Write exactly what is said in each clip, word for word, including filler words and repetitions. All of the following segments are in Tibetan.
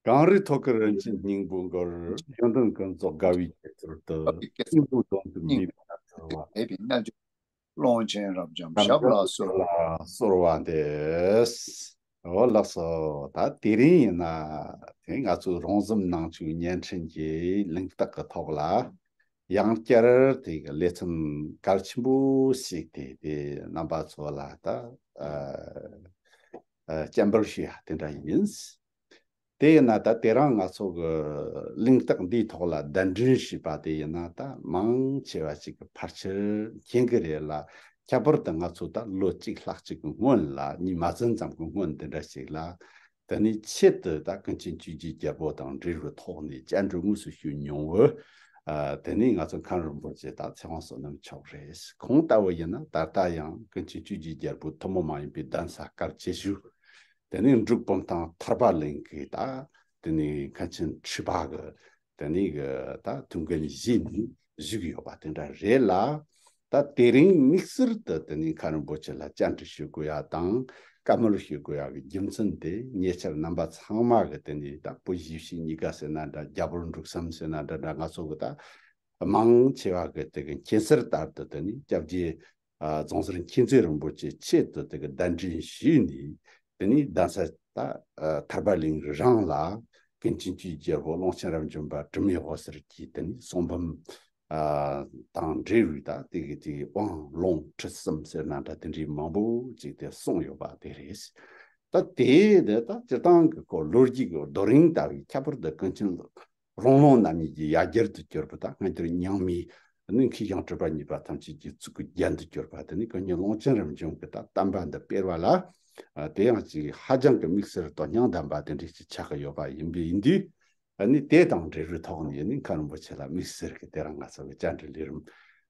གངས་རི་མཐོ་ཁར་རིན་ཆེན་སྙིང་པོ་འགོར། ཡོན་ཏན་ཀུན་རྫོགས་དགའ་བའི་རྒྱུར་གྱུར་ཏོ། སྙིང་པོ་དོན་དུ་སྙིང་མེད་པར་གྱུར་པ། མེད་པའི་རྣལ་འབྱོར་ཀློང་ཆེན་རབ་འབྱམས་ཞབས་ལ་གསོལ། གསོལ་བ་འདེབས། འོ་ལགས་སོ། ད་དེ་རིང་ཡིན་ན་དེ་ང་ཚོའི་རོང་ཟོམ་ནང་ཆོས་བརྙན་འཕྲིན་གྱི་གླེང་སྟེགས་ཀྱི་ཐོག་ལ་ཡང་བསྐྱར་དེ་གི་ལེ་ཚན་གལ་ཆེན་པོ་ཞིག་དེ་དེ་རྣམ་པ་ཚོ་ལ་ད་ཨ་ཨ་སྤྱན་འབུལ་ཞུ་ཡ་དེ་འདྲ་ཡིན། དེ་ཡིན་ན་ད་དེ་རིང་ང་ཚོ་གི་གླེང་སྟེགས་འདིའི་ཐོག་ལ་གདན་འདྲེན་ཞུས་པ་དེ་ཡིན་ན་ད་མང་ཆེ་བ་ཞིག་གི་ཕལ་ཆེར་མཁྱེན་གི་རེད་ལ། ཁྱད་པར་དུ་ང་ཚོ་ད་ལོ་གཅིག་ལྷག་ཅིག་གི་སྔོན་ལ་གཉིས་མ་ཟིན་ཙམ་གྱི་སྔོན་འདི་འདྲ་ཞིག་ལ་དེ་ནས་ཆེད་དུ་ད་ཀུན་མཁྱེན་ཆོས་ཀྱི་རྒྱལ་པོ་དང་འབྲེལ་བའི་ཐོག་ནས་བཅར་འདྲི་དངོས་སུ་ཞུས་མྱོང་བས། ཨ་དེ་ནས་ང་ཚོ་མཁན་རིན་པོ་ཆེ་དང་ཚེ་དབང་བསོད་ནམས་མཆོག་རེད། ཁོང་ལྟ་བུ་ཡིན་ན་ད་ལྟ་ཡང་ཀུན་མཁྱེན་ཆོས་ཀྱི་རྒྱལ་པོའི་ཐུན་མོང་མ་ཡིན་པའི་གདན་ས་གལ་ཆེ་ཤོས། དེ་ནས་འབྲུག་བུམ་ཐང་ཐར་པ་གླིང་གི་ད་དེ་ནས་མཁན་ཆེན་ཁྲི་པ་གི་དེ་ནས་གི་ད་ཐུགས་འགན་བཞེས་ནས་བཞུགས་ཡོད་པ་དེ་འདྲ་རེད་ལ། ད་དེ་རིང་དམིགས་བསལ་དུ་དེ་ནས་མཁན་རིན་པོ་ཆེ་ལ་བཅར་འདྲི་ཞུ་དགོས་ཡ་དང་བཀའ་མོལ་ཞུ་དགོས་ཡ་གི་རྒྱུ་མཚན་དེ་ཉེ་ཆར་རྣམ་པ་ཚང་མ་གི་དེ་ནས་ད་བོད་གཞིས་བྱེས་གཉིས་ཀ་ཟེར་ན་འདྲ། རྒྱ་བོད་འབྲུག་གསུམ་ཟེར་ན་འདྲ་འདྲ་ང་ཚོ་གི་ད་མང་ཆེ་བ་གི་དེ་གི་མཁྱེན་གསལ་ལྟར་དུ་དེ་ནས་སྐྱབས་རྗེ་ཨ་རྫོང་སར་མཁྱེན་བརྩེ་རིན་པོ་ཆེ་ཆེད་དུ་དེ་གི་གདན་འདྲེན་ཞུས་ནས་དེ་ནས་གདན་ས་ད་ཨ་ཐར་པ་གླིང་རང་ལ་ཀུན་མཁྱེན་ཆོས་ཀྱི་རྒྱལ་པོ་ཀློང་ཆེན་རབ་འབྱམས་པ་དྲི་མེད་འོད་ཟེར་གྱི་དེ་ནས་གསུང་འབུམ་ཨ་དང་འབྲེལ་བའི་ད་དེ་གི་དེ་དབང་ལུང་ཁྲིད་གསུམ་ཟེར་ན་འདྲ་དེ་འདྲའི་མང་པོ་ཅིག་དེ་གསུངས་ཡོད་པ་དེ་རེད། ད་དེ་དེ་ད་སྤྱིར་བཏང་གི་ཁོ་ལོ་རྒྱུས་ཀྱི་རྡོ་རིང་ལྟ་བུའི་ཁྱད་པར་དུ་ཀུན་མཁྱེན་རོང་ལུང་རྣམ་གཉིས་ཀྱི་ཡ་གྱལ་དུ་གྱུར་པ་དང་སྔ་འགྱུར་རྙིང་མའི་ནི་མཁས་ཤིང་གྲུབ་པ་གཉིས་པ་ཐམས་ཅད་ཀྱི་གཙུག་གི་རྒྱན་དུ་གྱུར་པ་དེ་ནི་ཀུན་མཁྱེན་ཀློང་ཆེན་རབ་འབྱམས་ཀྱི་ད་བསྟན་པ་འདི་སྤེལ་བ་ལ་ཨ་དེ་ཡང་ཅིག་ཧ་ཅང་གི་དམིགས་བསལ་དོན་སྙིང་ལྡན་པ་དེ་འདྲ་ཞིག་ཆགས་ཀྱི་ཡོད་པ་ཡིན་པས་ཡིན་དུས། ཨ་ནི་དེ་དང་འབྲེལ་བའི་ཐོག་ནས་ནི་མཁན་རིན་པོ་ཆེ་ལ་དམིགས་བསལ་གྱི་དེ་རིང་ང་ཚོ་གི་བཅར་འདྲི་ལས་རིམ་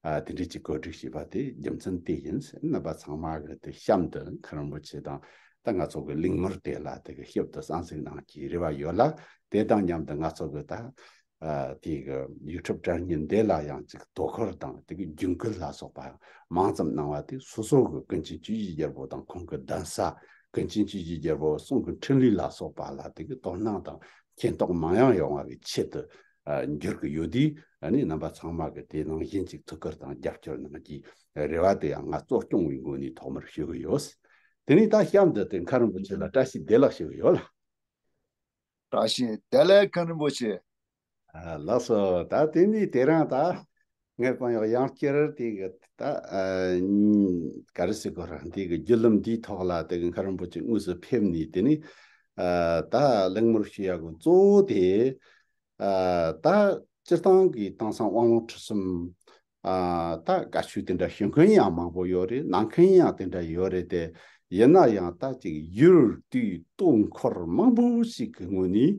ཨ་དེ་འདྲ་ཅིག་གོ་སྒྲིག་བྱས་པ་དེ་རྒྱུ་མཚན་དེ་ཡིན། རྣམ་པ་ཚང་མ་གི་དེ་གཤམ་དུ་མཁན་རིན་པོ་ཆེ་དང་ད་ང་ཚོ་གི་གླེང་མོལ་དེ་ལ་དེ་གི་ཞིབ་ཏུ་གསན་གཟིགས་གནང་གི་རེ་བ་ཡོད་ལ། དེ་དང་མཉམ་དུ་ང་ཚོ་གི་ད་ཨ་དེ་གི་ཡུ་ཊུབ་དྲ་བརྙན་འདི་ལ་ཡང་ཅིག་དོ་ཁུར་དང་དེ་གི་རྒྱུན་སྐུལ་ལ་སོགས་པ་མང་ཙམ་གནང་བ་དེ་སོ་སོ་གི་ཀུན་མཁྱེན་ཆོས་ཀྱི་རྒྱལ་པོ་དང་ཁོང་གི་གདན་ས་ཀུན་མཁྱེན་ཆོས་ཀྱི་རྒྱལ་པོ་གསུང་གི་འཕྲིན་ལས་ལ་སོགས་པ་ལ་དེ་གི་དོ་སྣང་དང་མཁྱེན་རྟོགས་མང་ཡང་ཡོང་བ་གི་ཆེད་དུ་ཨ་འགྱུར་གི་ཡོད་དུས། ཨ་ནི་རྣམ་པ་ཚང་མ་གི་དེ་ནང་བཞིན་ཅིག་ཐུགས་ཁུར་དང་རྒྱབ་སྐྱོར་གནང་རྒྱུའི་རེ་བ་དེ་ཡང་ང་གཙོ་སྐྱོང་བའི་ངོས་ནས་ཐོག་མར་ཞུ་གི་ཡོད། དེ་ནས་ད་གཤམ་དུ་དེ་མཁན་རིན་པོ་ཆེ་ལ་བཀྲ་ཤིས་བདེ་ལེགས་ཞུ་གི་ཡོད་ལ། བཀྲ་ཤིས་བདེ་ལེགས་མཁན་རིན་པོ་ཆེ། ཨ་ལགས་སོ། ད་དེ་ནས་དེ་རིང་ད་ངས་དཔང་ཡག་ཡང་བསྐྱར་དེ་གི་ད་ཨ་ག་རེ་ཟེར་དགོས་རེད། དེ་གི་བརྒྱུད་ལམ་འདིའི་ཐོག་ལ་དེ་གི་མཁན་རིན་པོ་ཆེ་དངོས་སུ་ཕེབས་ནས་དེ་ནས་ཨ་ད་གླེང་མོལ་ཞུ་ཡག་གི་གཙོ་བོ་དེ་ཨ་ད་སྤྱིར་བཏང་གི་དེང་སང་དབང་ལུང་ཁྲིད་གསུམ་ཨ་ད་དགའ་ཤོས་དེ་འདྲ་ཞུ་མཁན་ཡང་མང་པོ་ཡོད་རེད། གནང་མཁན་ཡང་དེ་འདྲ་ཡོད་རེད་དེ། ཡིན་ན་ཡང་ད་ཅིག་ཡུལ་དུས་སྟོན་འཁོར་མང་པོ་ཞིག་གི་སྔོན་ནས་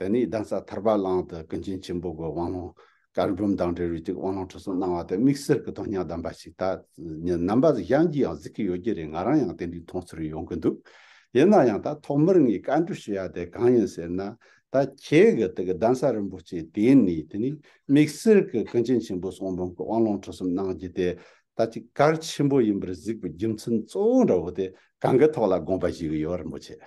དེ་ནས་གདན་ས་ཐར་པ་གླིང་དུ་ཀུན་མཁྱེན་ཆེན་པོ་གི་དབང་ལུང་བཀའ་འབུམ་དང་འབྲེལ་བའི་ཅིག་དབང་ལུང་ཁྲིད་གསུམ་གནང་བ་དེ་དམིགས་བསལ་གྱི་དོན་སྙིང་ལྡན་པ་ཞིག་ད་རྣམ་པ་གཞན་གྱིས་ཡང་གཟིགས་ཀྱི་ཡོད་ཀྱི་རེད། ང་རང་ཡང་དེ་འདྲའི་མཐོང་ཚུལ་ཡོང་གི་འདུག་ཡིན་ན་ཡང་ད་ཐོག་མར་ངས་བཀའ་འདྲི་ཞུ་ཡ་དེ་གང་ཡིན་ཟེར་ན། ད་ཁྱེད་ཀྱི་དེ་གི་གདན་ས་རིན་པོ་ཆེ་དེ་ནས་དེ་ནས་དམིགས་བསལ་གྱི་ཀུན་མཁྱེན་ཆེན་པོ་གསུང་འབུམ་གྱི་དབང་ལུང་ཁྲིད་གསུམ་གནང་རྒྱུ་དེ་ད་ཅིག་གལ་ཆེན་པོ་ཡིན་པར་གཟིགས་པའི་རྒྱུ་མཚན་གཙོ་བོ་འདྲ་བོ་དེ་གང་གི་ཐོག་ལ་དགོངས་པ་བཞེས་ཀྱི་ཡོད། རིན་པོ་ཆེ།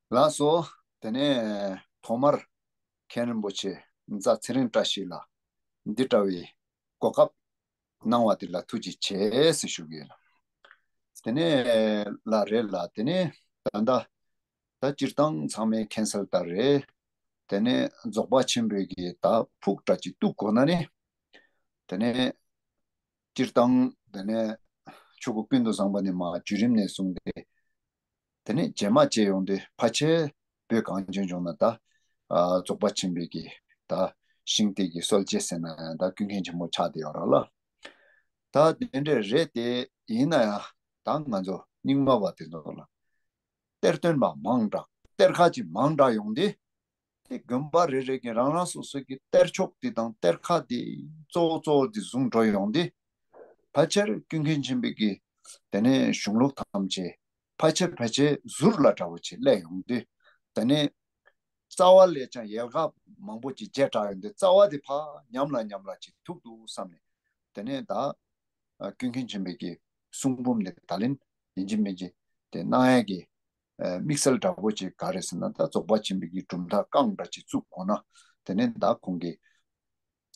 ལགས་སོ། དེ་ནས་ཐོག་མར་མཁན་རིན་པོ་ཆེ་རྫ་ཚེ་རིང་བཀྲ་ཤིས་ལ་འདི་འདྲ་བའི་གོ་སྐབས་གནང་བ་དེ་ལ་ཐུགས་རྗེ་ཆེ་ཟེར་ཞུ་གི་ཡིན། དེ་ནས་ལ་རེད་ལ། དེ་ནས་ད་ལྟ་ད་སྤྱིར་བཏང་ཚང་མས་མཁྱེན་གསལ་ལྟར་རེད། དེ་ནས་རྫོགས་པ་ཆེན་པོའི་གི་ད་ཕུགས་འདྲ་ཅིག་གཏུག་དགོས་ན་ནི། དེ་ནས་སྤྱིར་བཏང་དེ་ནས་ཆོས་སྐུ་ཀུན་ཏུ་བཟང་པོ་ནས་མར་བརྒྱུད་རིམ་ནས་བཟུང་སྟེ། དེ་ནས་རྗེས་མ་བྱས་ཡོང་དུས་ཕལ་ཆེར་བོད་གངས་ཅན་ལྗོངས་ན་ད་ཨ་རྫོགས་པ་ཆེན་པོའི་གི་ད་ཤིང་རྟའི་གི་སྲོལ་འབྱེད་ཟེར་ན་ཡང་ད་ཀུན་མཁྱེན་ཆེན་པོ་ཆགས་བསྡད་ཡོད་རེད་ལ། ད་དེ་འདྲས་རེད་དེ། ཡིན་ན་ཡང་ད་ང་ཚོ་རྙིང་མ་བ་དེ་ཚོ་ལ་གཏེར་སྟོན་པ་མང་དྲགས། གཏེར་ཁ་ཅིག་མང་དྲགས་ཡོང་དུས། དེ་དགོན་པ་རེ་རེ་གི་རང་རང་སོ་སོ་གི་གཏེར་ཆོག་དེ་དང་གཏེར་ཁ་དེ་གཙོ་བོ་གཙོ་བོ་དེ་བཟུང་འགྲོ་ཡོང་དུས། ཕལ་ཆེར་ཀུན་མཁྱེན་ཆེན་པོའི་གི་དེ་ནས་གཞུང་ལུགས་ཐམས་ཅད་ཕལ་ཆེར་ཕལ་ཆེར་ཟུར་ལ་འདྲ་བོ་ཅིག་སླེབས་ཡོང་དུས། དེ་ནས་རྩ་བ་ལས་ཀྱང་ཡལ་ག་མང་པོ་ཅིག་བརྗེད་དྲགས་ཡོང་དུས། རྩ་བ་དེ་ཕར་ཉམས་ལ་ཉམས་ལ་ཅིག་ཐུག་འདུག་བསམ་ནས། དེ་ནས་ད་ཀུན་མཁྱེན་ཆེན་པོའི་གི་གསུང་འབུམ་དེ་ད་ལན་ཡིན་གཅིག་མིན་གཅིག་དེ་གནང་ཡས་ཀྱི་ དམིགས་བསལ་འདྲ་པོ་ཅིག་ག་རེ་ཟེར་ན། ད་རྫོགས་པ་ཆེན་པོའི་གི་གྲུབ་མཐའ་རྐང་འདྲ་ཅིག་བཙུགས་དགོས་ན། དེ་ནས་ད་ཁོང་གིས་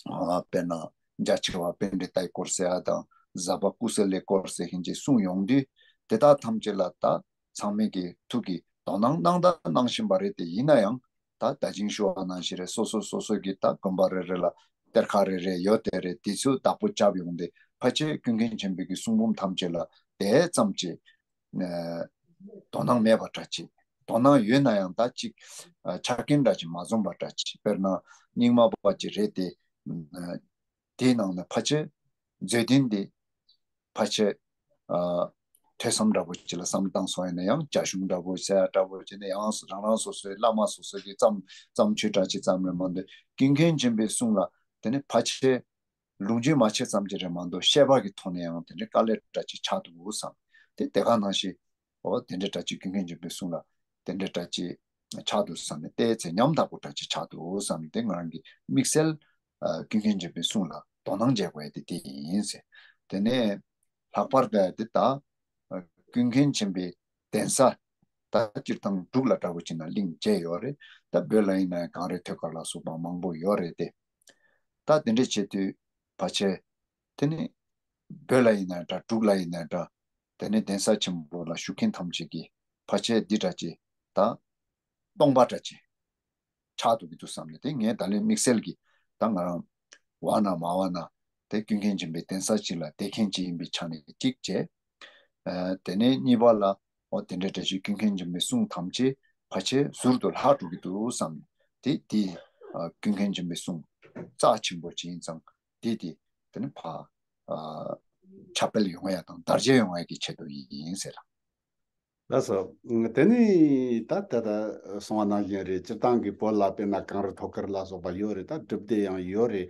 ཨ་དཔེར་ན་རྒྱ་ཆེ་བ་པཎྜི་ཏའི་སྐོར་ཟེར་ཡ་དང་ཟབ་པ་ཀུ་སེ་ལའི་སྐོར་ཟེར་མཁན་ཅིག་གསུངས་ཡོང་དུས། དེ་དག་ཐམས་ཅད་ལ་ད་ཚང་མས་ཀྱི་ཐུགས་ཀྱིས་དོ་སྣང་གནང་ད་གནང་བཞིན་པ་རེད། དེ་ཡིན་ན་ཡང་ད་ད་ཅིང་ཞུ་བ་ནང་བཞིན་རེད། སོ་སོ་སོ་སོ་གི་ད་དགོན་པ་རེ་རེ་ལ་གཏེར་ཁ་རེ་རེ་ཡོད་དེ་རེད། དེ་ཚོ་བདག་པོ་རྒྱབ་ཡོང་སྟེ་ཕལ་ཆེར་ཀུན་མཁྱེན་ཆེན་པོའི་གི་གསུང་འབུམ་ཐམས་ཅད་ལ་དེ་ཙམ་གྱི་ཨ་དོ་སྣང་མེད་པ་འདྲ་ཅིག་དོ་སྣང་ཡོད་ན་ཡང་ད་ཅིག་ཨ་ཆ་རྐྱེན་འདྲ་ཅིག་མ་འཛོམས་པ་འདྲ་ཅིག་དཔེར་ན་རྙིང་མ་པ་ཅིག་རེད་དེ། ཨ་དེའི་ནང་ནས་ཕལ་ཆེར་མཛོད་བདུན་འདི་ཕལ་ཆེར་ཨ་ཐོས་བསམ་འདྲ་པོ་ཅིག་ལ་བསམ་བློ་བཏང་སོང་ཡིན་ན་ཡང་། རྒྱ་གཞུང་འདྲ་པོ་ཟེར་ཡ་འདྲ་པོ་ཅིག་ནས་ཡང་རང་རང་སོ་སོའི་བླ་མ་སོ་སོ་གི་བརྩམས་བརྩམས་ཆོས་འདྲ་ཅིག་ཙམ་རེད་མ་གཏོགས། ཀུན་མཁྱེན་ཆེན་པོའི་གསུང་ལ་དེ་ནི་ཕལ་ཆེར་ལུང་རྒྱུན་མ་ཆད་ཙམ་ཅིག་རེད་མ་གཏོགས། བཤད་པ་གི་ཐོག་ནས་ཡང་དེ་འདྲའི་དཀའ་ལས་འདྲ་ཅིག་ཆགས་འདུག་བསམ། དེ་དེ་ག་ནང་བཞིན་འོ་དེ་འདྲའི་འདྲ་ཅིག་ཀུན་མཁྱེན་ཆེན་པོའི་གསུང་ལ་དེ་འདྲའི་འདྲ་ཅིག་ཆགས་འདུག་བསམ་ནས། བལྟས་ཚེ་ཉམ་ཐག་པོ་འདྲ་ཅིག་ཆགས་འདུག་བསམ་ནས། དེ་ང་རང་གི་དམིགས་བསལ་ཨ་ཀུན་མཁྱེན་ཆེན་པོའི་གསུང་ལ་དོ་སྣང་བྱེད་དགོས་ཡ་དེ་དེ་ཡིན་ཟེར། དེ་ནས་ལྷག་པར་དུ་དེ་ད་ཨ་ཀུན་མཁྱེན་ཆེན་པོའི་གདན་ས་ད་སྤྱིར་བཏང་འབྲུག་ལ་འདྲ་པོ་བྱས་ན་གླིང་བརྒྱད་ཡོད་རེད། ད་བོད་ལ་ཡིན་ན་ཡང་གངས་རི་ཐོད་དཀར་ལ་སོགས་པ་མང་པོ་ཡོད་རེད་དེ། ད་དེ་འདྲ་བྱེད་དུས་ཕལ་ཆེར་དེ་ནི་བོད་ལ་ཡིན་ན་འདྲ། འབྲུག་ལ་ཡིན་ན་འདྲ། དེ་ནི་གདན་ས་ཆེན་པོ་ལ་བཞུགས་མཁན་ཐམས་ཅད་ཀྱིས་ཕལ་ཆེར་འདི་འདྲ་ཅིག་ད་སྟོང་པ་འདྲ་ཅིག་ཆགས་འདུག་གི་འདུག་བསམ་ནས། དེ་ངས་ད་ལན་དམིགས་བསལ་གྱིས་ད་ང་རང་བ་ན་མ་བ་ན་དེ་ཀུན་མཁྱེན་ཆེན་པོའི་གདན་ས་ཅིག་ལ་བསྡད་མཁན་ཅིག་ཡིན་པའི་ཆ་ནས་གཅིག་བྱས། ཨ་དེ་ནས་གཉིས་པ་ལ་འོ་དེ་འདྲ་འདྲ་ཞིག་ཀུན་མཁྱེན་ཆེན་པོའི་གསུང་ཐམས་ཅད་ཕལ་ཆེར་ཟུར་དུ་ལྷག་འགྲོ་གི་འདུག་བསམ་ནས། དེ་དེ་ཨ་ཀུན་མཁྱེན་ཆེན་པོའི་གསུང་རྩ་ཆེན་པོ་ཅིག་ཡིན་ཙང་། དེ་དེ་དེ་ནི་ཕ་ཨ་ཁྱབ་སྤེལ་ཡོང་ཡ་དང་དར་རྒྱས་ཡོང་ཡ་གི་ཆེད་དུ་ཡིན་ཟེར། ལགས་སོ། དེ་ནི་ད་ད་ལྟ་གསུངས་པ་ནང་བཞིན་རེད། སྤྱིར་བཏང་གི་བོད་ལ་དཔེར་ན་གངས་རི་ཐོད་དཀར་ལ་སོགས་པ་ཡོད་རེད། ད་སྒྲུབ་སྡེ་ཡང་ཡོད་རེད།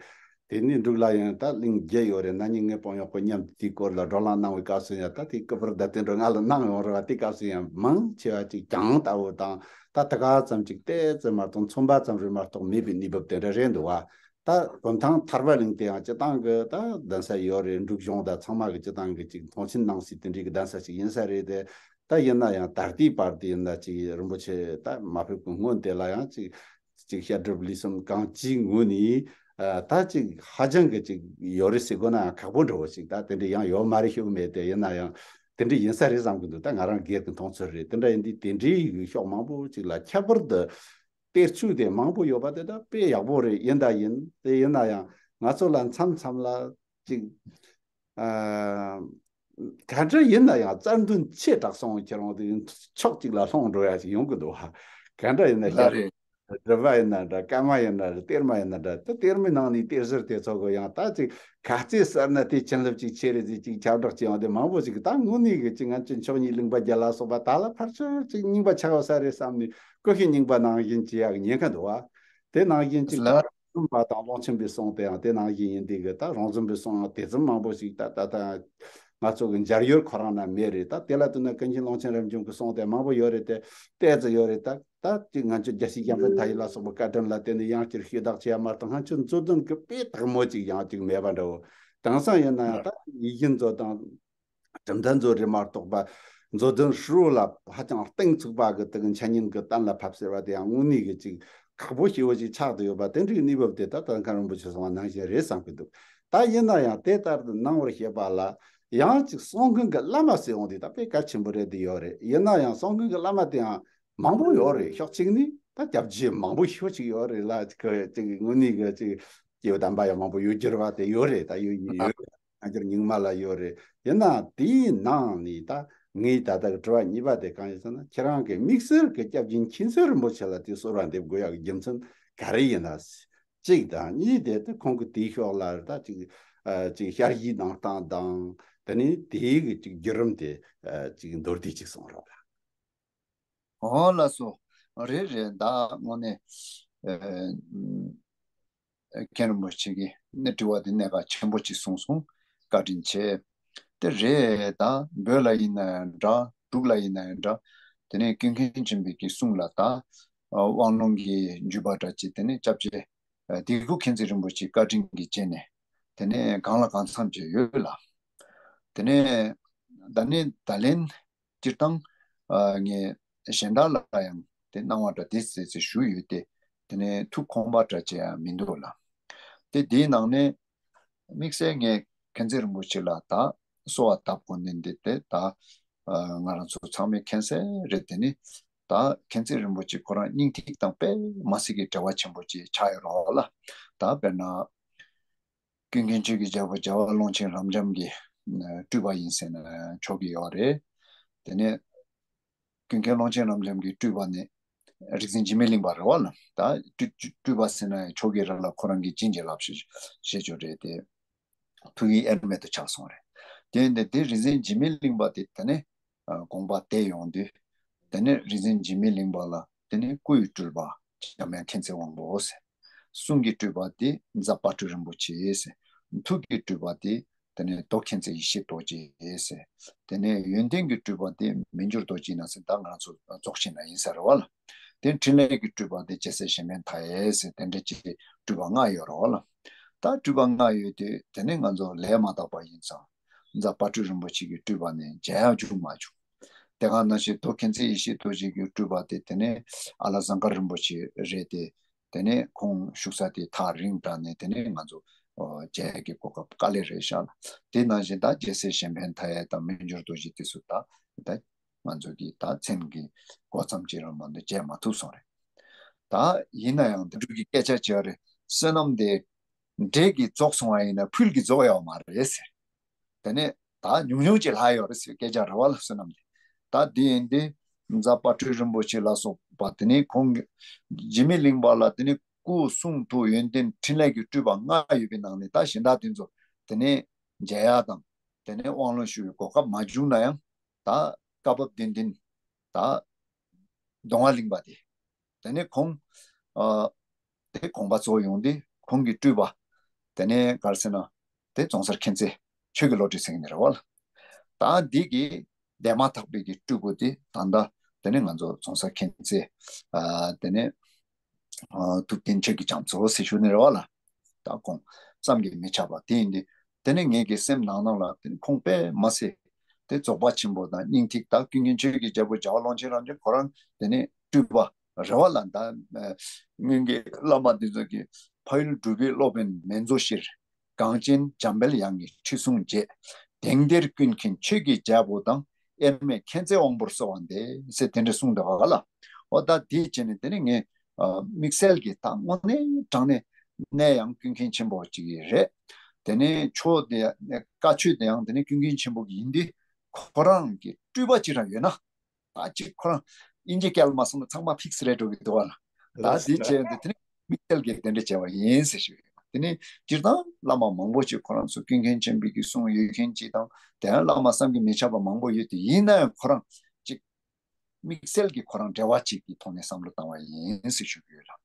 དེ་ནི་འབྲུག་ལ་ཡང་ད་གླིང་བརྒྱད་ཡོད་རེད། ན་ནིང་ངའི་དཔོན་གཡོག་པོ་མཉམ་དུ་དེའི་སྐོར་ལ་བགྲོ་གླེང་གནང་བའི་སྐབས་སུ་ཡང་། ད་དེའི་སྐུ་པར་བརྡ་སྟོན་འགྲོ་ང་ལ་གནང་ཡོང་རེད་བ། དེའི་སྐབས་སུ་ཡང་མང་ཆེ་བ་ཅིག་གྱང་ལྟ་བུ་དང་། ད་ད་ག་ཙམ་ཅིག་ཏོག་ཙམ་མ་གཏོགས་མཚོན་པ་ཙམ་རེ་མ་གཏོགས་མེད་པའི་གནས་བབ་དེ་འདྲ་རེད་འདུག་བ། ད་གུང་ཐང་ཐར་པ་གླིང་དེ་ཡང་སྤྱིར་བཏང་གི་ད་གདན་ས་ཡོད་རེད། འབྲུག་གཞུང་དང་ཚང་མ་གི་སྤྱིར་བཏང་གི་ཅིག་མཐོང་ཆེན་གནང་སའི་དེ་འདྲའི་གི་གདན་ས་ཞིག་ཡིན་ས་རེད་དེ། ད་ཡིན་ན་ཡང་ད་ལྟའི་བར་དུ་ཡིན་ན་ཅིག་རིན་པོ་ཆེ་ད་མ་ཕེབས་གི་སྔོན་དེ་ལ་ཡང་ཅིག་ཅིག་བཤད་སྒྲུབ་ལས་གསུམ་གང་ཅིའི་ངོས་ནས་ཨ་ད་ཅིག་ཧ་ཅང་གི་ཅིག་ཡོད་རེད་ཟེར་དགོས་ན་ཡང་ཁག་པོ་འདྲ་བོ་ཞིག་ད་དེ་འདྲ་ཡང་ཡོད་མ་རེད་ཤོད་མེད་དེ། ཡིན་ན་ཡང་དེ་འདྲ་ཡིན་ས་རེད་བསམ་གི་འདུག་ད་ང་རང་སྒེར་གི་མཐོང་ཚུལ་རེད། དེ་འདྲ་ཡིན་དུས་དེ་འདྲའི་ཡུལ་ཕྱོགས་མང་པོ་ཅིག་ལ་ཁྱད་པར་དུ་གཏེར་ཆོས་དེ་མང་པོ་ཡོད་པ་དེ་ད་དཔེ་ཡག་པོ་རེད། ཡིན་ད་ཡིན། དེ་ཡིན་ན་ཡང་ང་ཚོ་ལ་མཚམས་མཚམས་ལ་ཅིག་ཨ་ག་འདྲ་ཡིན་ན་ཡང་རྩ་འདུན་ཆེ་དྲགས་སོང་། ཁྱེད་རང་དེ་ཕྱོགས་གཅིག་ལ་ལྷུང་འགྲོ་ཡ་ཞིག་ཡོང་གི་འདུག་ཧ། ག་འདྲ་ཡིན་ན་ལགས་ཤར་རེད། སྒྲུབ་པ་ཡིན་ན་འདྲ། བཀའ་མ་ཡིན་ན་འདྲ། གཏེར་མ་ཡིན་ན་འདྲ། ད་གཏེར་མའི་ནང་ནས་གཏེར་ཟུར་དེ་ཚོ་གི་ཡང་ད་ཅིག་ག་ཚད་གསར་ན་དེ་བྱིན་རླབས་ཅིག་ཆེ་རེད་ཟེར་ཅིག་ཁྱབ་བསྒྲགས་བྱེད་ཡོང་དེ་མང་པོ་ཞིག་གིས་ད་དངོས་གནས་གི་ཅིག་ང་ཚོ་མཆོག་གཉིས་གླིང་པ་བརྒྱད་ལ་སོགས་པ་ད་ལ་ཕར་ཕྱོགས་ཅིག་རྙིང་པ་ཆགས་ཡོད་ས་རེད་བསམ་ནས་ཀུ་ཤུ་རྙིང་པ་ནང་བཞིན་བྱེད་ཡག་ཉེན་ཁ་འདུག་བ། དེ་ནང་བཞིན་ཅིག་ད་ལགས། རོང་ཟོམ་པ་དང་ཀློང་ཆེན་པའི་གསུང་དེ་ཡང་དེ་ནང་བཞིན་ཡིན་དེ་གི། ད་རོང་ཟོམ་པའི་གསུང་ཡང་དེ་ཙམ་མང་པོ་ཞིག་ད་ད་ད་ང་ཚོ་གི་འབྱར་ཡོལ་ཁོ་རང་ན་མེད་རེད། ད་དེ་ལ་ལྟོས་ན་ཀུན་མཁྱེན་ཀློང་ཆེན་རབ་འབྱམས་ཀྱི་གསུང་དེ་མང་པོ་ཡོད་རེད་དེ། ཏོག་ཙམ་ཡོད་རེད། ད་ད་ཅིག་ང་ཚོ་རྒྱལ་སྲས་བྱམས་པ་མཐའ་ཡས་ལ་སོགས་པ་བཀའ་དྲིན་ལ་བརྟེན་ནས་ཡང་བསྐྱར་ཞུས་དག་བྱས་ཡ་མ་གཏོགས་ང་ཚོ་མཛོད་བདུན་གི་དཔེ་དག་མོ་ཅིག་ཡང་ཅིག་མེད་པ་འདྲ་བོ། དེང་སང་ཡིན་ན་ཡང་ད་ཡིད་བཞིན་མཛོད་དང་གྲུབ་མཐའ་མཛོད་རེད་མ་གཏོགས་པ། མཛོད་བདུན་ཧྲིལ་བོ་ལ་ཧ་ཅང་གཏིང་ཚུགས་པ་གི་དེ་གི་འཆད་ཉན་གི་གཏན་ལ་ཕབ་ཟེར་བ་དེ་ཡང་དངོས་གནས་གི་ཅིག་ཁག་པོ་ཞེ་བོ་ཅིག་ཆགས་བསྡད་ཡོད་པ། དེ་འདྲའི་གནས་བབ་དེ་ད་ལྟ་མཁན་རིན་པོ་ཆེ་གསུངས་པ་ནང་བཞིན་རེད་བསམ་གི་འདུག་ད་ཡིན་ན་ཡང་དེ་ལྟར་དུ་གནང་བར་བྱེད་པ་ལ་ཡང་ཅིག་གསུང་མཁན་གི་བླ་མ་ཟེར་འོང་དེ་ད་དཔེ་གལ་ཆེན་པོ་རེད་དེ་ཡོད་རེད། ཡིན་ན་ཡང་གསུང་མཁན་གི་བླ་མ་དེ་ཡང་མང་པོ་ཡོད་རེད། ཕྱོགས་གཅིག་ནས་ད་སྐྱབས་རྗེ་མང་པོ་ཞེ་བོ་ཅིག་ཡོད་རེད་ལ། ཅིག་ཅིག་དངོས་གནས་གི་ཅིག་སྐྱེས་བུ་དམ་པ་ཡང་མང་པོ་ཡོད་རྒྱུ་རེད་བ། དེ་ཡོད་རེད། ད་ཡོད་ཡིན་ཡོད། སྔ་འགྱུར་རྙིང་མ་ལ་ཡོད་རེད། ཡིན་ན་དེའི་ནང་ནས་ད་ངའི་ད་ལྟ་གི་དྲི་བ་གཉིས་པ་དེ་གང་ཡིན་ཟེར་ན། ཁྱེད་རང་གི་དམིགས་བསལ་གྱི་སྐྱབས་རྗེ་མཁྱེན་བརྩེ་རིན་པོ་ཆེ་ལ་དེ་གསོལ་བ་འདེབས་དགོས་ཡག་གི་རྒྱུ་མཚན་ག་རེ་ཡིན་ན། གཅིག་དང་། གཉིས་དེ་ད་ཁོང་གི་དེའི་ཕྱོགས་ལ་ད་ཅིག་ཨ་ཅིག་ཞལ་བཞེས་གནང་སྟངས་དང་། དེ་ནས་དེའི་གི་ཅིག་བརྒྱུད་རིམ་དེ་ཨ་ཅིག་མདོར་བསྡུས་ཅིག་གསུང་རོགས། འོ་ལགས་སོ། རེད་རེད། ད་དངོས་གནས་ཨ་མཁན་རིན་པོ་ཆེ་གིས་ནི་དྲི་བ་འདི་གནད་འགག་ཆེན་པོ་ཅིག་གསུངས་སོང་། བཀའ་དྲིན་ཆེ། དེ་རེད། ད་བོད་ལ་ཡིན་ན་ཡང་འདྲ། འབྲུག་ལ་ཡིན་ན་ཡང་འདྲ། དེ་ནས་ཀུན་མཁྱེན་ཆེན་པོའི་གི་གསུང་ལ་ད་ཨ་དབང་ལུང་གི་བརྒྱུད་པ་འདྲ་ཅིག་དེ་ནས་སྐྱབས་རྗེ་ཨ་དིལ་མགོ་མཁྱེན་བརྩེ་རིན་པོ་ཆེའི་བཀའ་དྲིན་གྱི་རྗེས་ནས་དེ་ནས་གང་ལ་གང་འཚམ་ཅིག་ཡོད་ལ། དེ་ནས་ད་ནི་ད་ལན་སྤྱིར་བཏང་ཨ་ངས་ གཞན་དག་ལ་ཡང་དེ་གནང་བ་འདྲ་དེ་ཟེར་ཚེ་ཞུ་ཡོད་དེ། དེ་ནས་ཐུགས་ཁོམ་པ་འདྲ་བྱས་ཡང་མི་འདུག་ལ། དེ་དེའི་ནང་ནས་དམིགས་བསལ་ངས་མཁྱེན་བརྩེ་རིན་པོ་ཆེ་ལ་ད་གསོལ་བ་བཏབ་དགོས་ནི་འདི་དེ་ད་ང་རང་ཚོ་ཚང་མས་མཁྱེན་གསལ་རེད། དེ་ནི་ད་མཁྱེན་བརྩེ་རིན་པོ་ཆེ་ཁོ་རང་སྙིང་ཐིག་དང་དཔེ་མ་སྲིད་ཀྱི་འབྲེལ་བ་ཆེན་པོ་ཅིག་ཆགས་ཡོད་རེད་བ་ལ། ད་དཔེར་ན། ཀུན་མཁྱེན་ཆོས་ཀྱི་རྒྱལ་པོ་རྒྱལ་བ་ཀློང་ཆེན་རབ་འབྱམས་ཀྱི་སྤྲུལ་པ་ཡིན་ཟེར་ན་ཆོག་གི་ཡོད་རེད། དེ་ནས་ཀུན་མཁྱེན་ཀློང་ཆེན་རབ་འབྱམས་ཀྱི་སྤྲུལ་པ་ནི་རིག་འཛིན་འཇིགས་མེད་གླིང་པ་རེད་བ་ལ། ད་སྤྲུལ་སྤྲུལ་པ་ཟེར་ན་ཡང་ཆོག་གི་རེད་ལ། ཁོ་རང་གིས་བྱིན་གྱིས་བརླབས་ཞེས་ཞེས་བརྗོད་རེད་དེ། ཐུགས་དབྱིངས་དབྱེར་མེད་དུ་ཆགས་སོང་རེད། དེ་ཡིན་དུས་དེ་རིག་འཛིན་འཇིགས་མེད་གླིང་པ་དེ་དེ་ནས་དགོངས་པ་དེ་ཡོང་དུས། དེ་ནས་རིག་འཛིན་འཇིགས་མེད་གླིང་པ་ལ་དེ་ནས་སྐུ་ཡི་སྤྲུལ་པ་འཇམ་དབྱངས་མཁྱེན་བརྩེ་དབང་པོ་ཟེར། གསུང་གི་སྤྲུལ་པ་དེ་རྫ་དཔལ་སྤྲུལ་རིན་པོ་ཆེ་ཟེར། ཐུགས་ཀྱི་སྤྲུལ་པ་དེ་དེ་ནས་རྡོ་མཁྱེན་བརྩེ་ཡེ་ཤེས་རྡོ་རྗེ་ཟེར། དེ་ནས་ཡོན་ཏན་གྱི་སྤྲུལ་པ་དེ་མི་འགྱུར་རྡོ་རྗེ་ཡིན་ན་ཟེར། ད་ང་རང་ཚོ་རྫོགས་ཆེན་ན་ཡིན་ས་རེད་བ་ལ། དེ་འཕྲིན་ལས་ཀྱི་སྤྲུལ་པ་དེ་རྒྱལ་སྲས་གཞན་ཕན་མཐའ་ཡས་ཟེར། དེ་འདྲ་ཅིག་སྤྲུལ་པ་ལྔ་ཡོད་རེད་བ་ལ། ད་སྤྲུལ་པ་ལྔ་ཡོད་དུས་དེ་ནས་ང་ཚོ་ལས་མ་དག་པ་ཡིན་ཙང་རྫ་དཔལ་སྤྲུལ་རིན་པོ་ཆེ་གི་སྤྲུལ་པ་ནི་མཇལ་ཡང་བྱུང་མ་བྱུང་། དེ་ག་ནང་བཞིན་རྡོ་མཁྱེན་བརྩེ་ཡེ་ཤེས་རྡོ་རྗེ་གི་སྤྲུལ་པ་དེ་དེ་ནས་ཨ་ལ་ཟངས་དཀར་རིན་པོ་ཆེ་རེད་དེ། དེ་ནས་ཁོང་བཞུགས་ས་དེ་ཐག་རིང་དྲགས་ནས་དེ་ནས་ང་ཚོ་མཇལ་ཡག་གི་གོ་སྐབས་དཀའ་ལས་རེད་ཤག་ལ། དེ་ནང་བཞིན་ད་རྒྱལ་སྲས་གཞན་ཕན་མཐའ་ཡས་དང་མི་འགྱུར་རྡོ་རྗེ་དེ་ཚོ་ད་ད་ང་ཚོ་གི་ད་མཚན་གི་འགོ་མཚམས་ཅིག་རང་མ་གཏོགས་མཇལ་མ་ཐུབ་སོང་རེད། ད་ཡིན་ན་ཡང་དེ་འབྲུག་གི་སྐད་ཆ་བྱས་རེད། བསོད་ནམས་དེ་འབྲས་ཀྱིས་རྫོགས་སོང་བ་ཡིན་ན་ཕུལ་གྱིས་རྫོགས་ཡོད་མ་རེད་ཟེར། དེ་ནས་ད་ཉུང་ཉུང་ཅིག་ལྷག་ཡོད་རེད་ཟེར་སྐད་ཆ་རེད་བ་ལ། བསོད་ནམས་དེ། ད་དེ་ཡིན་དུས་རྫ་དཔལ་སྤྲུལ་རིན་པོ་ཆེ་ལ་སོགས་པ་དེ་ནས་ཁོང་གི་འཇིགས་མེད་གླིང་པ་ལ་དེ་ནས་སྐུ་གསུང་ཐུགས་ཡོན་ཏན་འཕྲིན་ལས་ཀྱི་སྤྲུལ་པ་ལྔ་ཡོད་པའི་ནང་ནས་ད་གཞན་དག་དེ་ཚོ་དེ་ནས་མཇལ་ཡག་དང་དེ་ནས་དབང་ལུང་ཞུ་བའི་གོ་སྐབས་མ་བྱུང་ན་ཡང་། ད་བཀའ་བབས་བདུན་ལྡན་ད་གདོང་བ་གླིང་པ་དེ། དེ་ནས་ཁོང་ཨ་དེ་དགོངས་པ་རྫོགས་ཡོང་དུས་ཁོང་གི་སྤྲུལ་པ་དེ་ནས་ག་རེ་ཟེར་ན་དེ་རྫོང་སར་མཁྱེན་བརྩེ་ཆོས་ཀྱི་བློ་གྲོས་ཟེར་མཁན་རེད་བ་ལ། ད་འདི་གི་འདས་མ་ཐག་པའི་གི་སྤྲུལ་སྐུ་དེ་ད་ལྟ་དེ་ནས་ང་ཚོ་རྫོང་སར་མཁྱེན་བརྩེ་ཨ་དེ་ནས་ཨ་ཐུབ་བསྟན་ཆོས་ཀྱི་རྒྱ་མཚོ་ཟེར་ཞུ་ནི་རེད་བ་ལ། ད་ཁོང་བསམ་གྱིས་མི་ཁྱབ་པ་དེ་ཡིན་དུས་དེ་ནས་ངེད་ཀྱི་སེམས་ནང་ནང་ལ་དེ་ནས་ཁོང་དཔེ་མ་སྲིད་དེ་རྫོགས་པ་ཆེན་པོ་དང་སྙིང་ཐིག་ད་ཀུན་མཁྱེན་ཆོས་ཀྱི་རྒྱལ་པོ་རྒྱལ་བ་ཀློང་ཆེན་རབ་འབྱམས་ཁོ་རང་དེ་ནས་སྤྲུལ་པ་རེད་བ་ལ། ད་སྔོན་གྱི་བླ་མ་འདི་ཚོ་གིས་ཕ་ཡུལ་འབྲུག་པའི་སློབ་དཔོན་མན་ཛོ་ཤྲཱི། གངས་ཅན་འཇམ་དཔལ་དབྱངས་ཀྱི་ཁྲི་སྲོང་རྗེ། དེང་འདིར་ཀུན་མཁྱེན་ཆོས་ཀྱི་རྒྱལ་པོ་དང་། དབྱེར་མེད་མཁྱེན་བརྩེ་དབང་པོར་གསོལ་བ་འདེབས་ཟེར་དེ་འདྲ་གསུངས་འདུག་ག་ལ། འོ་ད་དེ་བྱས་ནས་དེ་ནས་ངས་དམིགས་བསལ་གྱི་ད་དངོས་གནས་དྲང་གནས་གནས་ཡང་ཀུན་མཁྱེན་ཆེན་པོ་གཅིག་གི་རེད། དེ་ནས་ཆོས་དེ་བཀའ་ཆོས་དེ་ཡང་དེ་ནས་ཀུན་མཁྱེན་ཆེན་པོ་གི་ཡིན་དུས་ཁོ་རང་གི་སྤྲུལ་པ་གཅིག་རང་ཡོད་ན། ད་ཅིག་ཁོ་རང་དབྱིན་ཇི་སྐད་ལ་མ་སོང་ན་ཚང་མ་ཕིག་སི་རེད་འགྲོ་གི་འདུག་བ་ལ། ད་འདི་བྱས་ཏེ་དེ་ནི་དམིགས་བསལ་གྱི་དེ་འདྲ་བྱས་པ་ཡིན་ཟེར་ཞུ་ཡོད། དེ་ནི་སྤྱིར་བཏང་བླ་མ་མང་པོ་ཅིག་ཁོ་རང་ཚོ་ཀུན་མཁྱེན་ཆེན་པོའི་གི་གསུང་ཡོད་མཁན་ཅིག་དང་དེ་ཡང་བླ་མ་བསམ་གྱིས་མི་ཁྱབ་པ་མང་པོ་ཡོད་དེ་ཡིན་ན་ཡང་ཁོ་རང་ཅིག་དམིགས་བསལ་གྱི་ཁོ་རང་འབྲེལ་བ་ཅིག་གི་ཐོག་ནས་བསམ་བློ་བཏང་བ་ཡིན་ཟེར་ཞུ་གི་ཡོད་ལ།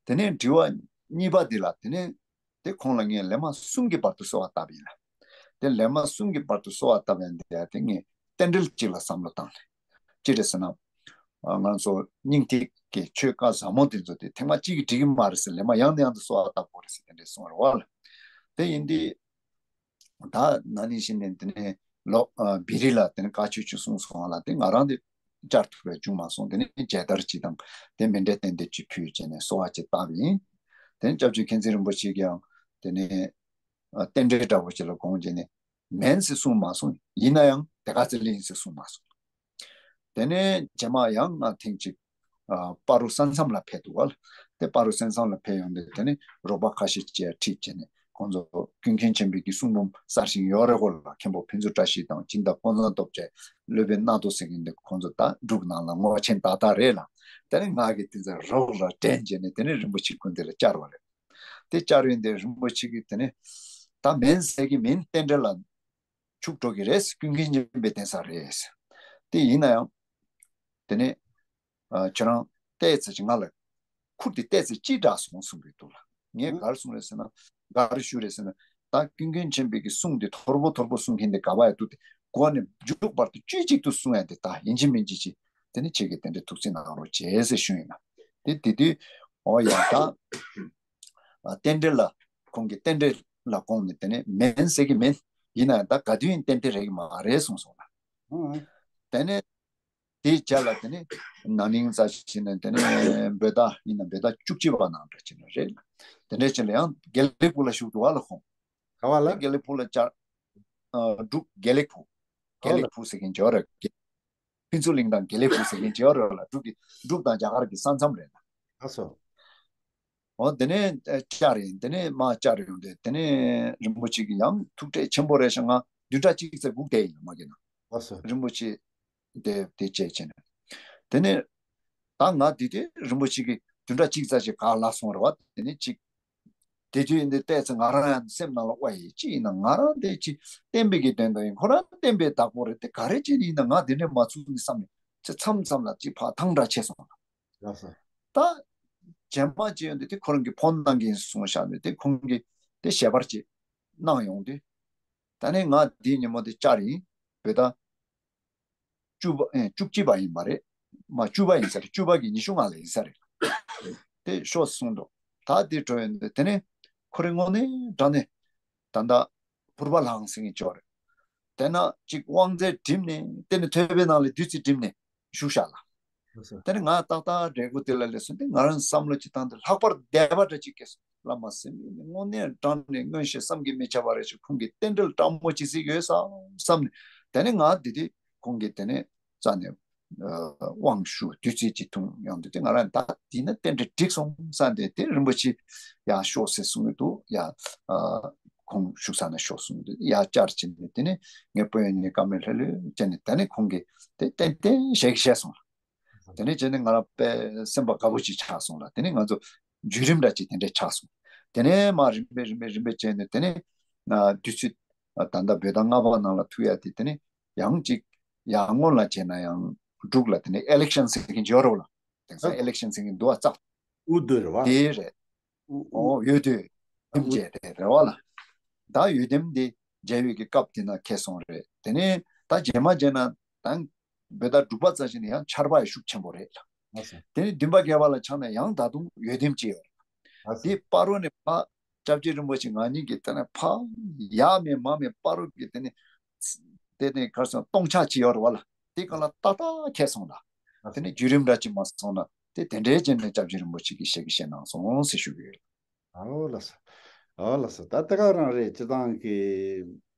དེ་ནས་དྲི་བ་གཉིས་པ་འདི་ལ་དེ་ནས། དེ་ཁོང་ལ་ངས་ལེ་མ་གསུམ་གྱི་བར་དུ་གསོལ་བ་བཏབ་ཡིན་ལ། དེ་ལེ་མ་གསུམ་གྱི་བར་དུ་གསོལ་བ་བཏབ་ཡིན་དེ་དེ་ངས་རྟེན་འབྲེལ་གཅིག་ལ་བསམ་བློ་བཏང་ནས། ཅི་རེད་ཟེར་ན། ང་ཚོ་སྙིང་ཐིག་གི་ཆོས་བཀའ་ཟབ་མོ་དེ་ཚོ་དེ་ཐེངས་མ་གཅིག་གིས་འགྲིག་གི་མ་རེད་ཟེར། ལེ་མ་ཡང་ནས་ཡང་དུ་གསོལ་བ་བཏབ་དགོས་རེད་ཟེར་དེ་འདྲས་གསུངས་རེད་བ་ལ། དེ་ཡིན་དུས། ད་ན་ནིང་བཞིན་ནས་དེ་ནས་ལོ་བི་རི་ལ་དེ་ནས་བཀའ་ཆོས་ཅིག་གསུངས་སོང་བ་ལ། དེ་ང་རང་དེ་བཅར་ཐུབ་པའི་བྱུང་མ་སོང་། དེ་ནས་མཇལ་དར་ཅིག་དང་དེ་མཎྜལ་རྟེན་འབྲེལ་ཅིག་ཕུལ་བྱས་ནས་གསོལ་བ་ཅིག་བཏབ་ཡིན། དེ་ནས་སྐྱབས་རྗེ་མཁྱེན་བརྩེ་རིན་པོ་ཆེ་གིས་ཡང་དེ་ནས་རྟེན་འབྲེལ་འདྲ་བོ་ཅིག་ལ་དགོངས་བྱས་ནས་མིན་ཟེར་གསུངས་མ་སོང་། ཡིན་ན་ཡང་དེ་ག་ཚོད་ལ་ཡིན་ཟེར་གསུངས་མ་སོང་། དེ་ནས་རྗེས་མ་ཡང་ང་ཐེངས་གཅིག་ཨ་སྤ་རོ་ས་མཚམས་ལ་ཕེབས་འདུག་བ་ལ། དེ་སྤ་རོ་ས་མཚམས་ལ་ཕེབས་ཡོང་དུས་དེ་ནས་རོགས་པ་ཁ་ཤས་ཅིག་ཁྲིད་བྱས་ནས་ཁོང་ཚོ་ཀུན་མཁྱེན་ཆེན་པོའི་གི་གསུང་འབུམ་གསར་བཞེངས་ཡོད་རེད་གོ་ལ། མཁན་པོ་ཕུན་ཚོགས་བཀྲ་ཤིས་དང་སྦྱིན་བདག་ཀོང་ཚང་སྟོབས་རྒྱས། སློབ་དཔོན་རྣ་ཐོ་ཟེར་མཁན་དེ་ཁོང་ཚོ་ད་འབྲུག་ནང་ལ་ངོ་ཆེན་ཏག་ཏག་རེད་ལ། དེ་ནས་ང་གིས་དེ་ཚོ་རོགས་ལ་འགྲན་བྱས་ནས་དེ་ནས་རིན་པོ་ཆེ་སྐུ་མདུན་ལ་བཅར་བ་རེད། དེ་བཅར་ཡོང་དུས་རིན་པོ་ཆེ་གིས་དེ་ནས་ད་མིན་ཟེར་གི་མིན། རྟེན་འབྲེལ་ལ་འཆུག་འགྲོ་གི་རེད། ཀུན་མཁྱེན་ཆེན་པོའི་གདན་ས་རེད། དེ་ཡིན་ན་ཡང་དེ་ནས་ཨ་ཁྱོད་རང་བལྟས་ཚེ་ཅིག་ང་ལ་ཁུར་དེ་བལྟས་ཚེ་ཅི་འདྲ་སོང་གསུང་གི་འདུག་ལ། ངས་ག་རེ་གསུང་རེད་ཟེར་ན། ག་རེ་ཞུ་རེད་ཟེར་ན། ད་ཀུན་མཁྱེན་ཆེན་པོའི་གི་གསུང་དེ་ཐོར་པོ་ཐོར་པོ་གསུང་མཁན་དེ་ག་པ་ཡ་འདུག་སྟེ། འགོ་ནས་མཇུག་བར་དུ་དཀྱུས་གཅིག་ཏུ་གསུང་ཡ་དེ་ད་ཡིན་གཅིག་མིན་གཅིག་ཅིག་དེ་ནི་ཁྱེད་ཀྱིས་དེ་འདྲའི་ཐུགས་བརྩེ་གནང་རོགས་བྱས་ཟེར་ཞུས་ཡིན་ལ། དེ་དེ་དུས་འོ་ཡ་ད། རྟེན་འབྲེལ་ལ་ཁོང་གིས་རྟེན་འབྲེལ་ལ་དགོངས་ནས་དེ་ནས་མིན་ཟེར་གི་མིན། ཡིན་ན་ད་ག་དུས་ཡིན་རྟེན་འབྲེལ་རེད་གི་མ་རེད་གསུངས་སོང་ལ། དེ་ནས་ དེའི་རྗེས་ལ་དེ་ནི་ན་ནིང་ཙམ་ཞིག་ནས་དེ་ནི་བོད་ཟླ་ཡིན་ན་བོད་ཟླ་བཅུ་གཅིག་པ་ནང་འདྲ་ཅིག་ནས་རེད། དེ་འདྲ་ཅིག་ལ་ཡང་དགེ་ལེགས་ཕུག་ལ་བཞུགས་འདུག་བ་ལ་ཁོང་། ག་བ་ལ། དེ་དགེ་ལེགས་ཕུག་ལ་བཅར། ཨ། འབྲུག་དགེ་ལེགས་ཕུག་དགེ་ལེགས་ཕུག་ཟེར་མཁན་ཅིག་ཡོད་རེད། ཕུན་ཚོགས་གླིང་དང་དགེ་ལེགས་ཕུག་ཟེར་མཁན་ཅིག་ཡོད་རེད་ལ། འབྲུག་གི་འབྲུག་དང་རྒྱ་གར་གྱི་ས་མཚམས་རེད་ལ། ཨ་སོ། འོ་དེ་ནས་ཨ་བཅར་ཡིན། དེ་ནས་མར་བཅར་ཡོང་དུས་དེ་ནས་རིན་པོ་ཆེ་གི་ཡང་ཐུགས་ཁྲལ་ཆེན་པོ་རེད་ཤག་ང་བདུན་ཕྲག་གཅིག་ཙམ་སྒུག་བསྡད་ཡིན་ལ་མ་གི་ན། ཨ་སོ། རིན་པོ་ཆེ་དེ་དེ་བཅད་བྱས་ནས། དེ་ནས་ད་ང་དེ་དུས་རིན་པོ་ཆེ་གི་བདུན་ཕྲག་གཅིག་ཙམ་ཞིག་ག་ལ་སོང་རེད་བ། དེ་ནས་གཅིག་དེ་དུས་ཡིན་དུས་བལྟས་ཚེ་ང་རང་ཡང་སེམས་ནང་ལ་དབའ་ཡི་ཅི་ཡིན་ན་ང་རང་དེ་ཅི་བསྟན་པའི་གི་དོན་དུ་ཡིན། ཁོ་རང་བསྟན་པའི་བདག་པོ་རེད། དེ་ག་རེ་བྱས་ནས་ཡིན་ན་ང་དེ་འདྲས་མ་ཚུགས་ནི་བསམ་ནས་ཚེ་མཚམས་མཚམས་ལ་ཅི་ཕར་ཐང་འདྲ་ཆད་སོང་ལ། ལགས་སོ། ད་རྗེས་མ་ཅི་ཡོང་དུས་དེ་ཁོ་རང་གི་ཕོན་གནང་གི་ཡིན་གསུངས་བཞག་ནས་དེ་ཁོང་གིས་དེ་ཞལ་པར་ཅིག་གནང་ཡོང་དུས། ད་ནི་ང་དེའི་ཉིན་མོ་དེ་བཅར་ཡིན། བོད་ཟླ་བཅུ་པ་ཨེ་བཅུ་གཅིག་པ་ཡིན་པ་རེད། མ་བཅུ་པ་ཡིན་ས་རེད། བཅུ་པ་གི་ཉི་ཤུ་ལྔ་ལ་ཡིན་ས་རེད། དེ་ཤོག་གསུངས་འདུག་ད་དེ་འགྲོ་ཡོང་དུས་དེ་ནས་ཁོ་རང་དངོས་གནས་དྲང་གནས་ད་ལྟ་ཕུར་པ་ལྷང་ཟེར་མཁན་ཅིག་ཡོད་རེད། དེ་ན་ཅིག་དབང་རྩལ་བསྒྲིམས་ནས་དེ་ནས་ཐོད་པའི་ནང་ལ་བདུད་རྩི་བསྒྲིམས་ནས་བཞུགས་བཞག་ལ། ལགས་སོ། དེ་ནས་ང་ཏག་ཏག་འབྲས་བུ་དེ་ལ་སླེབས་སོང་། དེ་ང་རང་བསམ་བློ་ཅིག་བཏང་སྟེ་ལྷག་པར་དད་པ་འདྲ་ཅིག་སྐྱེས་སོང་། བླ་མ་སེམས་ཡིན་ནི་དངོས་གནས་དྲང་ནས་མངོན་ཤེས་བསམ་གྱིས་མི་ཁྱབ་པ་རེ་ཞིག་ཁོང་གིས་རྟེན་འབྲེལ་དྲང་མོ་ཅིག་གཟིགས་ཡོད་བསམ་བསམ་ནས། དེ་ནས་ང་དེ་དུས་ཁོང་གིས་དེ་ནས་རྩ་ནས་དབང་ཞུ་བདུད་རྩི་ཅིག་འཐུང་ཡོང་དུས་དེ་ང་རང་ད་དེ་ན་རྟེན་འབྲེལ་འགྲིག་སོང་བསམ་སྟེ། དེ་རིན་པོ་ཆེ་ཡར་ཤོག་ཟེར་གསུང་གི་འདུག་ཡ། ཁོང་བཞུགས་ས་ན་ཤོག་གསུང་གི་འདུག་ཡར་བཅར་བྱས་ནས་དེ་ནས་ངའི་སྤུན་ཡོན་གཉིས་ཀ་མེད་ལྷོད་ལྷོད་བྱས་ནས་དེ་ནས་ཁོང་གིས་དེ་ཏན་ཏན་བཤད་ཀྱི་བཤད་སོང་ལ། དེ་ནས་བྱས་ནས་ང་རང་དཔེ་སེམས་པ་དགའ་པོ་ཅིག་ཆགས་སོང་ལ། དེ་ནས་ང་ཚོ་བརྒྱུད་རིམ་འདྲ་ཅིག་དེ་འདྲས་ཆགས་སོང་། དེ་ནས་མར་རིམ་པས་རིམ་པས་རིམ་པས་བྱས་ནས་དེ་ནས་ང་དུས་ཚོད་ད་ལྟ་བོད་ཟླ་ལྔ་པ་ནང་ལ་ཐུག་ཡ་དེ། དེ་ནས་ཡང་ཅིག་ཡར་སྔོན་ལ་བྱས་ན་ཡང་འབྲུག་ལ་དེ་ནས་ཨི་ལེག་ཤན་ཟེར་མཁན་ཅིག་ཡོད་རེད་ལ། དེང་སང་ཨི་ལེག་ཤན་ཟེར་མཁན་འདུག་ཨ་ཙག་དབུ་བསྡུ་རེད་བ། དེ་རེད། ཨོ་འོས་བསྡུ་འདེམས་བྱས་རེད་རེད་བ་ལ། ད་འོས་འདེམས་འདི་མཇལ་བའི་གི་སྐབས་དེ་ན་འཁེལ་སོང་རེད། དེ་ནས་ད་རྗེས་མ་བྱས་ན་ད་བོད་ཟླ་དྲུག་པ་ཙམ་ཞིག་ནས་ཡང་ཆར་པ་ཡང་ཤུགས་ཆེན་པོ་རེད་ལ། དེ་ནས་བདུན་པ་བརྒྱད་པ་ལ་ཆགས་ན་ཡང་ད་དུང་འོས་འདེམས་བྱས་ཡོད་རེད། དེ་བར་དུ་ནས་ཕ་སྐྱབས་རྗེ་རིན་པོ་ཆེ་ང་གཉིས་ཀྱི་དེ་ནས་ཕ་ཡ་མེད་མ་མེད་བར་དུ་གི་དེ་ནས་དེ་ནས་གར་སོང་སྟོང་ཆ་བྱས་ཡོད་རེད་བ་ལ། དེ་ག་ལ་ཏག་ཏག་འཁེལ་སོང་ལ། དེ་ནས་བརྒྱུད་རིམ་འདྲ་ཅིག་མ་སོང་ན་དེ་དེ་འདྲའི་རྗེས་ནས་སྐྱབས་རྗེ་རིན་པོ་ཆེ་གིས་ཞལ་གྱིས་བཞེས་གནང་སོང་ཟེར་ཞུ་གི་ཡོད། ཨོ་ལགས་སོ། ཨོ་ལགས་སོ། ད་དེ་ག་རང་རེད། སྤྱིར་བཏང་གི་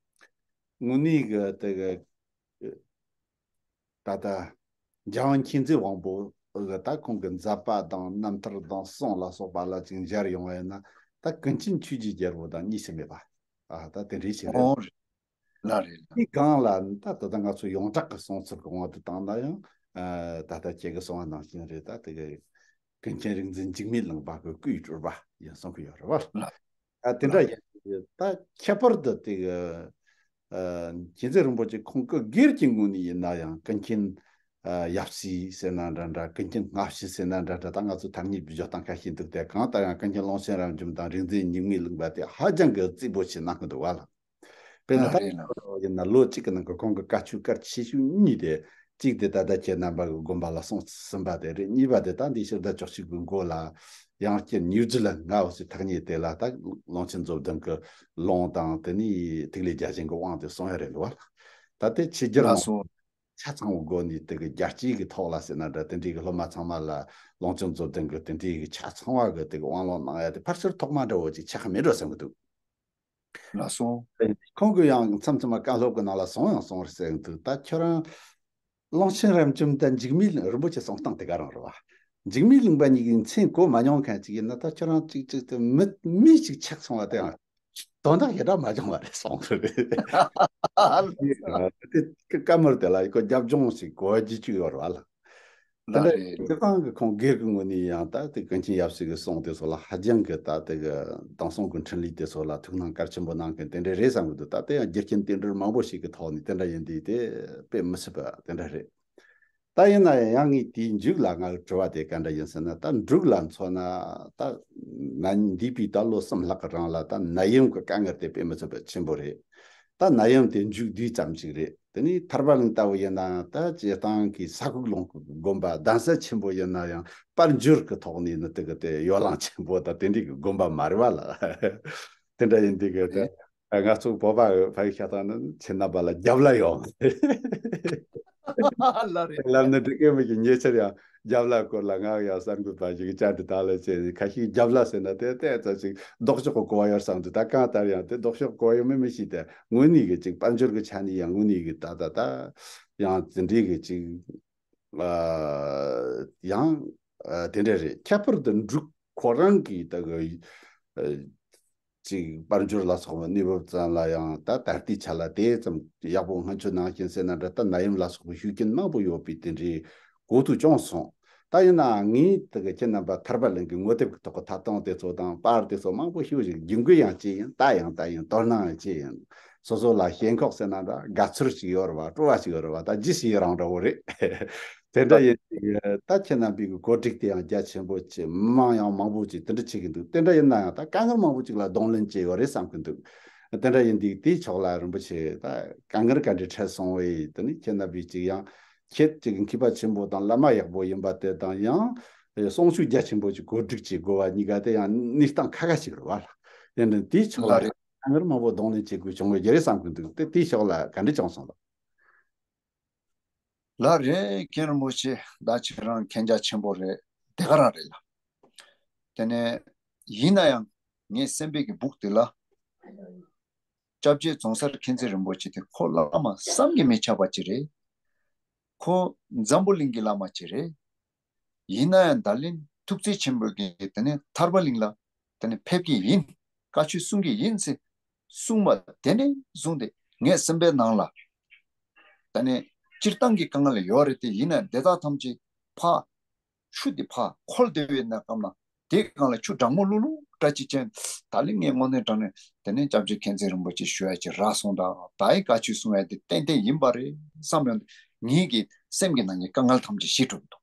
དངོས་གནས་གི་དེ་གི་ད་ལྟ་འཇམ་དབྱངས་མཁྱེན་བརྩེ་དབང་པོ་གི་ད་ཁོང་གི་མཛད་པ་དང་རྣམ་ཐར་དང་གསུང་ལ་སོགས་པ་ལ་ཅིག་མཇལ་ཡོང་བ་ཡིན་ན། ད་ཀུན་མཁྱེན་ཆོས་ཀྱི་རྒྱལ་པོ་དང་གཉིས་སུ་མེད་པ། ཨ། ད་དེ་འདྲའི་ཞིག་རེད། ཨོ་རེད། ལགས་རེད། དེའི་སྒང་ལ་ད་ད་ལྟ་ང་ཚོ་ཡོངས་གྲགས་ཀྱི་གསུང་ཚུལ་གྱི་དབང་དུ་བཏང་ན་ཡང་། ཨ། ད་ལྟ་ཁྱེད་ཀྱིས་གསུངས་པ་ནང་བཞིན་རེད། ད་དེ་གི་ཀུན་མཁྱེན་རིག་འཛིན་འཇིགས་མེད་གླིང་པ་གི་སྐུའི་སྤྲུལ་པ་ཡིན་གསུང་གི་ཡོད་རེད་བ། ལགས། ཨ། དེ་འདྲ་ཡིན་དུས་ད་ཁྱད་པར་དུ་དེ་གི་ཨ། མཁྱེན་བརྩེ་རིན་པོ་ཆེ་ཁོང་སྐུ་སྒེར་གྱི་ངོས་ནས་ཡིན་ན་ཡང་ཀུན་མཁྱེན། ཨ། ཡབ་སྲས་ཟེར་ན་འདྲ་འདྲ། ཀུན་མཁྱེན་སྔ་ཕྱི་ཟེར་ན་འདྲ་འདྲ། ད་ང་ཚོ་ཐ་སྙད་བརྗོད་སྟངས་ཁ་ཤས་འདུག་སྟེ། གང་ལྟར་ཡང་ཀུན་མཁྱེན་ཀློང་ཆེན་རབ་འབྱམས་དང་རིག་འཛིན་འཇིགས་མེད་གླིང་པ་དེ་ཧ་ཅང་གི་རྩེ་པོ་ཆེ་གནང་གི་འདུག་བ་ལ། དཔེར་ན་ད་ལགས་རེད་ལགས། ཡིན་ན་ལོ་གཅིག་གི་ནང་གི་ཁོང་གི་བཀའ་ཆོས་སྐར་ཆེ་ཤོས་གཉིས་དེ། གཅིག་དེ་ད་ལྟ་ཁྱེད་རྣམ་པ་གི་དགོན་པ་ལ་གསུང་ཟིན་པ་དེ་རེད། གཉིས་པ་དེ་ད་འདི་ཕྱི་ཟླ་བཅུ་གཅིག་གི་མགོ་ལ་ཡང་བསྐྱར་ཉིའུ་ཛི་ལན་ང་འོ་ཟེར་ཐག་ཉེ་དེ་ལ་ད་ཀློང་ཆེན་རྫོགས་ལྡན་གྱི་ལུང་དང་དེ་ནས་ཐིག་ལེ་བརྒྱ་བྱིན་གྱི་དབང་དེ་གསུང་ཡ་རེད་འདུག་བ། ད་དེ་ཕྱི་རྒྱལ་ལ་མང་སོང་། ཆ་ཚང་བའི་སྒོ་ནས་དེ་གི་རྒྱལ་སྤྱིའི་གི་ཐོག་ལ་ཟེར་ན་འདྲ། དེ་འདྲའི་གི་སློབ་མ་ཚང་མ་ལ་ཀློང་ཆེན་རྫོགས་ལྡན་གྱི་དེ་འདྲའི་གི་ཆ་ཚང་བ་གི་དེ་གི་དབང་ལུང་གནང་ཡ་དེ་ཕལ་ཆེར་ཐོག་མ་འདྲ་བོ་ཅིག་ཆགས་ཀྱི་མེད་འགྲོ་བསམ་གི་འདུག་ལགས་སོ། ཁོང་གིས་ཡང་མཚམས་མཚམས་མ་བཀའ་སློབ་ཀྱི་ནང་ལ་གསུངས་ཡང་གསུངས་རེད་ཟེར་གི་འདུག་ད་ཁྱོད་རང་ཀློང་ཆེན་རབ་འབྱམས་དང་འཇིགས་མེད་གླིང་། རིན་པོ་ཆེ་གསུང་སྟངས་དེ་ག་རང་རེད་བ། འཇིགས་མེད་གླིང་པ་གཉིས་ཀྱི་མཚན་གོ་མ་མྱོང་མཁན་ཅིག་ཡིན་ན། ད་ཁྱོད་རང་ཅིག་ཅིག་ཏུ་མི་མི་ཞིག་ཆགས་སོང་བ་དེ་ཡང་དོན་དག་ཞེ་དྲག་མ་བྱུང་བ་རེད་གསུངས་རེད། དེ་བཀའ་མོལ་དེ་ལ་ཁོ་རྒྱབ་ལྗོངས་ཤིག་གོ་རྒྱུ་ཅིག་ཡོད་རེད་བ་ལ། དེ་ལ་འདྲ་རེད། སྤྱིར་བཏང་གི་ཁོང་སྒེར་གྱི་ངོས་ནས་ཡང་ད་དེ་ཀུན་མཁྱེན་ཡབ་སྲས་ཀྱི་གསུང་དེ་ཚོ་ལ་ཧ་ཅང་གི་ད་དེ་གི་དེང་སང་གི་འཕྲིན་ལས་དེ་ཚོ་ལ་ཐུགས་སྣང་གལ་ཆེན་པོ་གནང་མཁན་དེ་འདྲ་རེད་བསམ་གི་འདུག་ད་དེ་ཡང་རྒྱུ་རྐྱེན་རྟེན་འབྲེལ་མང་པོ་ཞིག་གི་ཐོག་ནས་དེ་འདྲ་ཡིན་དུས་དེ་དཔེ་མི་སྲིད་པ་དེ་འདྲ་རེད། ད་ཡིན་ན་ཡང་ངས་དེའི་མཇུག་ལ་ང་གི་དྲི་བ་དེ་ག་འདྲ་ཡིན་ཟེར་ན། ད་འབྲུག་ལ་མཚོན་ན་ད་ན་འདས་པའི་ད་ལོ་གསུམ་ལྷག་གི་རིང་ལ་ད་ནད་ཡམས་ཀྱི་དཀའ་ངལ་དེ་དཔེ་མི་སྲིད་པ་ཆེན་པོ་རེད། ད་ནད་ཡམས་དེ་མཇུག་བསྡུས་ཙམ་ཞིག་རེད། དེ་ནས་ཐར་པ་གླིང་ལྟ་བུ་ཡིན་ན་ཡང་ད་སྤྱིར་བཏང་གི་ས་ཁུག་ལུང་གི་དགོན་པ་གདན་ས་ཆེན་པོ་ཡིན་ན་ཡང་དཔལ་འབྱོར་གྱི་ཐོག་ནས་ནི་དེ་གི་དེ་ཡོ་ལང་ཆེན་པོ་དང་དེ་འདྲའི་གི་དགོན་པ་མ་རེད་བ་ལ། དེ་འདྲ་ཡིན་དུས་གི་དེ་ང་ཚོ་བོད་པ་ཕ་གི་ཤ་སྟག་ནི་ཁྱེད་རྣམ་པ་ལ་རྒྱབ་ལ་ཡོང་། ལ་རེད། ལབ་ནི་འགྲིག་གི་མི་གི། ཉེ་ཆར་ཡང་རྒྱབ་ལ་སྐོར་ལ་ང་ཡང་གསར་འགོད་པ་ཞིག་བཅར་འདྲི་དག་ལ་བྱས་ནས། ཁ་ཤས་རྒྱབ་ལ་ཟེར་ན་དེ་དེ་ཙམ་ཞིག་ལྡོག་ཕྱོགས་ཀྱི་གོ་བ་ཡོད་བསམ་འདུག། ད་གང་ལྟར་ཡང་དེ་ལྡོག་ཕྱོགས་གོ་བ་ཡོད་མེད་མི་ཤེས་ཏེ། དངོས་གནས་ཀྱི་ཅིག་དཔལ་འབྱོར་གྱི་ཆ་ནས་ཡང་དངོས་གནས་ཀྱི་ད་ད་ད་ཡང་དེ་འདྲའི་གི་ཅིག་ཨ་ཡང་ཨ་དེ་འདྲ་རེད། ཁྱད་པར་དུ་འབྲུག་ཁོ་རང་གི་ད་གི་ཨ་ཅིག་དཔལ་འབྱོར་ལ་སོགས་པའི་གནས་བབ་ཙམ་ལ་ཡང་ད་ད་ལྟའི་ཆ་ལ་དེ་ཙམ་ཡག་པོ། སྔོན་ཆད་ནང་བཞིན་ཟེར་ན་འདྲ། ད་ནད་ཡམས་ལ་སོགས་པའི་ཤུགས་རྐྱེན་མང་པོ་ཡོད་པའི་དེ་འདྲའི་གོ་ཐོས་བྱུང་སོང་། ད་ཡིན་ནའང་ངས་དེ་གི་ཁྱེད་རྣམ་པ་ཐར་པ་གླིང་གི་ངོ་དེབ་ཀྱི་ཐོག་གི་ཐད་གཏོང་དེ་ཚོ་དང་པར་དེ་ཚོ་མང་པོ་ཞེ་པོ་ཞིག་རྒྱུན་སྐུལ་ཡང་བྱས་ཡིན། ལྟ་ཡང་ལྟ་ཡིན། དོ་སྣང་ཡང་བྱས་ཡིན། སོ་སོ་ལ་ཞེན་ཁོག་ཟེར་ན་འདྲ། དགའ་ཚོར་ཞིག་ཡོད་རེད་བ། སྤྲོ་བ་ཞིག་ཡོད་རེད་བ། ད་ཅི་ཞིག་ཡི་རང་འདྲ་བོ་རེད། དེ་འདྲ་ཡིན་དུས་ད་ཁྱེད་རྣམ་པའི་གི་གོ་སྒྲིག་དེ་ཡང་རྒྱ་ཆེན་པོ་བྱས། མི་མང་ཡང་མང་པོ་ཅིག་དེ་འདྲ་བྱེད་ཀྱི་འདུག། དེ་འདྲ་ཡིན་ན་ཡང་ད་དཀའ་ངལ་མང་པོ་ཅིག་ལ་གདོང་ལེན་བྱས་ཡོད་རེད་བསམ་གྱི་འདུག། དེ་འདྲ་ཡིན་དུས་དེའི་ཕྱོགས་ལ་རིན་པོ་ཆེ་ད་དཀའ་ངལ་ག་འདྲ་འཕྲད་སོང་བས། དེ་ནི་ཁྱེད་རྣམ་པས་ཅིག་ཡང་ཁྱེད་ཅིག་མཁས་པ་ཆེན་པོ་དང་བླ་མ་ཡག་པོ་ཡིན་པ་དེ་དང་། ཡང་གསུང་ཆོས་རྒྱ་ཆེན་པོ་ཅིག་གོ་སྒྲིག་བྱེད་དགོས་པ་གཉིས་ཀ་དེ་ཡང་གནས་སྟངས་ཁག་ཁག་ཅིག་རེད་བ་ལ། དེ་འདྲ་དེའི་ཕྱོགས་ལ་ལ་རེད། དཀའ་ངལ་མང་པོ་གདོང་ལེན་བྱེད་དགོས་བྱུང་བའི་རྒྱུ་རེད་བསམ་གྱི་འདུག། དེ་དེའི་ཕྱོགས་ལ་ག་འདྲ་བྱུང་སོང་ལགས། ལགས་རེད། མཁན་རིན་པོ་ཆེ་ད་ཁྱེད་རང་མཁྱེན་རྒྱ་ཆེན་པོ་རེད། དེ་ག་རང་རེད་ལགས། དེ་ནས་ཡིན་ན་ཡང་ངའི་སེམས་པའི་གི་སྦུག་དེ་ལ་སྐྱབས་རྗེ་རྫོང་སར་མཁྱེན་བརྩེ་རིན་པོ་ཆེ་དེ་ཁོ་བླ་མ་བསམ་གྱིས་མི་ཁྱབ་པ་ཅིག་རེད། ཁོ་འཛམ་བུ་གླིང་གི་བླ་མ་ཅིག་རེད། ཡིན་ན་ཡང་ད་ལན་ཐུགས་བརྩེ་ཆེན་པོས་ཀྱིས་དེ་ནས་ཐར་པ་གླིང་ལ་དེ་ནས་ཕེབས་ཀྱི་ཡིན། བཀའ་ཆོས་གསུང་གི་ཡིན་ཟེར་གསུངས་པ་དེ་ནས་བཟུང་སྟེ་ངའི་སེམས་པའི་ནང་ལ་དེ་ནས་སྤྱིར་བཏང་གི་དཀའ་ངལ་ཡོད་རེད་དེ། ཡིན་ན་དེ་དག་ཐམས་ཅད་ཕར་ཆུ་དེ་ཕར་འཁོར་བསྡད་པའི་གནས་སྐབས་ན་དེའི་སྒང་ལ་ཆུ་གྲང་མོ་ལྷུག་ལྷུག་འདྲ་ཅིག་ཅན། ད་ལན་ངས་དངོས་གནས་དྲང་གནས་དེ་ནས་སྐྱབས་རྗེ་མཁྱེན་བརྩེ་རིན་པོ་ཆེ་ཞུ་ཡ་ཅིག་རག་སོང་དང་། ད་ཡིན་བཀའ་ཆོས་གསུང་ཡ་དེ་ཏན་ཏན་ཡིན་པ་རེད་བསམ་ཡོང་དུས། ངེད་ཀྱི་སེམས་ཀྱི་ནང་གི་དཀའ་ངལ་ཐམས་ཅད་ཞི་གྲུབ་འདུག།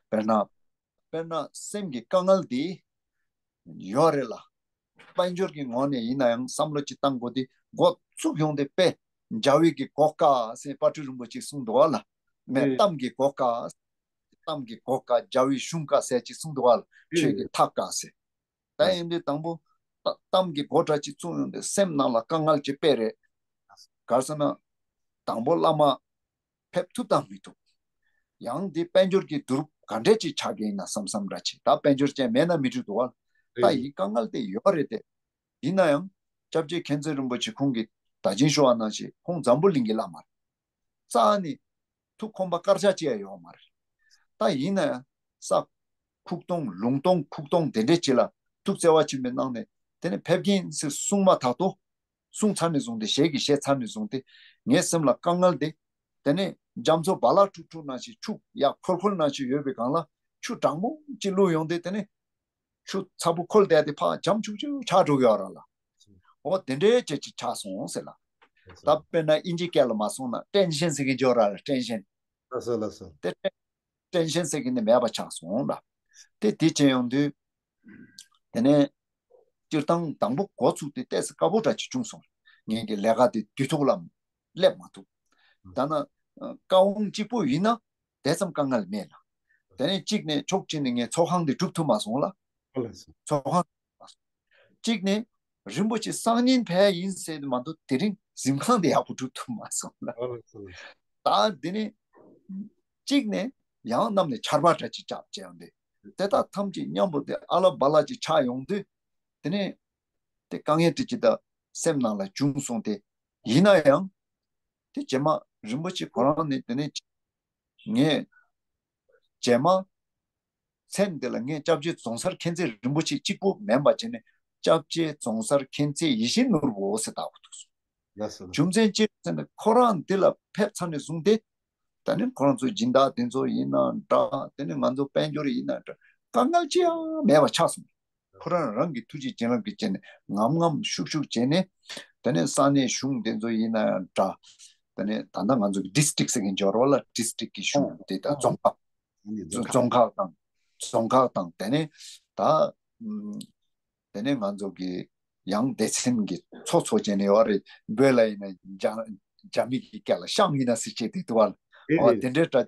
དཔེར་ན། དཔེར་ན་སེམས་ཀྱི་དཀའ་ངལ་འདི་ཡོད་རེད་ལ། དཔལ་འབྱོར་གྱི་ངོས་ནས་ཡིན་ན་ཡང་བསམ་བློ་ཅིག་བཏང་དགོས་དུས་འགོ་བཙུགས་ཡོང་དུས་དཔེ་འཇའ་འོད་ཀྱི་གོ་སྐབས་ཟེར་དཔལ་སྤྲུལ་རིན་པོ་ཆེས་གསུངས་འདུག་བ་ལ། མེད་ཨེ། གཏམ་གྱི་གོ་སྐབས། གཏམ་གྱི་གོ་སྐབས། འཇའ་འོད་གཞུང་སྐབས་ཟེར་ཅིག་གསུངས་འདུག་བ་ལ། ཨེ། ཆོས་ཀྱི་ཐབས་སྐབས་ཟེར། ད་ཨེ། ཡིན་དུས་དང་པོ་གཏམ་གྱི་སྒོ་འདྲ་ཅིག་བཙུགས་ཡོང་དུས་སེམས་ནང་ལ་དཀའ་ངལ་ཅིག་དཔེ་རེད། ག་རེ་ཟེར་ན། དང་པོ་བླ་མ་ཕེབས་ཐུབ་དང་མི་ཐུབ། ཡང་འདི་དཔལ་འབྱོར་གྱི་བསྡུ་རུབ་ག་འདྲས་ཅིག་ཆགས་ཀྱི་ཡིན་ན་བསམ་བསམ་འདྲ་ཅིག། ད་དཔལ་འབྱོར་ཅན་མེད་ན་མི་འགྲིག་འདུག་བ། ད་ཡིན་དཀའ་ངལ་དེ་ཡོད་རེད་དེ། ཡིན་ན་ཡང་སྐྱབས་རྗེ་མཁྱེན་བརྩེ་རིན་པོ་ཆེ་ཁོང་གིས་ད་གིན་ཞུ་བ་ནང་བཞིན་ཁོང་འཛམ་བུ་གླིང་གི་བླ་མ་རེད། རྩ་ནས་ཐུགས་ཁོམ་པ་སྐར་ཆ་གཅིག་ཡང་ཡོད་མ་རེད། ད་ཡིན་ན་ཡང་ས་ཁུག་སྟོང་ལུང་སྟོང་ཁུག་སྟོང་དེ་འདྲས་ཅིག་ལ་ཐུགས་བརྩེ་བ་ཆེན་པོས་གནང་ནས་དེ་ནས་ཕེབས་ཀྱིན་ཟེར་གསུངས་མ་ཐག་ཏུ། གསུངས་ཚར་ནས་བཟུང་སྟེ། ཞལ་གྱིས་བཞེས་ཚར་ནས་བཟུང་སྟེ། ངའི་སེམས་ལ་དཀའ་ངལ་དེ། དེ་ནས་རྒྱ་མཚོ་བ་ལ་འཁྲུག་འཁྲུག་ནང་བཞིན། ཆུ་ཡར་འཁོལ་འཁོལ་ནང་བཞིན་ཡོད་པའི་སྒང་ལ་ཆུ་གྲང་མོ་ཅིག་བླུགས་ཡོང་དུས་དེ་ནས་ཆུ་ཚ་པོ་འཁོལ་བསྡད་དེ་ཕར་འཇམ་ཆུག་ཆུག་ཆགས་འགྲོ་གི་ཡོད་རེད་ལ། འོ་དེ་འདྲའི་ཅིག་ཅིག་ཆགས་སོང་ཟེར་ལ། ད་དཔེར་ན་དབྱིན་ཇིའི་སྐད་ལ་མ་སོང་ན་ཊེན་ཤན་ཟེར་གྱི་འཇོག་ར་ལ། ཊེན་ཤན། ལགས་སོ་ལགས་སོ། དེ་ཊེན་ཤན་ཟེར་གྱི་ནི་མེད་པ་ཆགས་སོང་ལ། དེ་དེ་བྱས་ཡོང་དུས། དེ་ནས་སྤྱིར་བཏང་དང་པོ་འགོ་ཚུགས་དེ་ཏོག་ཙམ་དཀའ་པོ་འདྲ་ཅིག་བྱུང་སོང་། ངེད་ཀྱི་ལས་ཀ་དེ་དུས་ཐོག་ལ་སླེབས་མ་ཐུབ། ད་ན་ཨ་བཀའ་དབང་གཅིག་པོ་ཡིན་ན་དེ་ཙམ་དཀའ་ངལ་མེད་ལ། དེ་ནས་གཅིག་ནས་ཕྱོགས་གཅིག་ནས་ངས་ཚོགས་ཁང་དེ་སྒྲུབ་ཐུབ་མ་སོང་ལ། ཨོ་ལགས་སོ། ཚོགས་ཁང་གཅིག་ནས་རིན་པོ་ཆེ་སང་ཉིན་ཕེབས་ཡིན་ཟེར་དུས་མ་གཏོགས་དེ་རིང་གཟིམ་ཁང་དེ་ཡག་པོ་སྒྲུབ་ཐུབ་མ་སོང་ལ། ཨོ་ལགས་སོ། ད་དེ་ནས་གཅིག་ནས་ཡང་གནམ་ནས་ཆར་པ་འདྲ་ཅིག་བརྒྱབ་བྱས་ཡོང་དུས། དེ་དག་ཐམས་ཅད་མཉམ་པོ་དེ་ཨ་ལ་བ་ལ་ཅིག་ཆགས་ཡོང་དུས། དེ་ནས་དེ་དཀའ་ངལ་དེ་ཅིག་ད་སེམས་ནང་ལ་བྱུང་སོང་སྟེ། ཡིན་ན་ཡང་དེ་རྗེས་མ་རིན་པོ་ཆེ་ཁོ་རང་ནས་དེ་ནས་ངས་རྗེས་མ་མཚན་འདི་ལ་ངས་སྐྱབས་རྗེ་རྫོང་སར་མཁྱེན་བརྩེ་རིན་པོ་ཆེ་གཅིག་པུ་མིན་པ་བྱས་ནས། སྐྱབས་རྗེ་རྫོང་སར་མཁྱེན་བརྩེ་ཡིད་བཞིན་ནོར་བུ་ཟེར་བཏགས་པ་འདུག་སོང་། ལགས་སོ། རྒྱུ་མཚན་ཅི་ཟེར་ན་ཁོ་རང་འདི་ལ་ཕེབས་ཚར་ནས་བཟུང་སྟེ། ད་ནི་ཁོ་རང་ཚོའི་སྦྱིན་བདག་དེ་ཚོ་ཡིན་ན་འདྲ། དེ་ནི་ང་ཚོ་དཔལ་འབྱོར་ཡིན་ན་འདྲ། དཀའ་ངལ་ཅི་ཡང་མེད་པ་ཆགས་སོང་། ཁོ་རང་རང་གི་ཐུགས་རྗེ་བྱིན་རླབས་ཀྱི་རྐྱེན་ནས་ངམ་ངམ་ཤུགས་ཤུགས་བྱས་ནས། དེ་ནས་ས་གནས་གཞུང་དེ་ཚོ་ཡིན་ན་ཡང་འདྲ། དེ་ནས་ད་ལྟ་ང་ཚོ་གི་ཌིས་ཊིག་ཟེར་མཁན་འབྱོར་བ་ལ། ཌིས་ཊིག་གི་གཞུང་དེ་དང་རྫོང་ཁག་ཨ་ནི་རྫོང་ཁག་རྫོང་ཁག་དང་། རྫོང་ཁག་དང་། དེ་ནས་ད་ཨམ། དེ་ནས་ང་ཚོ་གི་ཡང་སྡེ་ཚན་གྱི་ཚོགས་གཙོ་བྱས་ནས་ཡོད་རེད། བོད་ལ་ཡིན་ན་རྒྱ་རྒྱ་མི་གི་སྐད་ལ་ཤང་ཡིན་ན་ཟེར་བྱས་དེ་འདུག་བ་ལ། ཨེ་ཨོ་རེད། དེ་འདྲའི་འདྲ་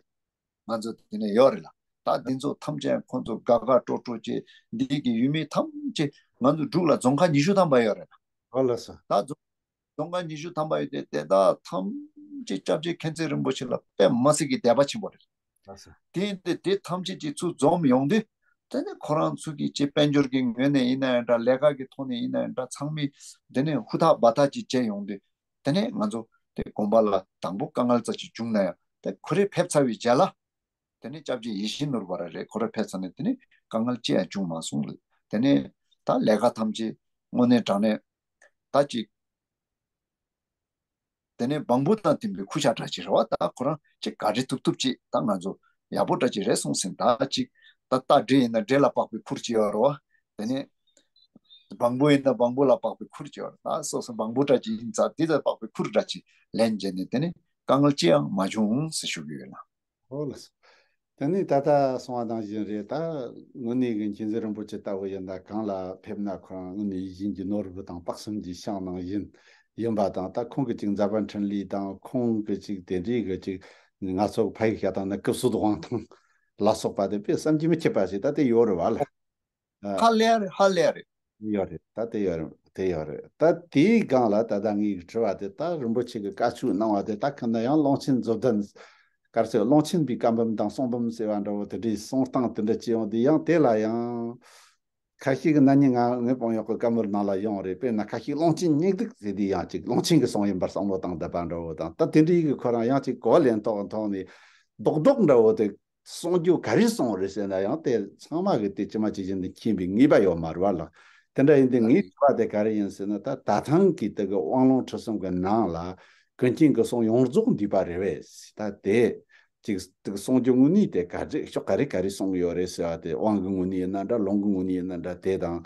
ང་ཚོ་དེ་ནས་ཡོད་རེད་ལ། ད་འདི་ཚོ་ཐམས་ཅད་ཁོང་ཚོ་དགའ་དགའ་སྤྲོ་སྤྲོ་བྱས། འདི་གི་ཡུལ་མི་ཐམས་ཅད་ང་ཚོ་འབྲུག་ལ་རྫོང་ཁག་ཉི་ཤུ་ཐམ་པ་ཡོད་རེད་ལ། ཨོ་ལགས་སོ། ད་རྫོང་རྫོང་ཁག་ཉི་ཤུ་ཐམ་པ་ཡོད་དེ། དེ་དག་ཐམས་ ཅིག་སྐྱབས་རྗེ་མཁྱེན་བརྩེ་རིན་པོ་ཆེ་ལ་དཔེ་མ་སྲིད་ཀྱི་དད་པ་ཆེན་པོ་རེད། ལགས་སོ། དེ་ཡིན་དུས་དེ་ཐམས་ཅད་ཀྱི་ཚུར་འཛོམས་ཡོང་དུས། དེ་ནས་ཁོ་རང་ཚོ་གི་ཅིག་དཔལ་འབྱོར་གྱི་ངོས་ནས་ཡིན་ན་ཡང་འདྲ། ལས་ཀ་གི་ཐོག་ནས་ཡིན་ན་ཡང་འདྲ། ཚང་མས་དེ་ནས་ཧུར་ཐག་འབད་ཐག་ཅིག་བྱས་ཡོང་དུས། དེ་ནས་ང་ཚོ་དེ་དགོན་པ་ལ་དང་པོ་དཀའ་ངལ་ཙམ་ཅིག་བྱུང་ན་ཡང་། དེ་ཁོ་རེ་ཕེབས་ཚར་བའི་རྗེས་ལ། དེ་ནས་སྐྱབས་རྗེ་ཡིད་བཞིན་ནོར་བུ་ར་རེད། ཁོ་ར་ཕེབས་ཚར་ནས་དེ་ནས་དཀའ་ངལ་ཅི་ཡང་བྱུང་མ་སོང་། དེ་ནས་ད་ལས་ཀ་ཐམས་ཅད་དངོས་གནས་དྲང་གནས་ད་ཅིག་དེ་ནས་བང་བུ་དང་ལྡན་པའི་ཁུར་ཆ་འདྲ་ཅིག་རེད་བ། ད་ཁོ་རང་ཅིག་ག་འདྲ་ཐུབ་ཐུབ་ཅིག་ད་ང་ཚོ་ཡག་པོ་འདྲ་ཅིག་རེད་སོང་ཟིན། ད་ཅིག་ད་རྟ་འདྲེ་ཡིན་ན་འདྲེ་ལ་དཔག་པའི་ཁུར་ཅིག་ཡོད་རེད་བ། དེ་ནས་བང་བུ་ཡིན་ན་བང་བུ་ལ་དཔག་པའི་ཁུར་ཅིག་ཡོད་རེད། ད་སོ་སོ་བང་བུ་འདྲ་ཅིག་ཡིན་ཙང་དེ་ལ་དཔག་པའི་ཁུར་འདྲ་ཅིག་ལེན་བྱས་ནས་དེ་ནས་དཀའ་ངལ་ཅི་ཡང་མ་བྱུང་ཟེར་ཞུ་གི་ཡོད་ལ། ཨོ་ལགས་སོ། དེ་ནས་ད་ལྟ་གསུངས་པ་ནང་བཞིན་རེད། ད་དངོས་གནས་ཀྱི་མཁྱེན་བརྩེ་རིན་པོ་ཆེ་ལྟ་བུ་ཡིན་ན་གང་ལ་ཕེབས་ན་ཁོ་རང་དངོས་གནས་ཡིད་བཞིན་གྱི་ནོར་བུ་དང་དཔག་བསམ་གྱི་ཤིང་ནང་བཞིན་ཡིན་པ་དང་། ད་ཁོང་གི་ཅིག་མཛད་པ་འཕྲིན་ལས་དང་། ཁོང་གི་ཅིག་དེ་འདྲའི་གི་ཅིག་ང་ཚོ་ཕ་ཡིག་བཤད་སྟངས་ན་སྐུ་གསུང་ཐུགས་དབང་ཐང་ལ་སོགས་པ་དེ་དཔེ་བསམ་གྱིས་མི་ཁྱབ་པ་ཞིག་ད་དེ་ཡོད་རེད་བ་ལ། ཧ་ལས་རེད། ཧ་ལས་རེད། ཡོད་རེད། ད་དེ་ཡོད་རེད། དེ་ཡོད་རེད། ད་དེའི་སྒང་ལ་ད་ལྟ་ངའི་དྲི་བ་དེ། ད་རིན་པོ་ཆེ་གི་བཀའ་ཆོས་གནང་བ་དེ་ད་གང་ན་ཡང་ཀློང་ཆེན་མཛོད་བདུན། ག་རེ་ཟེར། ཀློང་ཆེན་པའི་བཀའ་འབུམ་དང་གསུང་འབུམ་ཟེར་བ་འདྲ་བོ། དེ་འདྲའི་གསུང་སྟངས་དེ་འདྲ་ཅིག་ཡོང་དུས། ཡང་དེ་ལ་ཡང་ཁ་ཤས་ཀྱི་ན་ནིང་ང་ངའི་དཔང་ཡོག་གི་བཀའ་མོལ་ནང་ལ་ཡོང་རེད། དཔེར་ན་ཁ་ཤས་ཀློང་ཆེན་སྙིང་སྡུག་ཟེར་དུས་ཡང་ཅིག་ཀློང་ཆེན་གྱི་གསུང་ཡིན་པར་བསམ་བློ་བཏང་བསྡད་པ་འདྲ་བོ་དང་། ད་དེ་འདྲའི་གི་ཁོ་རང་ཡང་ཅིག་གོ་བ་ལེན་ཐོག་ཐོག་ནས་རྡོག་རྡོག་འདྲ་བོ་དེ། གསུང་རྒྱུ་ག་རེ་གསུངས་རེད་ཟེར་ན་ཡང་དེ་ཚང་མ་གི་དེ་ཇི་མ་ཇི་བཞིན་དུ་མཁྱེན་པའི་ངེས་པ་ཡོད་མ་རེད་བ་ལགས། དེ་འདྲ་ཡིན་དུས་ངའི་དྲི་བ་དེ་ག་རེ་ཡིན་ཟེར་ན། ད་ད་ཐེངས་ཀྱི་དེ་གི་དབང་ལུང་ཁྲིད་གསུམ་གི་ནང་ལ་ཀུན་མཁྱེན་གྱི་གསུང་ཡོངས་རྫོགས་འདུས་པ་རེད་པས། ད་དེ་ཅིག་དེ་གི་གསུང་རྒྱུ་དངོས་གནས་དེ་ག་རེ་ཕྱོགས་ག་རེ་ག་རེ་གསུངས་ཡོད་རེད་ཟེར་བ་དེ། དབང་གི་ངོས་ནས་ཡིན་ན་འདྲ། ལུང་གི་ངོས་ནས་ཡིན་ན་འདྲ། དེ་དང་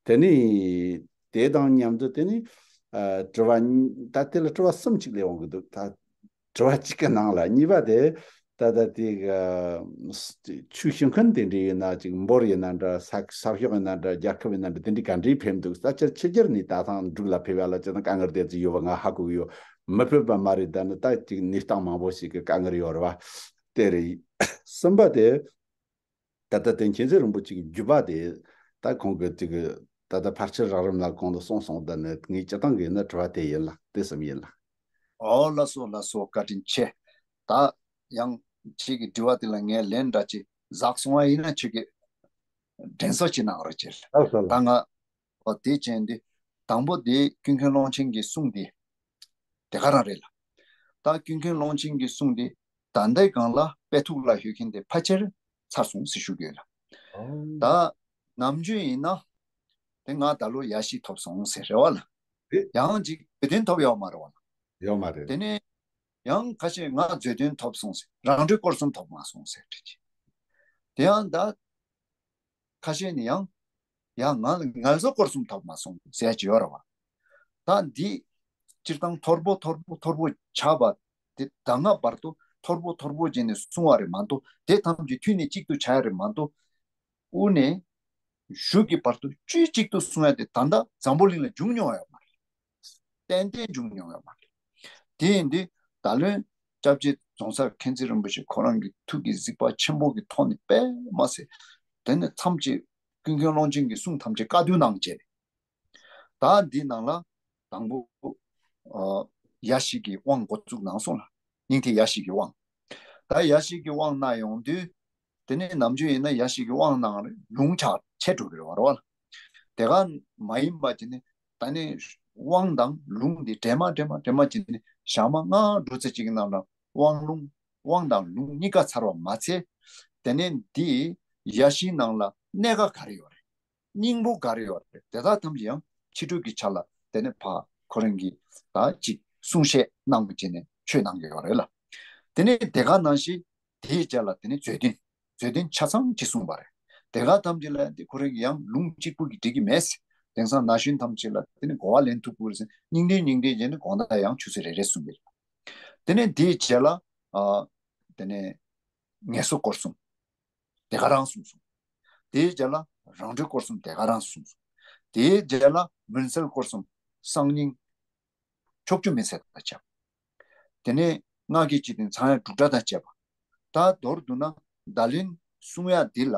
དེ་ནི་དེ་དང་མཉམ་དུ་དེ་ནི་ཨ་དྲི་བ་ད་དེ་ལ་དྲི་བ་གསུམ་ཅིག་སླེབས་འོང་གི་འདུག། ད་དྲི་བ་གཅིག་གི་ནང་ལ་གཉིས་པ་དེ། ད་ལྟ་དེ་ག་ཆོས་ཞུ་མཁན་དེ་འདྲ་ཡིན་ན་ཅིག་འབོར་ཡིན་ན་འདྲ། ས་ས་ཕྱོགས་ཡིན་ན་འདྲ། རྒྱལ་ཁབ་ཡིན་ན་འདྲ། དེ་འདྲའི་ག་འདྲའི་ཕེབས་འདུག། ད་ཕྱི་ཕྱི་རྒྱལ་ནས་ད་ཐེངས་འབྲུག་ལ་ཕེབས་ཡ་ལ་ཅི་ན་དཀའ་ངལ་དེ་ཚོ་ཡོད་པ་ང་ཧ་གོ་གི་ཡོད། མི་ཕེབས་པ་མ་རེད། ད་ནི་ད་ཅིག་གནས་སྟངས་མང་པོ་ཞིག་གི་དཀའ་ངལ་ཡོད་རེད་བ། དེ་རེད། གསུམ་པ་དེ། ད་ལྟ་དེ་མཁྱེན་བརྩེ་རིན་པོ་ཆེ་གི་བརྒྱུད་པ་དེ། ད་ཁོང་གི་དེ་གི་ད་ལྟ་ཕལ་ཆེར་རགས་རིམ་ལ་གོང་དུ་གསུངས་སོང་། ད་ནི་ངས་སྤྱིར་བཏང་གི་ཡིན་ན་དྲི་བ་དེ་ཡིན་ལ། དེ་གསུམ་ཡིན་ལ། ཨོ་ལགས་སོ། ལགས་སོ། བཀའ་དྲིན་ཆེ། ད་ཡང་ཁྱེད་ཀྱི་དྲི་བ་དེ་ལ་ངས་ལན་འདྲ་ཅིག་ཟག་སོང་བ་ཡིན་ན་ཁྱེད་ཀྱིས་དྲན་གསོ་ཅིག་གནང་རོགས་བྱེད། ལགས་སོ་ལགས། ད་ང་ཨོ་དེ་བྱས་འདི། དང་པོ་དེ་ཀུན་མཁྱེན་ཀློང་ཆེན་གྱི་གསུང་དེ་དེ་ག་རང་རེད་ལ། ད་ཀུན་མཁྱེན་ཀློང་ཆེན་གྱི་གསུང་དེ་ད་ལྟའི་སྒང་ལ་དཔེ་ཐུག་ལ་ཡོད་མཁན་དེ་ཕལ་ཆེར་ཚར་སོང་ཟེར་ཞུ་གི་ཡོད་ལ། ཨོ། ད་ནམ་རྒྱུན་ཡིན་ན་དེ་ང་ད་ལོ་ཡ་ཤི་ཐོབ་སོང་ཟེར་རེད་བ་ལ། རེད། ཡང་ཅིག་བོད་དོན་ཐོབ་ཡོད་མ་རེད་བ་ལ། ཡོད་མ་རེད། དེ་ནས་ཡང་ཁ་ཤས་ང་མཛོད་དོན་ཐོབ་སོང་ཟེར། རང་གྲོལ་སྐོར་གསུམ་ཐོབ་མ་སོང་ཟེར་བྲིས་ཀྱི། དེ་ཡང་ད་ཁ་ཤས་ནི་ཡང་ཡང་ང་ལ་ངལ་གསོ་སྐོར་གསུམ་ཐོབ་མ་སོང་ཟེར་གྱི་ཡོད་རེད་བ། ད་འདི་སྤྱིར་བཏང་ཐོར་བུ་ཐོར་བུ་ཐོར་བུ་ཆགས་པ་དེ་ད་སྔ་བར་དུ་ཐོར་བུ་ཐོར་བུ་བྱས་ནས་གསུང་བ་རེད་མ་གཏོགས། དེ་ཐམས་ཅད་མཐུན་ནས་གཅིག་ཏུ་ཆགས་ཡ་རེད་མ་གཏོགས། དབུ་ནས་གཞུག་གི་བར་དུ་དཀྱུས་གཅིག་ཏུ་གསུང་ཡ་དེ་ད་ལྟ་འཛམ་བུ་གླིང་ལ་བྱུང་མྱོང་ཡོད་མ་རེད། ཏན་ཏན་བྱུང་མྱོང་ཡོད་མ་རེད། དེ་ཡིན་དུས་ད་ལོའི་སྐྱབས་རྗེ་རྫོང་སར་མཁྱེན་བརྩེ་རིན་པོ་ཆེ་ཁོ་རང་གི་ཐུགས་ཀྱི་གཟིགས་པ་ཆེན་པོ་གི་ཐོག་ནས་དཔེ་མ་སྲིད། དེ་ནས་ཐམས་ཅད་ཀུན་མཁྱེན་ཀློང་ཆེན་གྱི་གསུང་ཐམས་ཅད་བཀའ་བསྡུ་གནང་བྱས། ད་འདི་ནང་ལ་དང་པོ་ཨ་ཡ་ཤི་གི་དབང་འགོ་བཙུགས་གནང་སོང་ལ། སྙིང་ཐིག་ཡ་ཤི་གི་དབང་། ད་ཡ་ཤི་གི་དབང་གནང་ཡོང་དུས། དེ་ནས་ནམ་རྒྱུན་ཡིན་ན་ཡ་ཤི་གི་དབང་གནང་རེད། ལུང་ཆགས་ཆད་འགྲོ་གི་རེད་བ་རེད་བ་ལ། དེ་ག་མ་ཡིན་པ་བྱས་ནས་ད་ནི་དབང་དང་ལུང་འདི་འདྲེས་མ་འདྲེས་མ་འདྲེས་མ་བྱས་ནས་ཞག་མ་ལྔ་དྲུག་ཙམ་ཅིག་གི་ནང་ལ་དབང་ལུང་དབང་དང་ལུང་གཉིས་ཀ་ཚར་བ་མ་ཚད། དེ་ནས་འདི་ཡ་ཤིའི་ནང་ལ་གནད་ཀ་ག་རེ་ཡོད་རེད། སྙིང་པོ་ག་རེ་ཡོད་རེད། དེ་དག་ཐམས་ཅད་ཡང་ཕྱི་དྲོ་གི་ཆ་ལ་དེ་ནས་ཕ་ཁོ་རང་གིས་ད་ཅིག་གསུང་བཤད་གནང་བྱས་ནས་ཆོས་གནང་གི་ཡོད་རེད་ལ། དེ་ནས་དེ་ག་ནང་བཞིན་དེའི་རྗེས་ལ་དེ་ནས་མཛོད་བདུན། མཛོད་བདུན་ཆ་ཚང་ཅིག་གསུངས་པ་རེད། དེ་ག་ཐམས་ཅད་ལ་དེ་ཁོ་རང་གིས་ཡང་ལུང་གཅིག་པུ་གིས་འགྲིག་གི་མེད། དེང་སང་ན་གཞོན་ཐམས་ཅད་ལ་དེ་ནས་གོ་བ་ལེན་ཐུབ་དགོས་རེད་ཟེར། སྙིང་འདྲེན་སྙིང་འདྲེན་བྱས་ནས་དགོང་དག་ཡང་ཆུ་ཚོད་རེ་རེ་གསུངས་གི་རེད། དེ་ནས་དེའི་རྗེས་ལ་ཨ་དེ་ནས་ངལ་གསོ་སྐོར་གསུམ། དེ་ག་རང་གསུངས་སོང་། དེའི་རྗེས་ལ་རང་གྲོལ་སྐོར་གསུམ་དེ་ག་རང་གསུངས་སོང་། དེའི་རྗེས་ལ་མུན་སེལ་སྐོར་གསུམ། གསང་སྙིང་ཕྱོགས་བཅུ་མུན་སེལ་དང་བཅས་པ། དེ་ནས་སྔགས་ཀྱི་སྤྱི་དོན་ཚངས་དབྱངས་འབྲུག་སྒྲ་དང་བཅས་པ། ད་མདོར་བསྡུ་ན་བརྡ་ལན་གསུང་ཡ་འདི་ལ་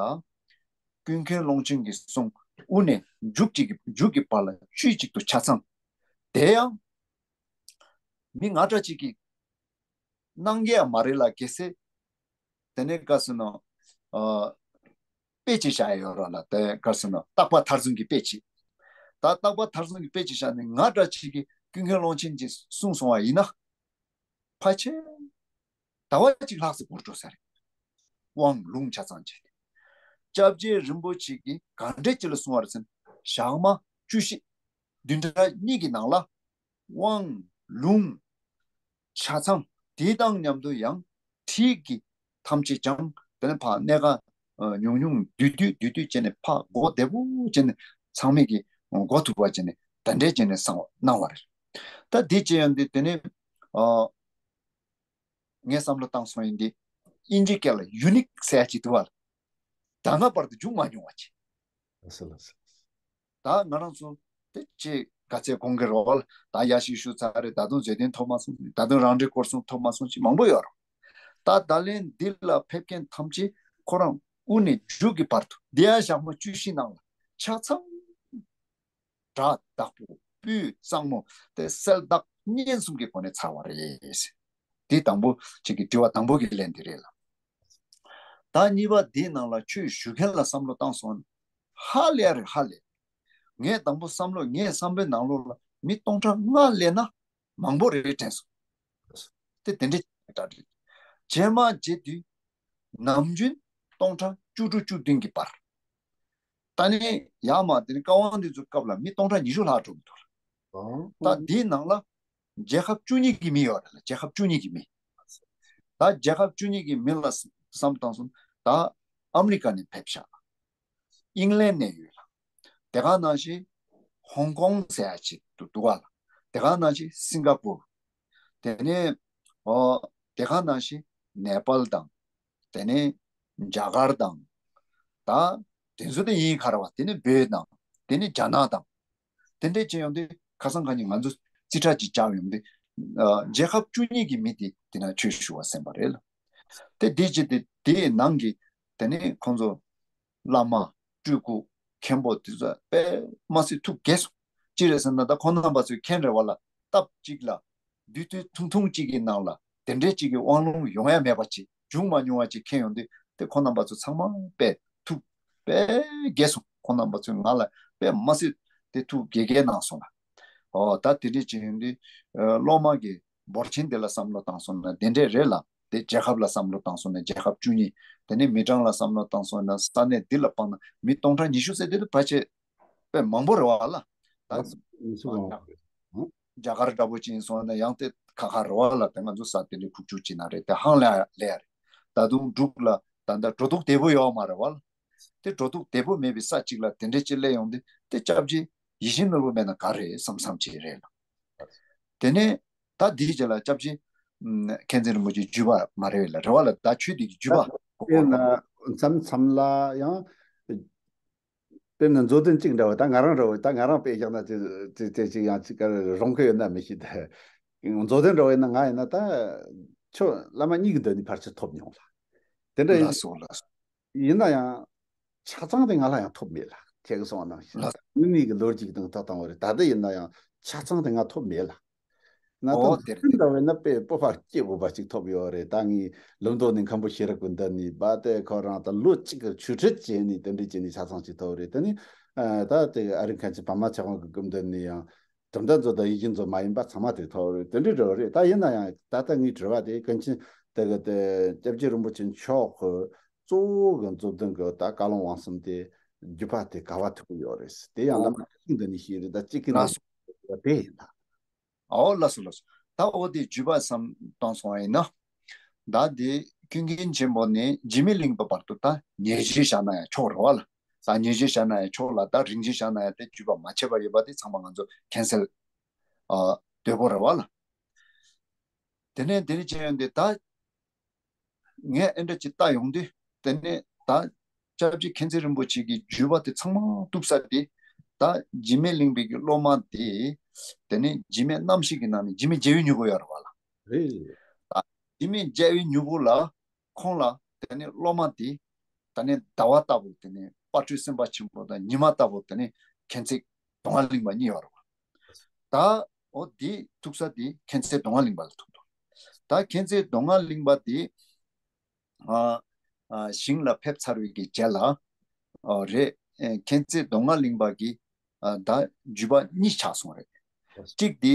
ཀུན་མཁྱེན་ཀློང་ཆེན་གྱི་གསུང་དབུ་ནས་མཇུག་གཅིག་གི་མཇུག་གི་བར་ལ་དཀྱུས་གཅིག་ཏུ་ཆ་ཚང་། དེ་ཡང་མི་ང་འདྲ་གཅིག་གིས་ གནང་གི་ཡ་མ་རེད་ལ། གལ་སྲིད་དེ་ནས་ག་ཟེར་ན། ཨ། དཔེ་ཅིག་བཞག་ཡོད་ར་ལ། དེ་ག་ཟེར་ན། རྟག་པ་མཐར་སོན་གྱི་དཔེ་ཅིག་ད་རྟག་པ་མཐར་སོན་གྱི་དཔེ་ཅིག་བཞག་ནས། ང་འདྲ་ཅིག་གིས་ཀུན་མཁྱེན་ཀློང་ཆེན་གྱིས་གསུངས་སོང་བ་ཡིན་ན། ཕལ་ཆེར་ཟླ་བ་གཅིག་ལྷག་ཙམ་འགོར་འགྲོ་ས་རེད། དབང་ལུང་ཆ་ཚང་བྱས་ཏེ། སྐྱབས་རྗེ་རིན་པོ་ཆེ་གིས་ག་འདྲས་ཅིག་ལ་གསུངས་པ་རེད་ཟེར་ན། ཞག་མ་བཅུ་བཞི་བདུན་ཕྲག་གཉིས་ཀྱི་ནང་ལ། དབང་ལུང་ཆ་ཚང་དེ་དང་མཉམ་དུ། ཡང་ཁྲིད་ཀྱི་ཐམས་ཅད་ཀྱང་དེ་ནས་ཕར་གནད་འགག་ཉུང་ཉུང་བསྡུས་བསྡུས་བསྡུས་བསྡུས་བྱས་ནས། ཕར་གོ་བདེ་པོ་བྱས་ནས། ཚང་མས་ཀྱིས་གོ་ཐུབ་པ་བྱས་ནས། དེ་འདྲས་བྱས་ནས་གསུངས་གནང་བ་རེད། ད་འདི་བྱས་ཡོང་དུས། དེ་ནས་ཨ། ངས་བསམ་བློ་བཏང་སོང་ཡིན་དེ། དབྱིན་ཇི་སྐད་ལ་ཡུ་ནིག་ཟེར་ཡ་ཅིག་འདུག་བ་ལ། ད་སྔ་བར་དུ་བྱུང་མ་མྱོང་བ་ཅིག་ལགས་སོ། ལགས་སོ། ད་ང་རང་ཚོ་དེ་ཅིག་ག་ཚད་གོང་གི་རོགས་ལ། ད་ཡ་ཞིག་ཞུ་ཚར་རེད། ད་དུང་རྗེས་དོན་ཐོབ་མ་སོང་། ད་དུང་རང་འགྲེལ་སྐོར་གསུམ་ཐོབ་མ་སོང་ཅིག་མང་པོ་ཡོད་རེད། ད་ད་ལན་འདི་ལ་ཕེབས་མཁན་ཐམས་ཅད་ཁོ་རང་དབུ་ནས་མཇུག་གི་བར་དུ། འདི་ཡང་ཞག་མ་བཅུ་བཞི་ནང་ལ་ཆ་ཚང་སྒྲ་བདག་པོ། སྤུས་གཙང་མོ། དེ་གསལ་དག་སྙན་གསུམ་གྱི་སྒོ་ནས་ཚར་བ་རེད། འདི་དང་པོ་ཅིག་གི་དྲི་བ་དང་པོ་གི་ལན་འདི་རེད་ལ། ད་གཉིས་པ་འདིའི་ནང་ལ་ཆོས་ཞུ་མཁན་ལ་བསམ་བློ་བཏང་སོང་ན། ཧ་ལས་རེད། ཧ་ལས། ངས་དང་པོ་བསམ་བློ། ངའི་བསམ་པའི་ནང་ལོགས་ལ་མི་སྟོང་ཕྲག་ལྔ་སླེབས་ན་མང་པོ་རེད་དྲན་སོང་། དེ་དེ་འདྲའི་གྲ་སྒྲིག་རྗེས་མ་བྱེད་དུས། ནམ་རྒྱུན་སྟོང་ཕྲག་བཅུ་དྲུག་བཅུ་བདུན་གྱི་བར། ད་ནི་ཡར་མར་དེ་ནི་བཀའ་དབང་འདི་ཚོའི་སྐབས་ལ་མི་སྟོང་ཕྲག་ཉི་ཤུ་ལྷག་འགྲོ་གི་འདུག་ཨང་། ད་འདིའི་ནང་ལ་རྒྱལ་ཁབ་བཅུ་གཉིས་ཀྱི་མི་ཡོད་རེད་ལ། རྒྱལ་ཁབ་བཅུ་གཉིས་ཀྱི་མི། ད་རྒྱལ་ཁབ་བཅུ་གཉིས་ཀྱི་མི་ལ་བསམ་བཏང་སོང་། ད་ཨ་མི་རི་ཀ་ནས་ཕེབས་ཤག་དབྱིན་ལན་ནས་ཡོད་ལ། དེ་ག་ནང་བཞིན་ཧོང་ཀོང་ཟེར་ཡ་ཅིག་ཏུ་འདུག་ག་ལ། དེ་ག་ནང་བཞིན་སིང་ག་པུར། དེ་ནས་ཨོ། དེ་ག་ནང་བཞིན་ནེ་པཱལ་དང་། དེ་ནས་རྒྱ་གར་དང་། ད་དེ་ཚོ་དེ་ཡིན་ག་རེད་བ། དེ་ནས་བོད་དང་། དེ་ནས་རྒྱ་ནག་དང་། དེ་འདྲས་བྱས་ཡོང་དུས། ཁ་སང་ཁ་ཉིན་ང་ཚོ་རྩིས་ཁྲ་ཅིག་བཅར་ཡོང་དུས། ཨ། རྒྱལ་ཁབ་བཅུ་གཉིས་ཀྱི་མི་དེ་དེ་ན་ཆོས་ཞུ་བར་གསན་པ་རེད་ལ། དེ་དེ་བྱས་ཏེ་དེའི་ནང་གི། དེ་ནས་ཁོང་ཚོ་བླ་མ། སྤྲུལ་སྐུ། མཁན་པོ་དེ་ཚོ་དཔེ་མ་སྲིད་ཐུགས་དགྱེས་སོང་། ཅི་རེད་ཟེར་ན། ད་ཁོང་རྣམ་པ་ཚོས་མཁན་རེད་བ་ལ། སྟབས་གཅིག་ལ་དུས་ཚོད་ཐུང་ཐུང་གཅིག་གི་ནང་ལ་དེ་འདྲས་གཅིག་གི་དབང་ལུང་ཡོང་ཡ་མེད་པ་ཅིག་བྱུང་མ་མྱོང་བ་ཅིག་མཁྱེན་ཡོང་དུས། དེ་ཁོང་རྣམ་པ་ཚོ་ཚང་མ་དཔེ་ཐུགས་དཔེ་དགྱེས་སོང་། ཁོང་རྣམ་པ་ཚོས་ང་ལ་དཔེ་མ་སྲིད་དེ་ཐུགས་དགྱེས་དགྱེས་གནང་སོང་ལ། ཨོ། ད་དེ་འདྲས་བྱས་ཡོང་དུས། ཨ། སློབ་མ་གི་འབོར་ཆེན་དེ་ལ་བསམ་བློ་བཏང་སོང་ན་དེ་འདྲས་རེད་ལ། དེ་རྒྱལ་ཁབ་ལ་བསམ་བློ་བཏང་སོང་ན་རྒྱལ་ཁབ་བཅུ་གཉིས། དེ་ནས་མི་གྲངས་ལ་བསམ་བློ་བཏང་སོང་ན། ས་གནས་འདི་ལ་སྤངས་ན་མི་སྟོང་ཕྲག་ཉི་ཤུ་ཟེར་དེ་དུ་ཕལ་ཆེར་དཔེ་མང་པོ་རེད་བ་ལ། ད་ལགས་སོ། ཉི་ཤུ་མང་པོ་རེད། ཧུམ། རྒྱ་གར་འདྲ་པོ་ཅིག་ཡིན་སོང་ན་ཡང་དེ་ཁ་ཁ་རེད་བ་ལ། དེ་ང་ཚོ་ས་དེ་འདྲའི་ཁུག་ཀྱོག་ཅིག་ན་རེད། དེ་ཧང་ལ་ལས་རེད། ད་དུང་འབྲུག་ལ་ད་ལྟ་འགྲོ་འདུག་བདེ་པོ་ཡོད་མ་རེད་བ་ལ། དེ་འགྲོ་འདུག་བདེ་པོ་མེད་པའི་ས་གཅིག་ལ་དེ་འདྲས་ཅིག་སླེབས་ཡོང་དུས། དེ་སྐྱབས་རྗེ་ཡིད་བཞིན་ནོར་བུ་མེད་ན་ག་རེ་བསམ་བསམ་ཅིག་རེད་ལ། དེ་ནས་ད་འདིའི་རྗེས་ལ་སྐྱབས་རྗེ་ཨམ། མཁྱེན་བརྩེ་རིན་པོ་ཆེའི་བརྒྱུད་པ་མ་རེད་ལ། རེད་བ་ལ། ད་ཆོས་འདི་གི་བརྒྱུད་པ། དེ་ན་མཚམས་མཚམས་ལ་ཡང་། དཔེར་ན་མཛོད་བདུན་གཅིག་འདྲ་བ། ད་ང་རང་འདྲ་བ། ད་ང་རང་དཔེ་བཞག་ན་དེ་དེ་དེ་གཅིག་ཡང་གཅིག་ག་རེ་རུང་གི་ཡོད་ན་མི་ཤེས་ད། མཛོད་བདུན་འདྲ་བ་ཡིན་ན། ང་ཡིན་ན་ད་ཆོས་བླ་མ་གཉིས་ཀྱི་མདུན་ནས་ཕལ་ཆེར་ཐོབ་མྱོང་ལ། དེ་འདྲ་ཡིན། ལགས་སོ། ལགས་སོ། ཡིན་ན་ཡང་ཆ་ཚང་དེ་ང་ལ་ཡང་ཐོབ་མེད་ལ། ཁྱེད་ཀྱིས་གསུངས་པ་ནང་བཞིན། ལགས། དངོས་གནས་ཀྱི་ལོ་རྒྱུས་ཀྱི་སྟེང་ཐོབ་བཏང་བ་རེད། ད་ལྟ་ཡིན་ན་ཡང་ཆ་ཚང་དེ་ང་ཐོབ་མེད་ལ། ང་ད་ཨོ། དེ་རེད། འདྲ་བས་ན་དཔེ་སྤོབས་པ་སྐྱེ་དགོས་པ་ཅིག་ཐོབ་ཡོད་རེད། ད་ངས་ལུང་རྟོགས་ནས་མཁན་པོ་ཤེས་རབ་ཀྱི་མདུན་ནས་བ། དེ་ཁོ་རང་ད་ལོ་གཅིག་གི་ཆོས་ཁྲིད་བྱས་ནས་དེ་འདྲ་བྱས་ནས་ཆ་ཚང་ཅིག་ཐོབ་རེད། དེ་ནས་ཨ། ད་དེ་ཨ་རིག་མཁན་ཆེན་པདྨ་ཆོས་དབང་གི་སྐུ་མདུན་ནས་ཡང་གྲུབ་མཐའ་མཛོད་དང་ཡིད་བཞིན་མཛོད་མ་ཡིན་པ་ཚང་མ་དེ་ཐོབ་རེད། དེ་འདྲའི་འདྲ་བ་རེད། ད་ཡིན་ན་ཡང་ད་ལྟ་ངའི་དྲི་བ་དེ་ཀུན་མཁྱེན་དེ་གི་དེ་སྐྱབས་རྗེ་རིན་པོ་ཆེ་མཆོག་གི་གཙོ་བོ་གི་མཛོད་བདུན་གི་ད་བཀའ་ལུང་དབང་གསུམ་དེ་བརྒྱུད་པ་དེ་ག་བ་ཐུག་གི་ཡོད་རེད། དེ་ཡང་ཨོ། བླ་མ་ཁྲི་སྲོང་ལྡེ་བཙན་ནས་ཤེས་རེད། ད་གཅིག་གི་ནང་ལགས་སོ། དེ་ཡིན་ད། ཨོ། ལགས་སོ། ལགས་སོ། ད་འོ་དེ་བརྒྱུད་པ་བསམ་བཏང་སོང་བ་ཡིན་ན། ད་དེ་ཀུན་མཁྱེན་ཆེན་པོ་ནས་འཇིགས་མེད་གླིང་པ་བར་དུ་ད་ཉེར་བཞི་བཞག་ན་ཡང་ཆོག་རེད་བ་ལ། ད་ཉེར་བཞི་བཞག་ན་ཡང་ཆོག་ལ། ད་རིང་བཞི་བཞག་ན་ཡང་དེ་བརྒྱུད་པ་མ་ཆད་པ་ཡོད་པ་དེ་ཚང་མ་ང་ཚོ་མཁྱེན་གསལ། ཨ། དོད་པོ་རེད་བ་ལ། དེ་ནས་དེ་ནས་བྱས་ཡོང་དུས། ད་ངས་ཨེ་འདྲ་ཅིག་ལྟ་ཡོང་དུས། དེ་ནས་ད་སྐྱབས་རྗེ་མཁྱེན་བརྩེ་རིན་པོ་ཆེ་གི་བརྒྱུད་པ་དེ་ཚང་མ་གཏུབ་ས་དེ། ད་འཇིགས་མེད་གླིང་པའི་གི་སློབ་མ་དེ། དེ་ནས་འཇིགས་མེད་རྣམ་བཞི་གི་ནང་ནས་འཇིགས་མེད་རྒྱལ་བའི་མྱུ་གུ་ཡོད་རེད་བ་ལ། རེད། ད་འཇིགས་མེད་རྒྱལ་བའི་མྱུ་གུ་ལ། ཁོང་ལ་དེ་ནས་སློབ་མ་དེ། ད་ནི་ཟླ་བ་ལྟ་བུ་དེ་ནས་དཔལ་སྤྲུལ་སེམས་དཔའ་ཆེན་པོ་དང་། ཉི་མ་ལྟ་བུ་དེ་ནས་མཁྱེན་བརྩེ་མདོ་སྔགས་གླིང་པ་གཉིས་ཡོད་རེད་བ། ད་འོ་དེ་ཐུག་ས་དེ་མཁྱེན་བརྩེ་མདོ་སྔགས་གླིང་པ་ལ་ཐུག་འདུག་ད་མཁྱེན་བརྩེ་མདོ་སྔགས་གླིང་པ་དེ་ཨ་ཨ་ཞིང་ལ་ཕེབས་ཚར་བའི་གི་རྗེས་ལ་ཨ་རེད། ཨེ་མཁྱེན་བརྩེ་མདོ་སྔགས་གླིང་པ་གི་ཨ་ད་བརྒྱུད་པ་གཉིས་ཆགས་སོང་རེད། གཅིག་དེ་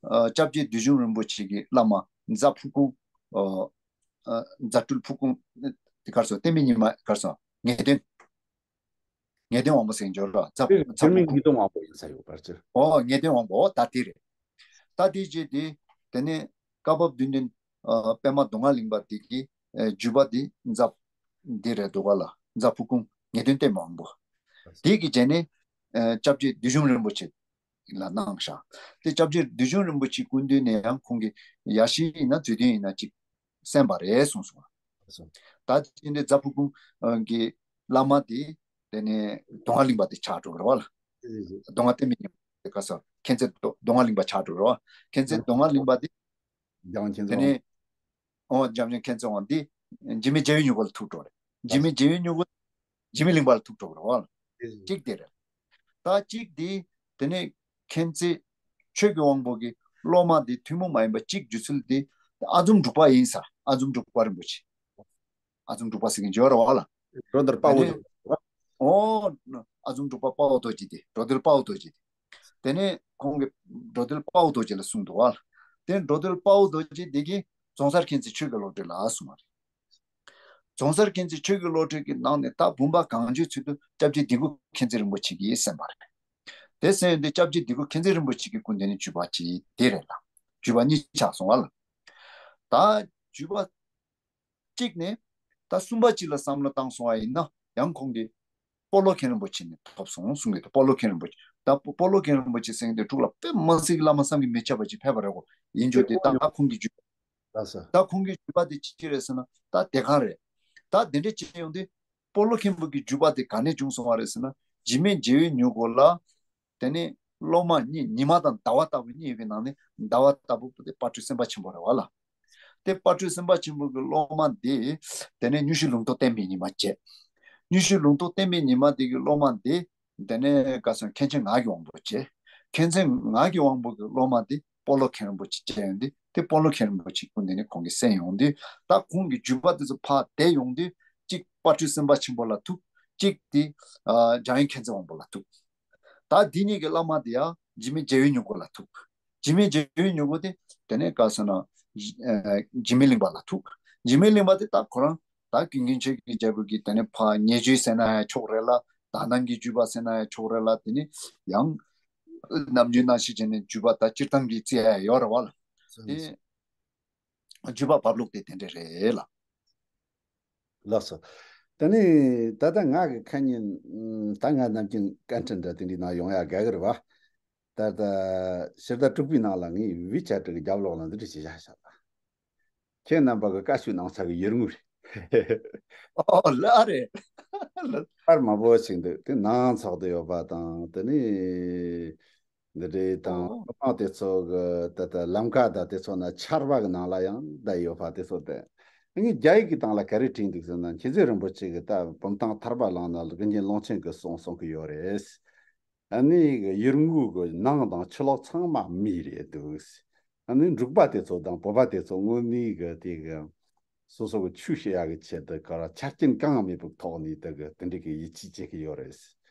ཨ་སྐྱབས་རྗེ་བདུད་འཇོམས་རིན་པོ་ཆེ་གི་བླ་མ་རྫ་ཕུག་གུང་ཨ་ཨ་རྫ་སྤྲུལ་ཕུག་གུང་དེ་གར་སོང་བསྟན་པའི་ཉི་མ་གར་སོང་ངེས་དོན། ངེས་དོན་དབང་པོ་ཟེར་འབྱོར་རོ་རྫ་དེ་རྫ་དེ་མིན་ཕུག་གུང་། ངེས་དོན་དབང་པོ་ཡིན་ས་ཡོད་པར་ཅི། ཨོ་ངེས་དོན་དབང་པོ་ཨོ་ད་དེ་རེད། ད་དེ་རྗེས་དེ་དེ་ནས་བཀའ་བབས་བདུན་ལྡན་ཨ་པདྨ་མདོ་སྔགས་གླིང་པ་དེ་གི་ཨ་བརྒྱུད་པ་དེ་རྫ་འདི་རེད་འདུག་ག་ལ་རྫ་ཕུག་གུང་ངེས་དོན་བསྟན་པའི་དབང་པོ། དེ་གི་རྗེས་ནས་ཨ་སྐྱབས་རྗེ་བདུད་འཇོམས་རིན་པོ་ཆེ་ལ་གནང་ཤག་དེ་སྐྱབས་རྗེ་བདུད་འཇོམས་རིན་པོ་ཆེའི་སྐུ་མདུན་ནས་ཡང་ཁོང་གིས་ཡ་ཤི་ཡིན་ན་རྫུས་ལྡན་ཡིན་ན་ཅིག་གསན་པ་རེད་གསུངས་སོང་། ད་དེ་འདྲའི་རྫ་ཕུག་གུང་གི་བླ་མ་དེ་དེ་ནས་མདོ་སྔགས་གླིང་པ་དེ་ཆགས་འགྲོ་གི་རེད་བ་ལ། མདོ་སྔགས་བསྟན་པའི་ཉི་མ་དེ་ག་ས་མཁྱེན་བརྩེ་མདོ་སྔགས་གླིང་པ་ཆགས་འགྲོ་གི་རེད་བ། མཁྱེན་བརྩེ་མདོ་སྔགས་གླིང་པ་དེ་འཇམ་དབྱངས་མཁྱེན་བརྩེ་དབང་། དེ་ནས་ཨོ་འཇམ་དབྱངས་མཁྱེན་བརྩེ་དབང་འདི་འཇིགས་མེད་རྒྱལ་བའི་མྱུ་གུ་ལ་ཐུག་འགྲོ་རེད། འཇིགས་མེད་རྒྱལ་བའི་མྱུ་གུ་འཇིགས་མེད་གླིང་པ་ལ་ཐུག་འགྲོ་གི་རེད་བ་ལ། གཅིག་དེ་རེད། ད་གཅིག་དེ་དེ་ནས་མཁྱེན་བརྩེ་ཆོས་ཀྱི་དབང་པོ་གི་སློབ་མ་དེ་ཐུན་མོང་མ་ཡིན་པ་གཅིག་བརྒྱུད་ཚུལ་དེ་ཨ་འཛོམས་འབྲུག་པ་ཡིན་ས། ཨ་འཛོམས་འབྲུག་པ་རིན་པོ་ཆེ། ཨ་འཛོམས་འབྲུག་པ་ཟེར་མཁན་ཅིག་ཡོད་རེད་བ་ལ། འགྲོ་འདུལ་དཔའ་བོ་དེ་རེད་བ། ཨོ། ཨ་འཛོམས་འབྲུག་པ་དཔའ་བོ་རྡོ་རྗེ་དེ་འགྲོ་འདུལ་དཔའ་བོ་རྡོ་རྗེ་དེ། དེ་ནས་ཁོང་གིས་འགྲོ་འདུལ་དཔའ་བོ་རྡོ་རྗེ་ལ་གསུངས་འདུག་བ་ལ། དེ་འགྲོ་འདུལ་དཔའ་བོ་རྡོ་རྗེ་དེ་གིས་རྫོང་སར་མཁྱེན་བརྩེ་ཆོས་ཀྱི་བློ་གྲོས་ལ་གསུངས་པ་རེད། རྫོང་སར་མཁྱེན་བརྩེ་ཆོས་ཀྱི་བློ་གྲོས་ཀྱི་ནང་ནས་ད་བུམ་པ་གང་བྱོའི་ཚུལ་དུ་སྐྱབས་རྗེ་ལྡེ་གུ་མཁྱེན་བརྩེ་རིན་པོ་ཆེ་གིས་གསན་པ་རེད། དེ་གསན་ཡོང་དུས་སྐྱབས་རྗེ་ལྡེ་གུ་མཁྱེན་བརྩེ་རིན་པོ་ཆེ་གི་སྐུ་མདུན་ནས་བརྒྱུད་པ་གཅིག་དེ་རེད་ལ། བརྒྱུད་པ་གཉིས་ཆགས་སོང་བ་ལ། ད་བརྒྱུད་པ་གཅིག་ནས་ད་གསུམ་པ་གཅིག་ལ་བསམ་བློ་བཏང་སོང་བ་ཡིན་ན་ཡང་ཁོང་གིས་སྤོ་ལོ་མཁན་རིན་པོ་ཆེ་ནས་ཐོབ་སོང་གསུང་གི་འདུག་སྤོ་ལོ་མཁན་རིན་པོ་ཆེ། ད་སྤོ་ལོ་མཁན་རིན་པོ་ཆེ་ཟེར་མཁན་དེ་འབྲུག་ལ་དཔེ་མི་སྲིད་ཀྱི་བླ་མ་བསམ་གྱིས་མི་ཁྱབ་པ་ཅིག་ཕེབས་པ་རེད་གོ། ཡིན་རྒྱུ་དེ་ད་ཁོང་གི་བརྒྱུད་ལགས་སོ། ད་ཁོང་གི་བརྒྱུད་པ་དེ་ཅི་རེད་ཟེར་ན་ད་དེ་གང་རེད། ད་དེ་འདྲ་བྱས་ཡོང་དུས་སྤོ་ལོ་མཁན་པོ་གི་བརྒྱུད་པ་དེ་ག་ནས་བྱུང་སོང་བ་རེད་ཟེར་ན། འཇིགས་མེད་རྒྱལ་བའི་མྱུ་གུ་ལ་དེ་ནས་སློབ་མ་གཉིས། ཉི་མ་དང་ཟླ་བ་ལྟ་བུ་གཉིས་ཡོད་པའི་ནང་ནས་ཟླ་བ་ལྟ་བུ་དེ་དཔལ་སྤྲུལ་སེམས་དཔའ་ཆེན་པོ་རེད་བ་ལ། དེ་དཔལ་སྤྲུལ་སེམས་དཔའ་ཆེན་པོ་གི་སློབ་མ་དེ་དེ་ནས་དངོས་གཞི་ལུང་རྟོགས་བསྟན་པའི་ཉི་མ་བྱས། དངོས་གཞི་ལུང་རྟོགས་བསྟན་པའི་ཉི་མ་དེ་གི་སློབ་མ་དེ་དེ་ནས་ག་སོང་མཁན་ཆེན་ངག་གི་དབང་པོ་བྱས། མཁན་ཆེན་ངག་གི་དབང་པོ་གི་སློབ་མ་དེ་སྤོ་ལོ་མཁན་རིན་པོ་ཆེ་བྱས་ཡོང་དུས་དེ་སྤོ་ལོ་མཁན་རིན་པོ་ཆེ་སྐུ་མདུན་ནས་ཁོང་གིས་གསན་ཡོང་དུས་ད་ཁོང་གི་བརྒྱུད་པ་དེ་ཚོ་ཕར་བསྡད་ཡོང་དུས་གཅིག་དཔལ་སྤྲུལ་སེམས་དཔའ་ཆེན་པོ་ལ་ཐུག་གཅིག་དེ་ཨ་འཇམ་དབྱངས་མཁྱེན་བརྩེ་དབང་པོ་ལ་ཐུག་ད་འདི་གཉིས་ཀྱི་བླ་མ་དེ་ཡང་འཇིགས་མེད་རྒྱལ་བའི་མྱུ་གུ་ལ་ཐུག་འཇིགས་མེད་རྒྱལ་བའི་མྱུ་གུ་དེ་དེ་ནས་ག་ཟེར་ན། ཨ་འཇིགས་མེད་གླིང་པ་ལ་ཐུག་འཇིགས་མེད་གླིང་པ་དེ་ད་ཁོ་རང་ད་ཀུན་མཁྱེན་ཆོས་ཀྱི་རྒྱལ་པོ་གི་དེ་ནས་ཕར་ཉེ་བརྒྱུད་ཟེར་ན་ཡང་ཆོག་རེད་ལ། དག་སྣང་གི་བརྒྱུད་པ་ཟེར་ན་ཡང་ཆོག་རེད་ལ། དེ་ནས་ཡང་ནམ་རྒྱུན་ནང་བཞིན་བྱས་ནས་བརྒྱུད་པ་ད་སྤྱིར་བཏང་གི་རྩིས་ཡ་ཡོད་རེད་བ་ལ། དེ་བརྒྱུད་པ་བབས་ལུགས་དེ་དེ་འདྲ་རེད་ལ། ལགས་སོ། དེ་ནས་ད་ལྟ་ང་གི་ཁ་ཉིན་ད་ང་ནམ་རྒྱུན་བཀའ་འཕྲིན་འདྲ་དེ་འདྲའི་ནང་ཡོང་ཡ་དགའ་གི་རེད་བ། ད་ལྟ་ཕྱི་ཟླ་དྲུག་པའི་ནང་ལ་ངས་ཝི་ཆེ་ཊི་གི་རྒྱབ་ལོགས་ལ་འདི་འདྲ་ཞིག་བཞག་བཞག་པ། ཁྱེད་རྣམ་པ་གི་བཀའ་ཤོག་ནང་ཚགས་ཀྱི་ཡུལ་དངོས་རེད། ཨོ་ལགས་རེད། ལགས། པར་མང་པོ་ཞིག་འདུག་དེ་ནང་ཚགས་དུ་ཡོད་པ་དང་དེ་ནས་འདི་འདྲའི་དང་ཨོ། སློབ་དཔོན་དེ་ཚོ་གི་ད་ལྟ་ལམ་ཀ་དང་དེ་ཚོ་ན་ཆར་པ་གི་ནང་ལ་ཡང་བསྡད་ཡོད་པ་དེ་ཚོ་དེ། ངས་རྒྱ་ཡིག་གི་སྟེང་ལ་ག་རེ་བྲིས་འདུག་ཟེར་ན། མཁྱེན་བརྩེ་རིན་པོ་ཆེ་གི་ད་བུམ་ཐང་ཐར་པ་གླིང་ན་ཀུན་མཁྱེན་ཀློང་ཆེན་གི་གསུང་གསུང་གི་ཡོད་རེད། ཨ་ནི་ཡུལ་དངོས་ཀྱི་ནང་དང་ཕྱི་ལོགས་ཚང་མ་མི་རེད་འདུག་ཨ་ནི་འབྲུག་པ་དེ་ཚོ་དང་བོད་པ་དེ་ཚོ་དངོས་གནས་ཀྱི་དེ་གི་སོ་སོ་གི་ཆོས་བཤད་ཡག་གི་ཆེད་དུ་ག་ར་ཆ་རྐྱེན་གང་ཡང་མེད་པའི་ཐོག་ནས་དེ་གི་དེ་འདྲ་གི་ཡིད་ཆེས་བྱེད་ཀྱི་ཡོད་རེད།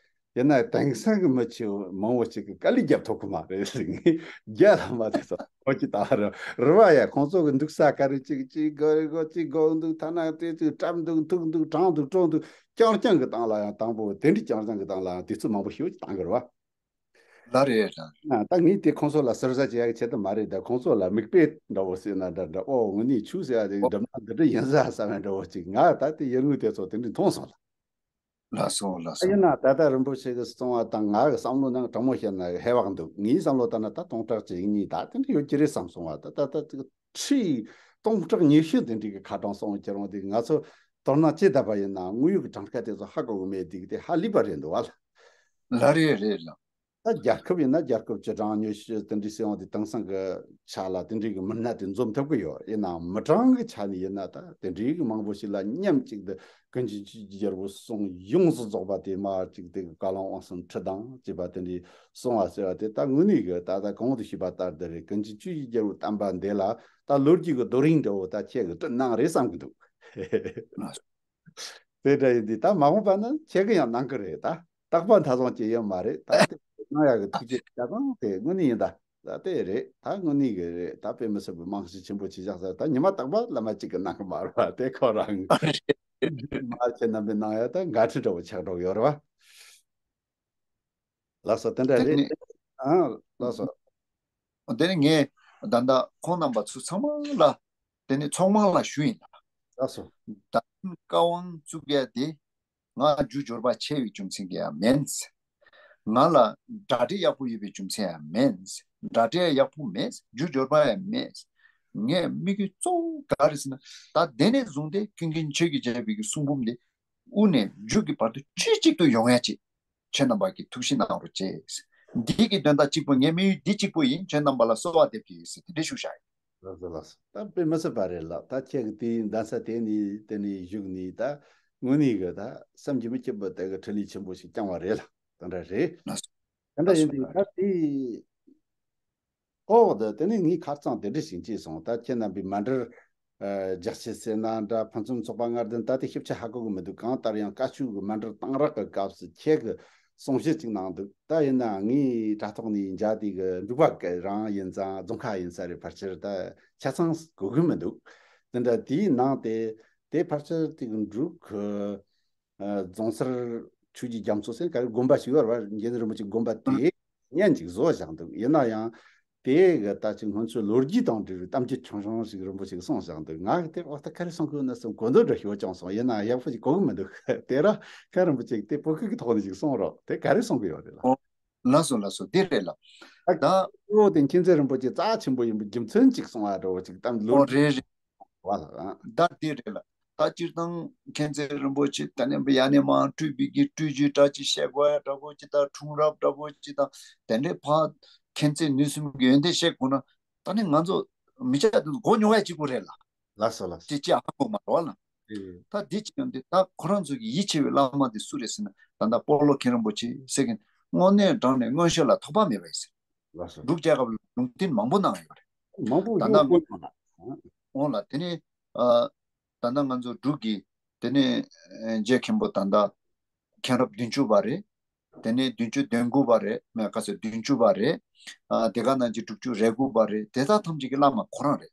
ཡིན་ན་དེང་སང་གི་མི་ཆེ་མང་བོ་ཞིག་གི་དཀའ་ལས་རྒྱབ་ཐུབ་ཀྱི་མ་རེད་ཟེར། ངས་རྒྱ་ལ་མ་དེ་ཚོ་ཨོ་ཅི་ད་ར་རི་བ་ཡ་ཁོང་ཚོ་གི་འདུག་ས་ག་རེ་ཅིག་ཅིག་གོ་རེ་གོ་ཅིག་གོ་འདུག་ཐ་ན་དེ་ཅིག་བཀྲམ་འདུག་འཐུག་འདུག་དྲང་འདུག་དཀྲོག་འདུག་རྐྱང་རྐྱང་གི་སྟེང་ལ་ཡང་དང་པོ་དེ་འདྲའི་རྐྱང་རྐྱང་གི་སྟེང་ལ་ཡང་དུས་ཚོད་མང་པོ་ཞིག་བཏང་གི་རེད་བ། ལགས་རེད་ལགས། ད་ངས་དེ་ཁོང་ཚོ་ལ་ཟུར་ཟ་བྱེད་ཡག་གི་ཆེད་དུ་མ་རེད། ད་ཁོང་ཚོ་ལ་མིག་དཔེ་འདྲ་བོ་ཟེར་ན་འདྲ་འདྲ། ཨོ་དངོས་གནས་ཆོས་ཟེར་ཡ་དེ་འགྲུབ་ན་འདི་འདྲ་ཡིན་ཟ་བསམ་ཡ་འདྲ་བོ་ཅིག་ང་ད་དེ་ཡུལ་དངོས་དེ་ཚོ་དེ་འདྲའི་མཐོང་སོང་ལ། ལགས་སོ་ལགས་སོ། ཡིན་ན་ད་ལྟ་རིན་པོ་ཆེ་གི་གསུང་བ་དང་ང་གི་བསམ་བློ་ནང་དྲང་མོ་བཤད་ན་ཧེ་བག་འདུག་ངའི་བསམ་བློ་ལྟར་ན་ད་སྟོང་ཕྲག་གཅིག་གཉིས་ད་དེ་འདྲ་ཡོད་ཀྱི་རེད་བསམ་སོང་བ། ད་ད་ད་ཅིག་ཁྲི་སྟོང་ཕྲག་ཉི་ཤུ་དེ་འདྲའི་གི་ཁ་གྲངས་གསུང་ཁྱེར་འོང་དུས་ང་ཚོ་མདོར་ན་ཅི་ལྟ་བ་ཡིན་ན་དངོས་ཡོད་ཀྱི་གྲངས་ཀ་དེ་ཚོ་ཧ་གོ་གི་མེད་དུས་དེ་ཧ་ལས་པ་རེད་འདུག་བ་ལ། ལགས་རེད་རེད་ལགས། ད་རྒྱལ་ཁབ་ཡིན་ན་རྒྱལ་ཁབ་སྤྱི་གྲངས་ཉི་ཤུ་དེ་འདྲའི་ཟེར་ཡོང་དུས་དེང་སང་གི་ཆ་ལ་དེ་འདྲའི་གི་མི་སྣ་དེ་འཛོམས་ཐུབ་ཀྱི་ཡོད། ཡིན་ནའང་མི་གྲངས་ཀྱི་ཆ་ནས་ཡིན་ན་ད་དེ་འདྲའི་གི་མང་པོ་ཞིག་ལ་མཉམ་གཅིག་ཏུ་ཀུན་མཁྱེན་ཆོས་ཀྱི་རྒྱལ་པོ་གསུང་ཡོངས་སུ་རྫོགས་པ་དེ་མར་གཅིག་དེ་བཀའ་བློན་དབང་གསུམ་ཁྲི་དང་བཅས་པ་དེ་འདྲའི་གསུང་བ་ཟེར་བ་དེ་ད་དངོས་གནས་གི་ད་ལྟ་གོང་དུ་ཞུས་པ་ལྟར་དེ་རེད། ཀུན་མཁྱེན་ཆོས་ཀྱི་རྒྱལ་པོའི་བསྟན་པ་འདི་ལ་ ད་ལོ་རྒྱུས་ཀྱི་རྡོ་རིང་འདྲ་བོ་ད་ཁྱེད་ཀྱིས་བསྐྲུན་གནང་རེད་བསམ་གྱི་འདུག་དེ་འདྲ་ཡིན་དུས་ད་མ་འོངས་པ་ན་ཁྱེད་ཀྱིས་ཡང་གནང་གི་རེད། ད་རྟག་པར་མཐའ་བཟུང་ཅི་ཡོད་མ་རེད། ད་དེ་གནང་ཡག་གི་ཐུགས་རྗེ་ཆེ། ད་ད་དེ་དངོས་གནས་ཡིན། ད་ད་དེ་རེད། ད་དངོས་གནས་ཀྱི་རེད། ད་དཔེ་མི་སྲིད་པའི་རྨང་གཞི་ཆེན་པོ་ཅིག་བཞག་ཟེར། ད་ཉི་མ་རྟག་པར་བླ་མ་གཅིག་གིས་གནང་གི་མ་རེད་པ། དེ་ཁོ་རང་མ་ཁྱེད་རྣམ་པས་གནང་ཡག་ད་འགན་འཁྲི་འདྲ་བོ་ཆགས་འགྲོ་གི་ཡོད་རེད་པ། ལགས་སོ། དེ་འདྲ་དེ་རེད། ནི་ཨ་ལགས་སོ། དེ་ནི་ངས་ད་ལྟ་ཁོང་རྣམ་པ་ཚོ་ཚང་མ་ལ་དེ་ནི་ཚོགས་མང་ལ་ཞུ་ཡིན་ལ། ལགས་སོ། ད་བཀའ་དབང་བཙུགས་ཡ་དེ་ང་རྒྱུ་འབྱོར་པ་ཆེ་བའི་རྒྱུ་མཚན་གྱིས་ཡང་མིན། ང་ལ་གྲ་སྒྲིག་ཡག་པོ་ཡོད་པའི་རྒྱུ་མཚན་ཡང་མིན། གྲ་སྒྲིག་ཡག་པོ་མེད། རྒྱུ་འབྱོར་པ་ཡང་མེད། ངས་དམིགས་ཡུལ་གཙོ་བོ་ག་རེ་ཟེར་ན། ད་དེ་ནས་བཟུང་སྟེ་ཀུན་མཁྱེན་ཆོས་ཀྱི་རྒྱལ་པོའི་གི་གསུང་འབུམ་དེ་དབུ་ནས་མཇུག་གི་བར་དུ་དཔྱིད་གཅིག་ཏུ་ཡོང་ཡ་ཅིག་ཁྱེད་རྣམ་པ་གིས་ཐུགས་ཞིབ་གནང་རོགས་གྱིས། འདི་གི་དོན་དག་གཅིག་པོ། ངའི་དམིགས་ཡུལ་འདི་གཅིག་པོ་ཡིན། ཁྱེད་རྣམ་པ་ལ་གསོལ་བ་འདེབས་ཀྱི་ཡིན་ཟེར་དེ་འདྲ་ཞུ་བཞག་ཡིན། ལགས་སོ། ལགས་སོ། ད་དཔེ་མི་སྲིད་པ་རེད་ལ། ད་ཁྱེད་ཀྱི་དེའི་གདན་ས་དེ་ནས་དེ་ནས་བཞུགས་ནས་ད་དངོས་གནས་ཀྱི་ད་བསམ་གྱིས་མི་ཁྱབ་པའི་དེ་གི་འཕྲིན་ལས་ཆེན་པོ་ཞིག་བསྐྱངས་པ་རེད་ལ། དེ་འདྲ་རེད། ལགས་སོ། དེ་འདྲ་ཡིན་དུས་ད་དེ་ཨོ་ད་དེ་ནས་ངས་ཁ་རྩང་དེ་འདྲ་ཞིག་བྱས་སོང་། ད་ཁྱེད་རྣམ་པས་མཎྜལ་རྒྱག་ཆེད་ཟེར་ན་འདྲ། ཕུན་སུམ་ཚོགས་པ་ལྔ་ལྡན། ད་དེ་ཞིབ་ཆ་ཧ་གོ་གི་མི་འདུག་གང་ལྟར་ཡང་བཀའ་ཆོས་ཀྱི་མཎྜལ་གཏང་རག་གི་སྐབས་སུ་ཁྱེད་ཀྱིས་གསུང་བཤད་ཅིག་གནང་འདུག་ད་ཡིན་ནའང་ངས་དྲ་ཐོག་ནས་མཇལ་དུས་ཀྱི་འབྲུག་པ་ག་རང་ཡིན་ཙང་རྫོང་ཁ་ཡིན་ས་རེད། ཕལ་ཆེར་ད་ཆ་ཚང་གོ་གི་མི་འདུག་དེ་འདྲ་དེའི་ནང་དེ་དེ་ཕལ་ཆེར་དེ་གི་འབྲུག་གི་རྫོང་སར་ཆོས་ཀྱི་རྒྱ་མཚོ་ཟེར་ག་རེ་དགོན་པ་ཞིག་ཡོད་རེད་པ། མཁན་ཆེན་རིན་པོ་ཆེ་དགོན་པ་དེ་བརྙན་ཅིག་བཟོ་བཞག་འདུག་ཡིན་ན་ཡང་དེ་གི་ད་ཅིག་སྔོན་ཆད་ལོ་རྒྱུས་དང་འབྲེལ་བའི་གཏམ་རྒྱུད་ཆུང་ཆུང་ཞིག་རིན་པོ་ཆེ་གིས་གསུངས་བཞག་འདུག་ང་གིས་དེ་ཨོ་ད་ག་རེ་གསུང་གི་ཡོད་ན་བསམ་གོ་འདོད་འདྲ་ཞིག་བྱུང་སོང་། ཡིན་ན་ཡག་པོ་ཞིག་གོ་གི་མི་འདུག་དེ་ར་མཁན་རིན་པོ་ཆེ་གིས་དེ་བོད་སྐད་ཀྱི་ཐོག་ནས་ཅིག་གསུངས་རོགས། དེ་ག་རེ་གསུང་གི་ཡོད་རེད་ལགས། ཨོ། ལགས་སོ། ལགས་སོ། དེ་རེད་ལགས། ད་ད་ཨོ་དེ་མཁན་ཆེན་རིན་པོ་ཆེ་རྩ་ཆེན་པོ་ཡིན་པའི་རྒྱུ་མཚན་ཅིག་གསུང་བ་འདྲ་བོ་ཅིག་གཏམ་ལོ་ཨོ་རེད་རེད། བ་ལ། ད་དེ་རེད་ལ། ད་སྤྱིར་བཏང་མཁྱེན་བརྩེ་རིན་པོ་ཆེ་ད་ནི་ཡ་ནས་མར་སྤྲུལ་པའི་གི་སྤྲུལ་རྒྱུའི་འདྲ་ཅིག་བཤད་དགོས་ཡ་འདྲ་པོ་ཅིག་དང་། འཁྲུངས་རབས་འདྲ་པོ་ཅིག་དང་། དེ་འདྲའི་ཕར་མཁྱེན་བརྩེ་ནུས་གསུམ་གྱི་ཡོན་ཏན་བཤད་དགོས་ན། ད་ནི་ང་ཚོ་མི་སྐྱ་དེ་ཚོ་མགོ་རྙོག་ཡ་གཅིག་པོ་རེད་ལ། ལགས་སོ་ལགས་སོ། ཅི་ཅི་ཧ་གོ་མ་རེད་བ་ལ། ཨེ། ད་འདི་ཅི་ཡང་འདི་ད་ཁོ་རང་ཚོ་གི་ཡིད་ཆེས་པའི་བླ་མ་དེ་སུ་རེད་ཟེར་ན། ད་ལྟ་སྤོ་ལོ་མཁན་རིན་པོ་ཆེ་ཟེར་མཁན་དངོས་གནས་དྲང་ནས་མངོན་ཤེས་ལ་ཐོགས་པ་མེད་པ་ཡིན་ཟེར། ལགས་སོ། འབྲུག་རྒྱལ་ཁབ་ལ་ལུང་བསྟན་མང་པོ་གནང་ཡོད་རེད། མང་པོ་ད་ལྟ་ཡོད་དགོས་ན། འོང་ལ་དེ་ནས་ཨ། ད་ལྟ་ང་ཚོ་འབྲུག་གི་དེ་ནས་ཨ། རྗེ་མཁན་པོ་ད་ལྟ་མཁན་རབས་བདུན་ཅུ་པ་རེད། དེ་ནས་བདུན་ཅུ་དོན་དགུ་པ་རེད། མེད་ག་ཚོད་བདུན་ཅུ་པ་རེད། ཨ། དེ་ག་ནང་བཞིན་དྲུག་ཅུ་རེ་དགུ་པ་རེད། དེ་དག་ཐམས་ཅད་ཀྱི་བླ་མ་ཁོ་རང་རེད།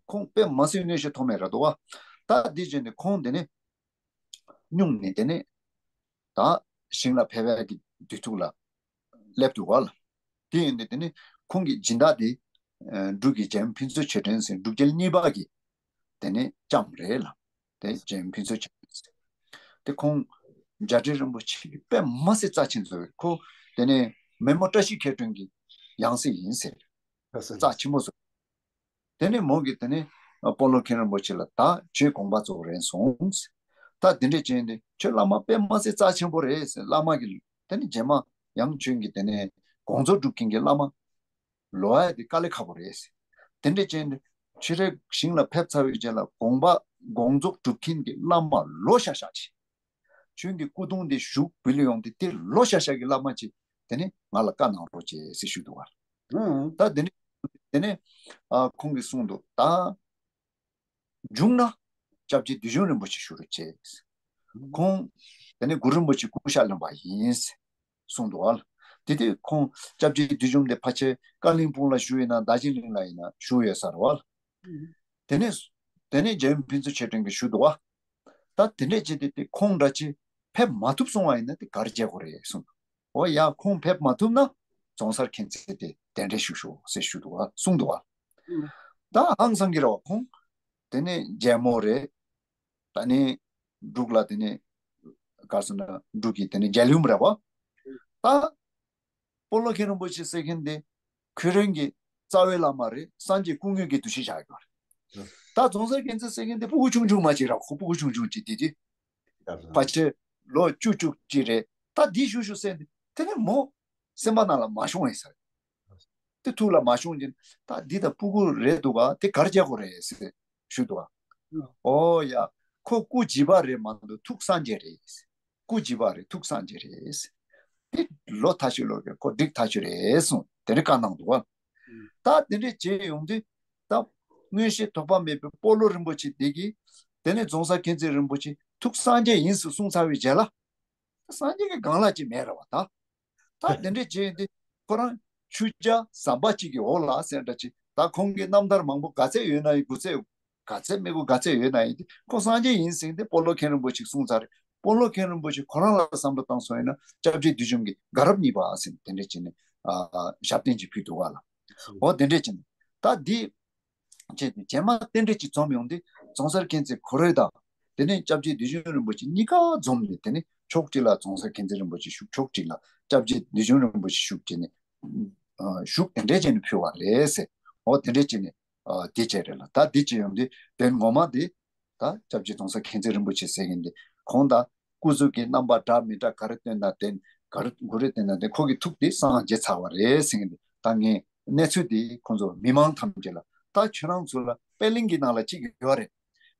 ཁོང་དཔེ་མ་སྲིད་མངོན་ཤེས་ཐོགས་མེད་རེད་འདུག་བ། ད་འདི་བྱས་ནས་ཁོང་དེ་ནས་སྙུང་ནས་དེ་ནས་ད་ཞིང་ལ་ཕེབས་པའི་གི་དུས་ཚོད་ལ་སླེབས་འདུག་བ་ལ། དེ་ཡིན་དུས་དེ་ནས་ཁོང་གི་སྦྱིན་བདག་དེ་ཨ། འབྲུག་གི་རྒྱལ་ཡུམ་ཕུན་ཚོགས་ཆོས་སྒྲོན་ཟེར་འབྲུག་རྒྱལ་གཉིས་པ་གི་དེ་ནས་ལྕམ་རེད་ལ། དེ་རྒྱལ་ཡུམ་ཕུན་ཚོགས་ཆོས་སྒྲོན་ཟེར། དེ་ཁོང་རྒྱ་འབྲས་རིན་པོ་ཆེ་གི་དཔེ་མ་སྲིད་རྩ་ཆེན་བཟོ་བའི། ཁོ་དེ་ནས་མེས་མོ་བཀྲ་ཤིས་མཁས་སྒྲོན་གྱི་ཡང་སྲིད་ཡིན་ཟེར། ལགས་སོ། རྩ་ཆེན་པོ་བཟོ། དེ་ནས་མོ་གིས་དེ་ནས་སྤོ་ལོ་མཁན་རིན་པོ་ཆེ་ལ་ད་ཁྱོད་དགོངས་པ་རྫོགས་རན་སོང་ཟེར། ད་དེ་འདྲས་བྱས་ནས་ཁྱོད་བླ་མ་དཔེ་མ་སྲིད་རྩ་ཆེན་པོ་རེད་ཟེར། བླ་མ་གིས་དེ་ནས་རྗེས་མ་ཡང་ཁྱོད་ཀྱི་དེ་ནས་དགོངས་རྫོགས་སྒྲུབ་མཁན་གྱི་བླ་མ་ལོ་ཡ་དེ་དཀའ་ལས་ཁག་པོ་རེད་ཟེར། དེ་འདྲས་བྱས་ནས་ཁྱོད་རའི་ཞིང་ལ་ཕེབས་ཚར་བའི་རྗེས་ལ་དགོངས་པ་དགོངས་རྫོགས་སྒྲུབ་མཁན་གྱི་བླ་མ་ལོ་ཤ་ཤ་ཅིག་ཁྱོད་ཀྱི་སྐུ་གདུང་དེ་བཞུགས་འབུལ་ཡོང་དུས་དེ་ལོ་ཤ་ཤ་གི་བླ་མ་ཅིག་དེ་ནས་ང་ལ་བཀའ་གནང་རོགས་བྱེད་ཟེར་ཞུས་འདུག་བ། ཨང་། ད་དེ་ནས་དེ་ནས་ཨ། ཁོང་གིས་གསུངས་འདུག་ད་འབྱུང་ན་སྐྱབས་རྗེ་བདུད་འཇོམས་རིན་པོ་ཆེ་ཞུ་རོགས་བྱེད། ཁོང་དེ་ནས་གུ་རུ་རིན་པོ་ཆེ་སྐུ་ཤ་ལེན་པ་ཡིན་གསུངས་འདུག་བ། དེ་དུས་ཁོང་སྐྱབས་རྗེ་བདུད་འཇོམས་དེ་ཕལ་ཆེར་ཀ་ལིང་སྤུང་ལ་བཞུགས་ཡིན་ན་རྡོ་རྗེ་གླིང་ལ་ཡིན་ན་བཞུགས་ཡོད་ས་རེད་བ། དེ་ནས་དེ་ནས་རྒྱལ་ཡུམ་ཕུན་ཚོགས་ཆོས་སྒྲོན་གྱིས་ཞུས་འདུག་བ། ད་དེ་འདྲས་བྱས་ཏེ་དེ་ཁོང་འདྲ་ཅིག་ཕེབས་མ་ཐུབ་སོང་བ་ཡིན་ན་དེ་ག་རེ་བྱེད་དགོས་རེད་གསུངས་འདུག་འོ་ཡ། ཁོང་ཕེབས་མ་ཐུབ་ན་རྫོང་སར་མཁྱེན་བརྩེ་དེ་གདན་འདྲེན་ཞུ་ཤོག་ཟེར་ཞུས་འདུག་བ། གསུངས་འདུག་བ། ད་ཧང་སང་གི་རེད་བ། ཁོང་དེ་ནས་རྒྱལ་མོ་རེད། ད་ནི་འབྲུག་ལ་དེ་ནས་ག་རེ་ཟེར་ན་འབྲུག་གི་དེ་ནས་རྒྱལ་ཡུམ་རེད་བ། ད་སྤོ་ལོ་མཁན་རིན་པོ་ཆེ་ཟེར་མཁན་དེ་ཁོ་རང་གི་རྩ་བའི་བླ་མ་རེད། སངས་རྒྱས་སྐུ་དངོས་ཀྱི་འདུ་ཤེས་བཞག་ཡོད་རེད། ད་རྫོང་སར་མཁྱེན་བརྩེ་ཟེར་མཁན་དེ་ཕྲུ་གུ་ཆུང་ཆུང་མ་ཅིག་རེད། ཁོ་ཕྲུ་གུ་ཆུང་ཆུང་ཅིག་དེ་དེ་ཕལ་ཆེར་ལོ་བཅུ་བཅུ་གཅིག་རེད། ད་འདི་ཞུ་ཞུ་ཟེར་ནས་དེ་ནས་མོ་སེམས་པ་ནང་ལ་མ་ཤོང་ཡིན་ས་རེད། དེ་ཐུགས་ལ་མ་ཤོང་ཅིང་ད་འདི་ད་ཕྲུ་གུ་རེད་འདུག་ག་དེ་ག་རེ་བྱེད་དགོས་རེད་ཟེར་ཞུས་འདུག་ག་ཨོ་ཡ། ཁོ་སྐུ་བྱིས་པ་རེད་མ་གཏོགས་ཐུགས་སངས་རྒྱས་རེད། སྐུ་བྱིས་པ་རེད། ཐུགས་སངས་རྒྱས་རེད། དེ་ལོ་ཐ་ཤོད་ལོ་གི་ཁོ་འགྲིག་ཐག་ཆོད་རེད་གསུངས། དེ་འདྲ་བཀའ་གནང་འདུག་ག་ད་དེ་འདྲ་བྱས་ཡོང་དུས་ད་ མངོན་ཤེས་ཐོགས་པ་མེད་པའི་སྤོ་ལོ་རིན་པོ་ཆེ་དེ་གིས། དེ་ནས་རྫོང་སར་མཁྱེན་བརྩེ་རིན་པོ་ཆེ་ཐུགས་སངས་རྒྱས་ཡིན་ཟེར་གསུངས་ཚར་བའི་རྗེས་ལ། སངས་རྒྱས་ཀྱི་སྒང་ལ་ཅིག་མེད་རེད་བ་ད། ད་དེ་འདྲས་བྱས་ཏེ། ཁོ་རང་ཆོས་རྒྱལ་ཟམ་པ་གཅིག་གི་འོག་ལ་ཟེར་འདྲ་ཅིག་ད་ཁོང་གི་རྣམ་ཐར་མང་པོ་ག་ཚད་ཡོད་ན་ཡིན། དགུ་ཚད། ག་ཚད་མི་དགོས། ག་ཚད་ཡོད་ན་ཡིན་ཏེ། ཁོ་སངས་རྒྱས་ཡིན་ཟེར་ཏེ་སྤོ་ལོ་མཁན་རིན་པོ་ཆེས་གསུངས་ཚར་རེད། སྤོ་ལོ་མཁན་རིན་པོ་ཆེ་ཁོ་རང་ལ་བསམ་བློ་བཏང་སོང་ཡིན་ན། སྐྱབས་རྗེ་བདུད་འཇོམས་ཀྱི་དགའ་རབ་གཉིས་པ་ཟེར་དེ་འདྲས་བྱས་ནས་ཨ་ཞབས་བརྟན་ཅིག་ཕུལ་འདུག་ག་ལ། འོ་དེ་འདྲས་བྱས་ནས་ད་འདི་བྱས་ཏེ་རྗེས་མ་རྟེན་འབྲེལ་ཅིག་འཛོམས་ཡོང་དུས། རྫོང་སར་མཁྱེན་བརྩེ་ཁོ་རེ་དང་། དེ་ནས་སྐྱབས་རྗེ་བདུད་འཇོམས་རིན་པོ་ཆེ་གཉིས་ཀ་འཛོམས་ནས། དེ་ནས་ཕྱོགས་གཅིག་ལ་རྫོང་སར་མཁྱེན་བརྩེ་རིན་པོ་ཆེ་བཞུགས། ཕྱོགས་གཅིག་ལ་སྐྱབས་རྗེ་བདུད་འཇོམས་རིན་པོ་ཆེ་བཞུགས་བྱས་ནས། ཨ་བཞུགས་དེ་འདྲས་བྱས་ནས་ཕུལ་བ་རེད་ཟེར། འོ་དེ་འདྲས་བྱས་ནས་ཨ་དེ་བྱས་རེད་ལ། ད་དེ་བྱས་ཡོང་དུས་དེ་ངོ་མ་དེ། ད་སྐྱབས་རྗེ་རྫོང་སར་མཁྱེན་བརྩེ་རིན་པོ་ཆེ་ཟེར་མཁན་དེ། ཁོང་དང་སྐུ་གཟུགས་ཀྱི་རྣམ་པ་འདྲ་མི་འདྲ་ག་རེ་སྟོན་ན་བརྟེན། ག་རེ་ག་རེ་སྟོན་ན་བརྟེན། ཁོ་གི་ཐུགས་དེ་སངས་རྒྱས་ཚར་བ་རེད་ཟེར་མཁན་དེ། ད་ངས་གནས་ཚུལ་དེ་ཁོང་ཚོ་མི་མང་ཐམས་ཅད་ལ། ད་ཁྱོད་རང་ཚོ་ལ་པད་གླིང་གི་ནང་ལ་གཅིག་ཡོད་རེད།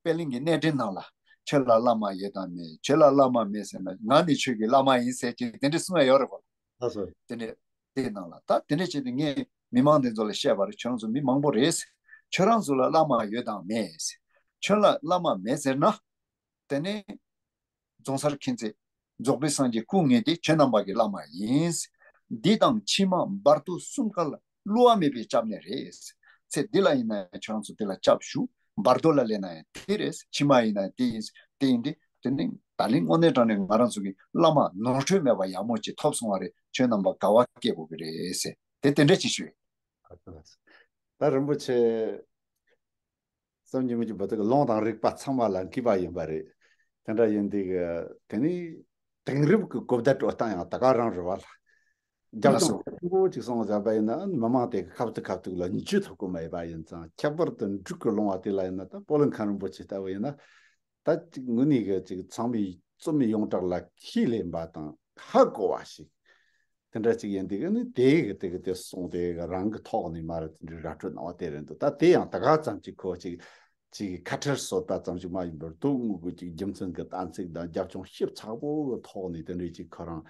པད་གླིང་གི་གནས་འདྲེན་ནང་ལ། ཁྱོད་ལ་བླ་མ་ཡོད་དམ་མེད། ཁྱོད་ལ་བླ་མ་མེད་ཟེར་ན་ང་ནི་ཁྱོད་ཀྱི་བླ་མ་ཡིན་ཟེར་གྱི་དེ་འདྲ་གསུང་ཡ་ཡོད་རེད་གོ། ལགས་སོ། དེ་ནས་དེའི་ནང་ལ་ད་དེ་འདྲ་བྱས་ཏེ་ངས་མི་མང་དེ་ཚོ་ལ་བཤད་པ་རེད། ཁྱོད་རང་ཚོ་མི་མང་པོ་རེད། ཁྱོད་རང་ཚོ་ལ་བླ་མ་ཡོད་དམ་མེད། ཁྱོད་ལ་བླ་མ་མེད་ཟེར་ན། དེ་ནས་རྫོང་སར་མཁྱེན་བརྩེ་རྫོགས་པའི་སངས་རྒྱས་སྐུ་ངོ་དེ་ཁྱོད་རྣམ་པ་གི་བླ་མ་ཡིན། འདི་དང་ཕྱི་མ་བར་དོ་གསུམ་ཀ་ལ་བསླུ་བ་མེད་པའི་སྐྱབས་གནས་རེད། ཚེ་འདི་ལ་ཡིན་ན་ཡང་ཁྱོད་རང་ཚོ་དེ་ལ་སྐྱབས་ཞུ། བར་དོ་ལ་སླེབས་ན་ཡང་དེ་རེད། ཕྱི་མ་ཡིན་ན་ཡང་དེ་ཡིན། དེ་ཡིན་དུས་དེ་ནི་ད་ལན་དངོས་གནས་དྲང་གནས་ང་རང་ཚོ་གི་བླ་མ་ནོར་འཁྲུལ་མེད་པ་ཡག་མོ་ཅིག་ཐོབ་སོང་བ་རེད། ཁྱོད་རྣམ་པ་དགའ་བ་སྐྱེ་དགོས་ཀྱི་རེད་ཟེར། དེ་དེ་འདྲ་ཅིག་ཞུ་ཡིན། ད་རིན་པོ་ཆེ་བསམ་གྱིས་མི་ཁྱབ་པ་དེ་གི་ལུང་དང་རིགས་པ་ཚང་མ་ལ་མཁས་པ་ཡིན་པ་རེད། དེ་འདྲ་ཡིན་དུས་གི་དེ་ནི་དེང་རབས་ཀྱི་གོ་བརྡ་སྤྲོད་སྟངས་ཡང་ད་ག་རང་རེད་བ་ལ། རྒྱབ་ལ་ལྗོངས་སོ། ཆེན་པོ་ཅིག་སོང་བ་བྱས་པ་ཡིན་ན། མི་མང་དེ་གི་ཁ་ཐུག་ཁ་ཐུག་ལ་འཇུ་ཐུབ་ཀྱི་མེད་པ་ཡིན་ཙང་། ཁྱད་པར་དུ་འབྲུག་གི་ལུང་བ་དེ་ལ་ཡིན་ན། ད་སྤོ་ལོ་མཁན་རིན་པོ་ཆེ་ལྟ་བུ་ཡིན་ན། ད་ཅིག་དངོས་གནས་གི་ཅིག་ཚང་མས་རྩོམ་ཡིག་ཡོངས་གྲགས་ལ་ཁས་ལེན་པ་དང་ཧ་གོ་བ་ཞིག་དེ་འདྲ་ཅིག་ཡིན་དུས་ནི། དེ་གི་དེ་གི་དེ་སོང་སྟེ་རང་གི་ཐོག་ནས་མར་དེ་འདྲའི་ར་སྤྲོད་གནང་བ་དེ་རེད་འདུག་ད་དེ་ཡང་ད་ག་ཙམ་ཅིག་ཁོ་ཅིག་ཅིག་ཁ་བྲལ་བཟོ་ལྟ་ཙམ་ཞིག་མ་ཡིན་པར། དོན་དངོས་ཀྱི་ཅིག་རྒྱུ་མཚན་གྱི་གཏན་ཚིགས་དང་རྒྱབ་ལྗོངས་ཞིབ་ཚགས་པོ་གི་ཐོག་ནས་དེ་འདྲའི་ཅིག་ཁོ་རང་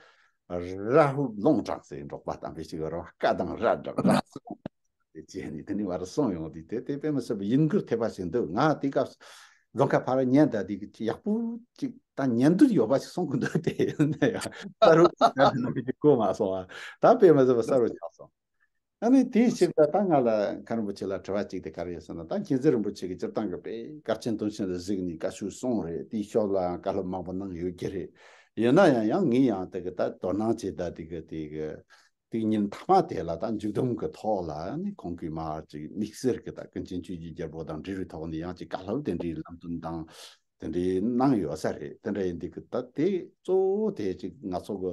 ར་ཧུ་ལུང་དྲངས་ཟེར། འབྲོག་པ་དམ་པའི་ཅིག་རང་བཀའ་དང་ར་སྦྲགས་ར། དེ་བྱས་ནས་དེ་ནས་བར་སོང་ཡོང་དུས། དེ་དེ་དཔེ་མི་སྲིད་པའི་ཡིད་འགུལ་ཐེབས་པ་ཞིག་འདུག་ང་དེ་སྐབས་རྫོང་ཁ་ཕར་ཉན་ད་དེ་གི་ཡག་པོ་ཅིག་ད་ཉན་འདོད་ཡོད་པ་ཞིག་གསུང་གི་འདུག་དེ་ཡིན་ན་ཡང་ས་རུ་ད་ནང་གི་གོ་མ་སོང་བ། ད་དཔེ་མི་སྲིད་པ་ས་རུ་ཆགས་སོང་། ཨ་ནི་དེའི་ཕྱིར་ད་ད་ང་ལ་མཁན་རིན་པོ་ཆེ་ལ་དྲི་བ་གཅིག་དེ་ག་རེ་ཡོད་ཟེར་ན། ད་མཁྱེན་བརྩེ་རིན་པོ་ཆེ་གིས་སྤྱིར་བཏང་གི་དཔེ་གལ་ཆེན་དོན་ཆེན་ལ་གཟིགས་ནས་བཀའ་ཆོས་གསུངས་རེད། དེའི་ཕྱོགས་ལའང་བཀའ་སློབ་མང་པོ་གནང་ཡོད་ཀྱི་རེད། ཡིན་ན་ཡང་ཡང་ངས་ཡང་དེ་གི་ད་དོ་སྣང་བྱས་ད་དེ་གི་དེ་གི་དེ་ཉིན་མཐའ་མ་དེ་ལ་ད་མཇུག་སྡོམ་གྱི་ཐོག་ལ་ནི་ཁོང་གིས་མར་ཅིག་དམིགས་བསལ་གྱི་ད་ཀུན་མཁྱེན་ཆོས་ཀྱི་རྒྱལ་པོ་དང་འབྲེལ་བའི་ཐོག་ནས་ཡང་ཅིག་བཀའ་སློབ་དེ་འདྲའི་ལམ་སྟོན་དང་དེ་འདྲའི་གནང་ཡོད་ས་རེད། དེ་འདྲ་ཡིན་དུས་ཀྱི་ད་དེ་གཙོ་བོ་དེ་ཅིག་ང་ཚོ་གི་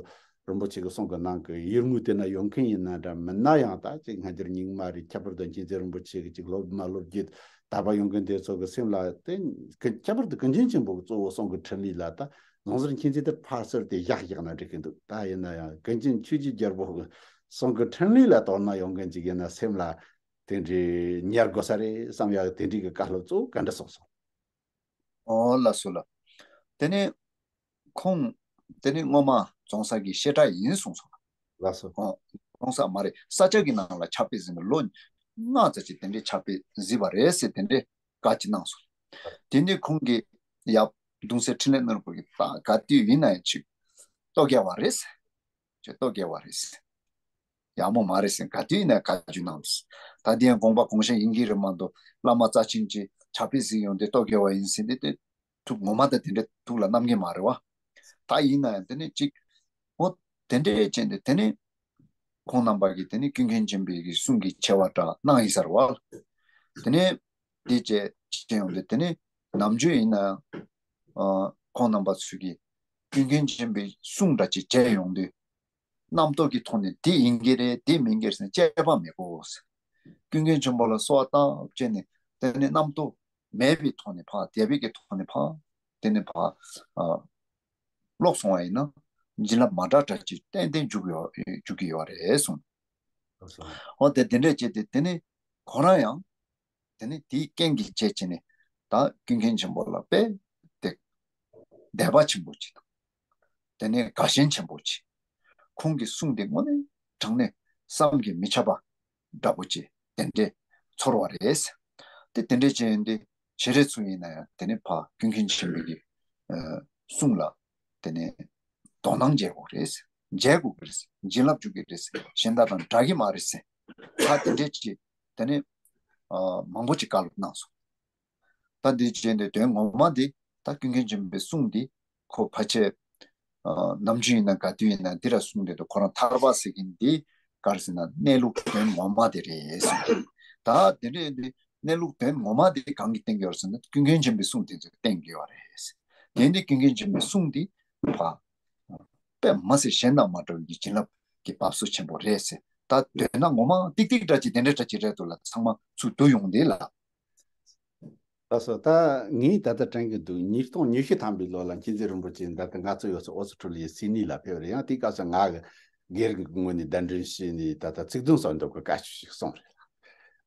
རིན་པོ་ཆེ་གི་གསུང་གི་ནང་གི་ཡུལ་དངོས་དེ་ན་ཡོད་མཁན་ཡིན་ན་འདྲ། མིན་ན་ཡང་ད་ཅིག་སྔ་འགྱུར་རྙིང་མ་རེད། ཁྱད་པར་དུ་མཁྱེན་བརྩེ་རིན་པོ་ཆེ་གི་ཅིག་སློབ་མ་སློབ་རྒྱུད་དད་པ་ཡོད་མཁན་དེ་ཚོ་གི་སེམས་ལ་དེ་ཁྱད་པར་དུ་ཀུན་མཁྱེན་ཆེན་པོ་གི་གཙོ་བོ་གསུང་གི་འཕྲིན་ལས་ལ་ད་རྫོང་སར་མཁྱེན་བརྩེ་དེ་ཕར་ཚུར་དེ་བཞག་བཞག་ན་འགྲིག་གི་འདུག་ད་ཡིན་ན་ཡང་ཀུན་མཁྱེན་ཆོས་ཀྱི་རྒྱལ་པོ་གི་གསུང་གི་འཕྲིན་ལས་ལ་དོ་སྣང་ཡོད་མཁན་ཅིག་ཡིན་ན་སེམས་ལ་དེ་འདྲའི་ཉར་དགོས་ས་རེད་བསམ་ཡག་དེ་འདྲའི་གི་བཀའ་སློབ་གཙོ་བོ་ག་འདྲ་གསུངས་སོང་། ཨོ་ལགས་སོ་ལགས། དེ་ནས་ཁོང་དེ་ནས་སྔོན་མ་རྫོང་སར་གྱི་བཤད་གྲྭ་ཡིན་གསུངས་སོང་། ལགས་སོ། ཨོ་རྫོང་སར་མ་རེད། ས་སྐྱ་གི་ནང་ལ་ཕྱག་དཔེ་གཟིགས་ནས་ལོ་ལྔ་ཙམ་ཅིག་དེ་འདྲའི་ཕྱག་དཔེ་གཟིགས་པ་རེད་ཟེར་དེ་འདྲའི་བཀའ་ཅིག་གནང་སོང་། དེ་ནས་ཁོང་གིས་ཡབ་གདུང་སྲས་འཕྲིན་ལས་ནོར་བུ་གིས་ད་ག་དུས་ཡིན་ན་ཡང་ཅིག་ལྟོ་གོས་པ་རེད་ཟེར། ཅིག་ལྟོ་གོས་པ་རེད་ཟེར། ཡག་མོ་མ་རེད་ཟེར། ག་དུས་ཡིན་ན་བཀའ་བཀྱོན་གནང་། ད་དེ་ཡང་དགོངས་པ་དགོངས་བཞེད་ཡིན་གྱི་རེད་མ་གཏོགས། བླ་མ་རྩ་ཆེན་གྱི་ཕྱག་དཔེ་གཟིགས་ཡོང་དུས་ལྟོ་གོས་པ་ཡིན་ཟེར་དེ་དེ་ཐུགས་ངོ་མ་ད་དེ་འདྲ་ཐུགས་ལ་བསྣམས་ཀྱི་མ་རེད་བ། ད་ཡིན་ན་ཡང་དེ་ནས་ཅིག་འོ་དེ་འདྲའི་རྐྱེན་དེ་དེ་ནས་ཁོང་རྣམ་པ་གིས་དེ་ནས་ཀུན་མཁྱེན་ཆེན་པོའི་གི་གསུང་གི་ཆེ་བ་འདྲ་གནང་ཡིན་ས་རེད་བ། དེ་ནས་དེ་བྱས་བྱས་ཡོང་དུས་དེ་ནས་ནམ་རྒྱུན་ཡིན་ན་ཡང་ཨ་ཁོང་རྣམ་པ་ཚོས་ཀྱིས་ཀུན་མཁྱེན་ཆེན་པོའི་གསུང་འདྲ་ཅིག་བྱས་ཡོང་དུས། རྣམ་རྟོག་གི་ཐོག་ནས་འདི་ཡིན་གྱི་རེད། འདི་མིན་གྱི་རེད་ཟེར་དཔྱད་པ་མི་དགོས། ཀུན་མཁྱེན་ཆེན་པོ་ལ་གསོལ་བ་བཏབ་བྱས་ནས་དེ་ནས་རྣམ་རྟོག་མེད་པའི་ཐོག་ནས་ཕར་དད་པའི་གི་ཐོག་ནས་ཕར་དེ་ནས་ཕར་ཨ་ཀློག་སོང་བ་ཡིན་ན་བྱིན་རླབས་མ་འདྲ་འདྲ་ཅིག་ཏན་ཏན་འཇུག་ཡོད་འཇུག་གི་ཡོད་རེད་གསུངས། ཨོ་དེ་དེ་འདྲས་བྱས་ཏེ་དེ་ནས་ཁོ་རང་ཡང་དེ་ནས་དེའི་རྐྱེན་གྱིས་བྱས་བྱས་ནས་ད་ཀུན་མཁྱེན་ཆེན་པོ་ལ་དཔེ་དེ་དད་པ་ཆེན་པོ་ཅིག་དང་། དེ་ནས་དགའ་ཞེན་ཆེན་པོ་ཅིག་ཁོང་གི་གསུང་དེ་དངོས་གནས་དྲང་གནས་བསམ་གྱིས་མི་ཁྱབ་པ་འདྲ་པོ་ཅིག་དེ་འདྲས་ཚོར་བ་རེད། དེ་དེ་འདྲས་བྱས་ཡིན་དུས་བྱེད་རེས་ཚུགས་ཡིན་ན་ཡང་དེ་ནི་ཕ་ཀུན་མཁྱེན་ཆེན་པོའི་གི་གསུང་ལ་དེ་ནི་དོ་སྣང་བྱེད་དགོས་རེད། མཇལ་དགོས་ཀྱི་རེད། བྱིན་རླབས་འཇུག་གི་རེད། གཞན་དག་དང་འདྲ་གི་མ་རེད་ཟེར། ད་དེ་འདྲས་ཀྱི་དེ་ནི་མང་པོ་ཅིག་བཀའ་སློབ་གནང་སོང་། ད་འདི་བྱས་ཏེ་དོན་ངོ་མ་འདི་ད་ཀུན་མཁྱེན་ཆེན་པོའི་གསུང་འདི་ཁོ་ཕལ་ཆེར་ཨ་ནམ་རྒྱུན་ཡིན་ན་ག་དུས་ཡིན་ན་འདི་ར་གསུང་དེ་དུ་ཁོ་རང་ཐར་པ་ཟེར་གྱིན་འདི་ག་རེ་ཟེར་ན་གནས་ལུགས་དོན་ངོ་མ་དེ་རེད་གསུང་། ད་དེ་འདྲའི་འདི་གནས་ལུགས་དོན་ངོ་མ་དེ་གང་གིས་བསྟན་གྱི་ཡོད་རེད་ཟེར་ན་ཀུན་མཁྱེན་ཆེན་པོའི་གསུང་དེ་ཚོས་བསྟན་གྱི་ཡོད་རེད། དེ་འདི་ཀུན་མཁྱེན་ཆེན་པོའི་གསུང་འདི་ཕ་དཔེ་མ་སྲིད་གཞན་དང་མ་འདྲ་བའི་བྱིན་རླབས་ཀྱི་བབས་སུ་ཆེན་པོ་རེད་ཟེར། ད་དོན་ན་ངོ་མ་ཏིག་ཏིག་འདྲ་ཅིག་དེ་འདྲ་འདྲ་ཅིག་རེད་འདུག་ལ་ཚང་མ་ཚུར་བསྡུ་ཡོང་དེ་ལ། ལགས་སོ། ད་ངས་ད་ལྟ་དྲན་གྱི་འདུག་ཉིས་སྟོང་ཉི་ཤུ་ཐམ་པའི་ལོ་ལ་མཁྱེན་བརྩེ་རིན་པོ་ཆེ་ད་ལྟ་ང་ཚོ་ཡོད་ས་ཨོ་སི་ཁྲུ་ལི་ཡའི་སིད་ནི་ལ་ཕེབས་རེད། ཡང་དེའི་སྐབས་སུ་ང་གི་སྒེར་གྱི་ངོས་ནས་གདན་འདྲེན་བྱས་ནས་ད་ལྟ་ཚིག་དོན་གསར་འདོན་གྱི་བཀའ་ཆོས་ཤིག་གསུངས་རེད།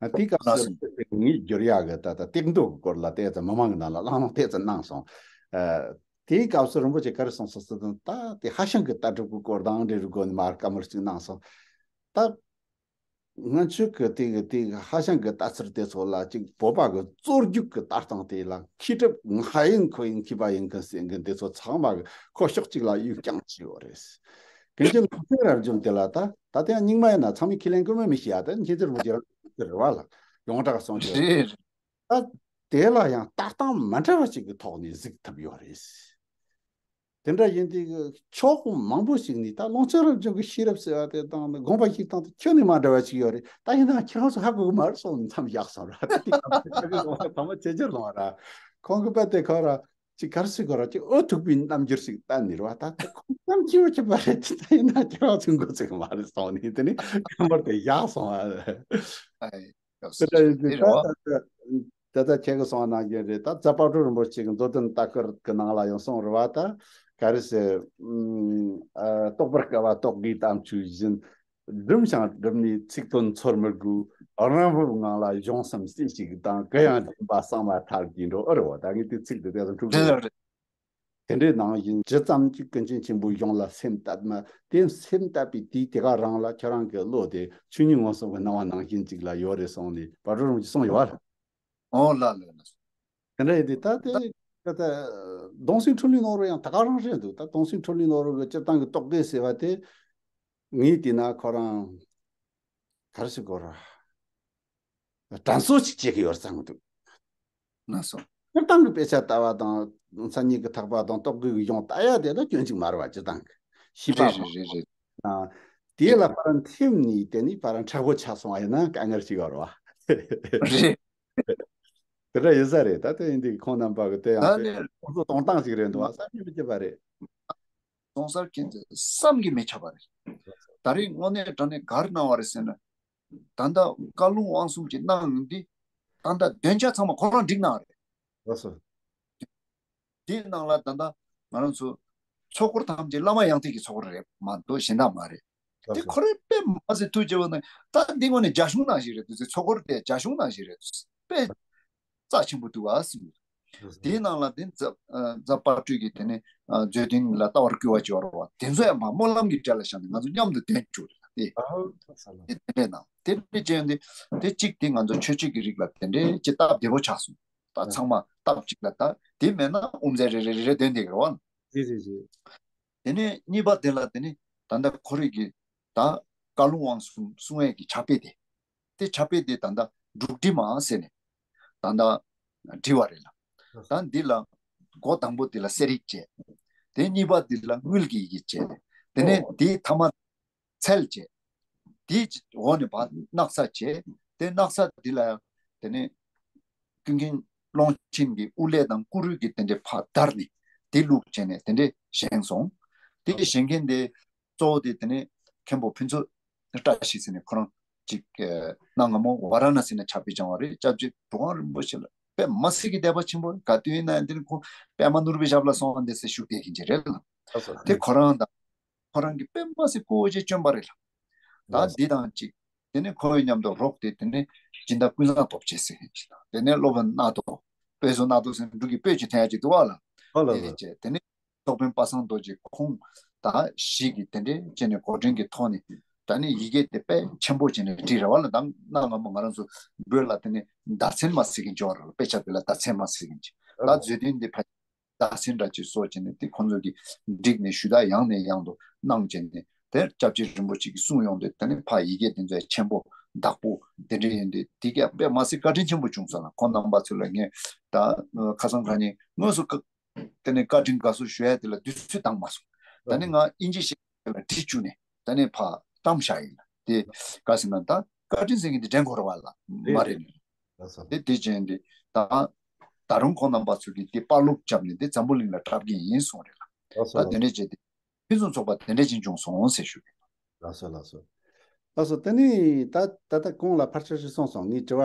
ཨ་དེའི་སྐབས་སུ་ལགས་སོ། ངས་བསྒྱུར་ཡག་གི་ད་ལྟ་སྟེགས་མདོ་གི་སྐོར་ལ་དེ་ཙམ་མི་མང་གི་ནང་ལ་བླངས་ནང་དེ་ཙམ་གནང་སོང་། ཨ་དེའི་སྐབས་སུ་རིན་པོ་ཆེ་ག་རེ་གསུངས་སོང་ཟེར་དུས་ད་དེ་ཧྭ་ཤང་གི་ལྟ་གྲུབ་ཀྱི་སྐོར་དང་འབྲེལ་བའི་སྒོ་ནས་མར་བཀའ་མོལ་ཅིག་གནང་སོང་། ད་སྔོན་ཆད་ཀྱི་དེ་གི་དེ་གི་ཧྭ་ཤང་གི་ལྟ་ཚུལ་དེ་ཚོ་ལ་ཅིག་བོད་པ་གི་རྩོད་རྒྱུགས་ཀྱི་ལྟ་སྟངས་དེ་ལ་མཁས་གྲུབ་ང་ཡིན་ཁོ་ཡིན་མཁས་པ་ཡིན་གི་ཟེར་གི་འདི་ཚོ་ཚང་མ་གི་ཁོ་ཕྱོགས་གཅིག་ལ་གཡུག་རྐྱང་བྱས་ཡོད་རེད། གན་ཅི་ལུང་ཚན་རབ་འབྱམས་དེ་ལ་ད་ད་ལྟ་ཡང་རྙིང་མ་ཡིན་ན་ཚང་མས་ཁས་ལེན་དགོས་མེད་མི་ཤེས་ཡ། ད་མཁྱེན་བརྩེ་རིན་པོ་ཆེ་རང་རེད་བ་ལ་ཡོངས་གྲགས་སོང་ཆེ་རེད། ད་དེ་ལ་ཡང་ལྟ་སྟངས་མ་འདྲ་བ་ཅིག་གི་ཐོག་ནས་གཟིགས་ཐུབ་ཡོད་རེད། དེ་འདྲ་ཡིན་དུས་ཕྱོགས་མང་པོ་ཞིག་ནས་ད་ཀློང་ཆེན་རབ་འབྱམས་ཀྱི་ཤེས་རབ་ཟེར་བ་དེ་དང་དགོངས་པ་བཞེས་སྟངས་དེ་ཁྱོན་ནས་མ་འདྲ་བ་ཞིག་ཡོད་རེད། ད་ཡིན་ནའང་ཁྱེད་རང་ཚོ་ཧ་གོ་གི་མ་རེད་གསུངས་མཚམས་བཞག་སོང་ར། ད་དེ་ཁ་ཁ་གི་ལོང་བ་ཚང་མ་ཇེ་ཆེར་ལོང་བ་ར། ཁོང་གི་དཔེ་དེ་ཁོ་ར་ཅིག་ག་རེ་ཟེར་དགོས་ར་ཅིག་འུ་ཐུག་པའི་རྣམ་འགྱུར་ཞིག་བསྟན་ནས་ར། ད་དེ་ཁོང་ཙམ་གྱིས་འུ་ཆོ་བ་རེད། དེ་ད་ཡིན་ན་ཁྱེད་རང་ཚོ་མགོ་ཚོས་གི་མ་རེད་གསུངས་ནས་དེ་ནས་ཁ་མར་དེ་བཞག་སོང་བ། ཨ་ཡེ། དེ་འདྲ་ཡིན་དུས་ད་ད་ལྟ་ད་ལྟ་ཁྱེད་ཀྱིས་གསུངས་པ་ནང་བཞིན་རེད། ད་རྩ་བ་དཔལ་སྤྲུལ་རིན་པོ་ཆེ་གི་མཛོད་བདུན་ལྟ་སྐོར་གྱི་ནང་ལ་ཡང་གསུངས་རེད་བ། ད་ག་རེ་ཟེར། ཨ་རྟོགས་པར་དཀའ་བ་རྟོགས་དགོས་དམ་ཆོས་བཞིན། སྒྲིམ་ཞིང་སྒྲིམ་ནས་ཚིག་དོན་ཚོར་མི་དགོས། རང་བབས་ངང་ལ་གཞུང་གསུམ་གསན་ཞིག་དང་། གུ་ཡངས་འཛིན་པ་གསང་བ་ཐར་གྱི་འགྲོ། ཨེ་རེད་བ། ད་ངས་དེ་ཚིག་དེ་དེ་ཚོ་འཁྲུག་གི་རེད། དེ་འདྲའི་ནང་བཞིན་ཇི་ཙམ་གྱིས་ཀུན་མཁྱེན་ཆེན་པོའི་གཞུང་ལ་སེམས་གཏད་མ། དེ་སེམས་གཏད་པའི་དུས་དེ་ག་རང་ལ་ཁྱེད་རང་གི་བློ་དེ་ཆོས་ཉིད་མངོན་སུམ་གྱི་སྣང་བ་ནང་བཞིན་ཅིག་ལ་ཡོད་རེད་གསུངས་ནས་བར་སྤྲུལ་རིན་པོ་ཆེ་གསུངས་ཡོད་རེད། ཨོ་ལ་ལ་ལ། དེ་འདྲ་ཡིན་དུས་ད་དེ་ད་ད་གདུང་སྲས་འཕྲིན་ལས་ནོར་བུ་ཡང་ད་ག་རང་རེད་འདུག་ད་གདུང་སྲས་འཕྲིན་ལས་ནོར་བུ་གི་སྤྱིར་བཏང་གི་རྟོག་གེ་ཟེར་བ་དེ་ངས་བལྟས་ན་ཁོ་རང་ག་རེ་ཟེར་དགོས་རེད། དྲན་གསོ་ཅིག་བྱེད་ཀྱི་ཡོད་བསམ་གྱི་འདུག་ལགས་སོ། སྤྱིར་བཏང་གི་དཔེ་ཆ་ལྟ་བ་དང་མཚན་ཉིད་ཀྱི་ཐེག་པ་དང་རྟོག་གེ་གི་གཞུང་ལྟ་ཡ་དེ་ད་སྐྱོན་ཅིག་མ་རེད་བ། སྤྱིར་བཏང་གི་ཤེས་པ་རེད་རེད་རེད་རེད། ཨ་དེ་ལ་ཕར་འཐིམ་ནས་དེ་ནས་ཕར་མཁྲེགས་པོ་ཆགས་སོང་བ་ཡིན་ན་དཀའ་ངལ་ཞིག་ཡོད་རེད་བ། རེད། དེ་འདྲ་ཡིན་ས་རེད། ད་ལྟ་ཡིན་དུས་ཁོང་རྣམ་པ་གི་དེ་ཡང་ད་དཔེ་ནས་ཁོང་ཚོ་གཏོང་སྟངས་ཤིག་རེད་འདུག་བ། བསམ་གྱིས་མི་ཁྱབ་པ་རེད། གཏོང་སར་ཁྱེད་ཚོས་བསམ་གྱིས་མི་ཁྱབ་པ་རེད། ད་རེས་དངོས་གནས་དྲང་གནས་ག་རེ་གནང་བ་རེད་ཟེར་ན། ད་ལྟ་བཀའ་ལུང་དབང་གསུམ་གྱི་གནང་ཡོང་དུས་ད་ལྟ་འདོན་ཆ་ཚང་མ་ཁོ་རང་བསྒྲིགས་གནང་བ་རེད། ལགས་སོ། དེའི་ནང་ལ་ད་ལྟ་ང་རང་ཚོ་ཚོགས་འཁོར་ཐམས་ཅད་བླ་མ་ཡང་ཐིག་གི་ཚོགས་འཁོར་རེད་མ་གཏོགས་གཞན་དག་མ་རེད། དེ་ཁོ་རེ་དཔེ་མ་ཟེར་ཐུགས་རྗེ་བོ་ནི་ད་འདི་དངོས་གནས་རྒྱ་གཞུང་ནང་བཞིན་རེད་འདུག་ཟེར། ཚོགས་འཁོར་དེ་རྒྱ་གཞུང་ནང་བཞིན་རེད་འདུག་ཟེར། དཔེ་རྩ་ཆེན་པོ་འདུག་ཨ་ཟེར། དེའི་ནང་ལ་དེ་རྫ་རྫ་དཔལ་སྤྲུལ་གྱི་དེ་ནི་མཛོད་བདུན་ལ་ལྟ་བར་བསྐུལ་བ་བྱས་པ་རེད་བ། དེ་ཚོ་ཡང་མ་སྨོན་ལམ་གྱི་གྲལ་ལ་བཞག་ནས་ང་ཚོ་མཉམ་དུ་འདོན་བཅུག་རེད་དེ། དེ་དེ་འདྲས་ནང་དེ་འདྲས་བྱས་ཏེ་དེ་གཅིག་དེ་ང་ཚོ་ཆོས་སྤྱོད་ཀྱི་རིགས་ལ་དེ་འདྲས་ཅིག་སྟབས་བདེ་པོ་ཆགས་སོང་། ད་ཚང་མ་སྟབས་གཅིག་ལ་ད་དེ་མེད་ན་དབུ་མཛད་རེ་རེ་རེ་རེ་འདོན་བསྡད་ཀྱི་རེད་བ། རེད་རེད་རེད། དེ་ནས་གཉིས་པ་དེ་ལ་དེ་ནི་ད་ལྟ་ཁོ་རང་གི་ད་བཀའ་ལུང་དབང་གསུམ་གསུང་ཡས་ཀྱི་ཕྱག་དཔེ་དེ། དེ་ཕྱག་དཔེ་དེ་ད་ལྟ་འབྲུག་སྒྲིམ་མ་ཟེར་ནས་ད་ལྟ་བྲིས་པ་རེད་ལ། ད་འདི་ལ་འགོ་དང་པོ་འདི་ལ་གསེར་ཡིག་བྱས། དེ་གཉིས་པ་འདི་ལ་དངུལ་གྱི་ཡི་གེ་བྱས། དེ་ནས་འདིའི་ཐ་མ་ཚལ་བྱས། དེའི་འོག་ནས་ཕར་སྣག་ཚ་བྱས། དེ་སྣག་ཚ་འདི་ལ་ཡང་དེ་ནས་ཀུན་མཁྱེན་ཀློང་ཆེན་གྱི་དབུ་ཀླད་དང་སྐུ་རུས་ཀྱི་དེ་འདྲའི་ཕར་བརྡར་ནས་དེ་བླུགས་བྱས་ནས་དེ་འདྲས་བཞེངས་སོང་། དེ་བཞེངས་མཁན་དེ་གཙོ་བོ་དེ་དེ་ནས་མཁན་པོ་ཕུན་ཚོགས་བཀྲ་ཤིས་ཟེར་ནས་ཁོ་རང་ཅིག་གནའ་སྔ་མོ་ཝཱ་ར་ཎ་སི་ནས་ཕྱག་དཔེ་སྦྱངས་པ་རེད། སྐྱབས་རྗེ་གྲུབ་དབང་རིན་པོ་ཆེ་ལ་དཔེ་མ་སྲིད་ཀྱི་དད་པ་ཆེན་པོ། ག་དུས་ཡིན་ན་ཡང་དེ་ནི་ཁོ་པདྨ་ནོར་བུའི་ཞབས་ལ་སོང་བ་འདི་སེ་བཞུགས་བསྡད་མཁན་ཅིག་རེད་ལ། དེ་ཁོ་རང་དང་ཁོ་རང་གི་དཔེ་མ་སྲིད་སྐུ་འོ་བརྒྱལ་བསྐྱོན་པ་རེད་ལ། ད་འདི་དང་གཅིག་དེ་ནས་ཁོའི་མཉམ་དུ་རོགས་དེ་དེ་ནས་སྦྱིན་བདག་ཀུན་བཟང་སྟོབས་ཆེ་ཟེར་མཁན་ཞིག་དང་། དེ་ནས་སློབ་དཔོན་རྣ་ཐོ། དཔེ་བཟོ་རྣ་ཐོ་ཟེར་འབྲུག་གི་དཔེ་ཅིག་འཐེན་ཡ་ཅིག་འདུག་བ་ལ། ཨོ་ལགས་དེ་སོ། བྱས་དེ་ནས་སློབ་དཔོན་པ་སངས་རྡོ་རྗེ་ཁོང་ད་ཞིག་གིས་དེ་འདྲས་བྱས་ནས་འགོ་འདྲེན་གྱི་ཐོག་ནས་ ད་ནི་ཡི་གེ་དེ་དཔེ་ཆེན་པོ་བྱས་ནས་བྲིས་རེད་བ་ལ། ད་གནའ་སྔ་མོ་ང་རང་ཚོ་བོད་ལ་དེ་ནི་མདའ་ཚན་མ་ཟེར་མཁན་ཅིག་ཡོད་རེད་ལ། དཔེ་ཆ་དེ་ལ་མདའ་ཚན་མ་ཟེར་མཁན་ཅིག་ད་མཛོད་བདུན་དེ་ཕ་མདའ་ཚན་འདྲ་ཅིག་བཟོ་བྱས་ནས་དེ་ཁོང་ཚོ་གིས་བསྒྲིགས་ནས་ཞུ་དག་ཡང་ནས་ཡང་དུ་གནང་བྱས་ནས། དེ་སྐྱབས་རྗེ་རིན་པོ་ཆེ་གིས་གསུངས་ཡོང་དུས་ད་ནི་ཕ་ཡི་གེ་དེ་ཚོ་ཆེན་པོ་བདག་པོ་དེ་འདྲ་ཡིན་དུས་དེ་གས་དཔེ་མ་སྲིད་བཀའ་དྲིན་ཆེན་པོ་བྱུང་སོང་ལ། ཁོང་རྣམ་པ་ཚོ་ལ་ངས་ད་ཁ་སང་ཁ་ཉིན་དངོས་སུ་བཀའ་དེ་ནས་བཀའ་དྲིན་དགའ་གསོ་ཞུ་ཡ་དེ་ལ་དུས་ཚོད་བཏང་མ་སོང་། ད་ནི་ང་ཨིན་ཇི་ཞིག་ལ་བྲིས་བཅུག་ནས་ད་ནི་ཕར་བཏང་བཞག་ཡིན་ལ། དེ་ག་ཟེར་ན་ད་བཀའ་དྲིན་ཟེར་མཁན་དེ་དྲན་དགོས་རེད་བ་ལ། མ་རེད། ལགས་སོ། དེ་དེ་བྱས་ཏེ་ད་ད་རུང་ཁོང་རྣམ་པ་ཚོ་གིས་དེ་དཔར་ལུགས་བརྒྱབ་ནས་དེ་འཛམ་བུ་གླིང་ལ་འཁྲབ་མཁན་ཡིན་གསུངས་རེད་ལ། ལགས་སོ། ད་དེ་ལགས་འདྲས་བྱས་ཏེ་ཕུན་སུམ་ཚོགས་པ་དེ་འདྲས་ཅིག་བྱུང་སོང་ཟེར་ཞུ་གི། ལགས་སོ། ལགས་སོ། ལགས་སོ། དེ་ནས་ད་ད་ལྟ་གོང་ལ་ཕལ་ཆེར་ཞིག་གསུངས་སོང་། ངའི་དྲི་བ་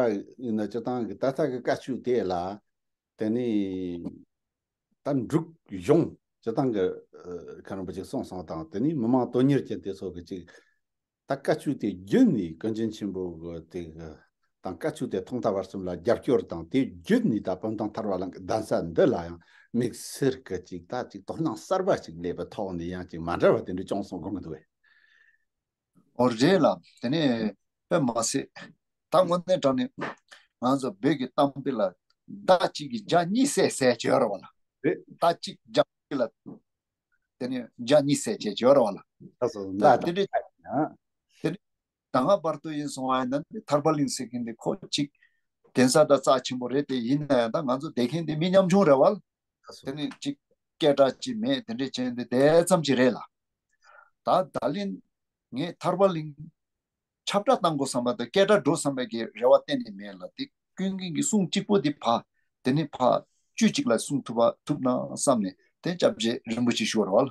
ཡིན་ན་སྤྱིར་བཏང་གི་ད་ལྟ་གི་བཀའ་ཆོས་དེ་ལ་དེ་ནས་ད་འབྲུག་གཞུང་སྤྱིར་བཏང་གི་ཨ་ཁ་རིན་པོ་ཆེ་གསུངས་སོང་དང་། དེ་ནས་མི་མང་དོན་གཉེར་ཅན་དེ་ཚོ་གི་ཅིག་ད་བཀའ་ཆོས་དེ་བརྒྱུད་ནས་ཀུན་མཁྱེན་ཆེན་པོ་གི་དེ་གི་དང་བཀའ་ཆོས་དེ་ཐོག་མཐའ་བར་གསུམ་ལ་རྒྱབ་སྐྱོར་དང་། དེ་བརྒྱུད་ནས་ད་སྤུངས་ཐང་ཐར་པ་གླིང་གི་གདན་ས་འདི་ལ་ཡང་དམིགས་བསལ་གི་ཅིག་ད་ཅིག་དོ་སྣང་གསར་པ་ཅིག་སླེབས་པའི་ཐོག་ནས་ཡང་ཅིག་མ་འདྲ་བ་དེ་འདྲ་བྱུང་སོང་དགོངས་ཀྱི་འདུག་གས། ཨོ་རེད་ལ། དེ་ནས་དཔེ་མ་སྲིད་ད་དངོས་གནས་དྲང་གནས་ང་ཚོ་བོད་ཀྱི་གཏམ་དཔེ་ལ་མདའ་གཅིག་གིས་རྒྱ་གཉིས་བསད་ཟེར་བྱས་ཡོད་རེད་བ་ལ། རེད། མདའ་གཅིག་རྒྱ་གཅིག་ལ་དེ་ནས་རྒྱ་གཉིས་བསད་བྱས་བྱས་ཡོད་རེད་བ་ལ། ལགས་སོ། ད་མདའ་དེ་འདྲ་ཡང་དེ་ནས་ད་སྔ་བར་དུ་ཡིན་སོང་བ་ཡིན་ན་ཐར་པ་གླིང་ཟེར་མཁན་དེ་ཁོ་གཅིག་གདན་ས་ད་རྩ་ཆེན་པོ་རེད། དེ་ཡིན་ན་ཡང་ད་ང་ཚོ་བསྡད་མཁན་དེ་མི་ཉམ་ཆུང་རེད་བ་ལ། ལགས་སོ། དེ་ནས་གཅིག་སྐད་གྲགས་གཅིག་མེད། དེ་འདྲས་བྱས་ཏེ་དེ་ཙམ་གྱིས་རེད་ལ། ད་ད་ལན་ངས་ཐར་པ་གླིང་ཁྱབ་བསྒྲགས་བཏང་དགོས་བསམ་པ་དང་སྐད་གྲགས་འགྲོ་བསམ་པའི་གི་རེ་བ་གཏན་ནས་མེད་ལ། དེ་ཀུན་མཁྱེན་གྱི་གསུང་གཅིག་པོ་དེ་ཕ་དེ་ནས་ཕ་བཅུ་གཅིག་ལ་གསུང་ཐུབ་པ་ཐུབ་ན་བསམ་ནས་དེ་སྐྱབས་རྗེ་རིན་པོ་ཆེ་ཞུ་བ་རེད་བ་ལ།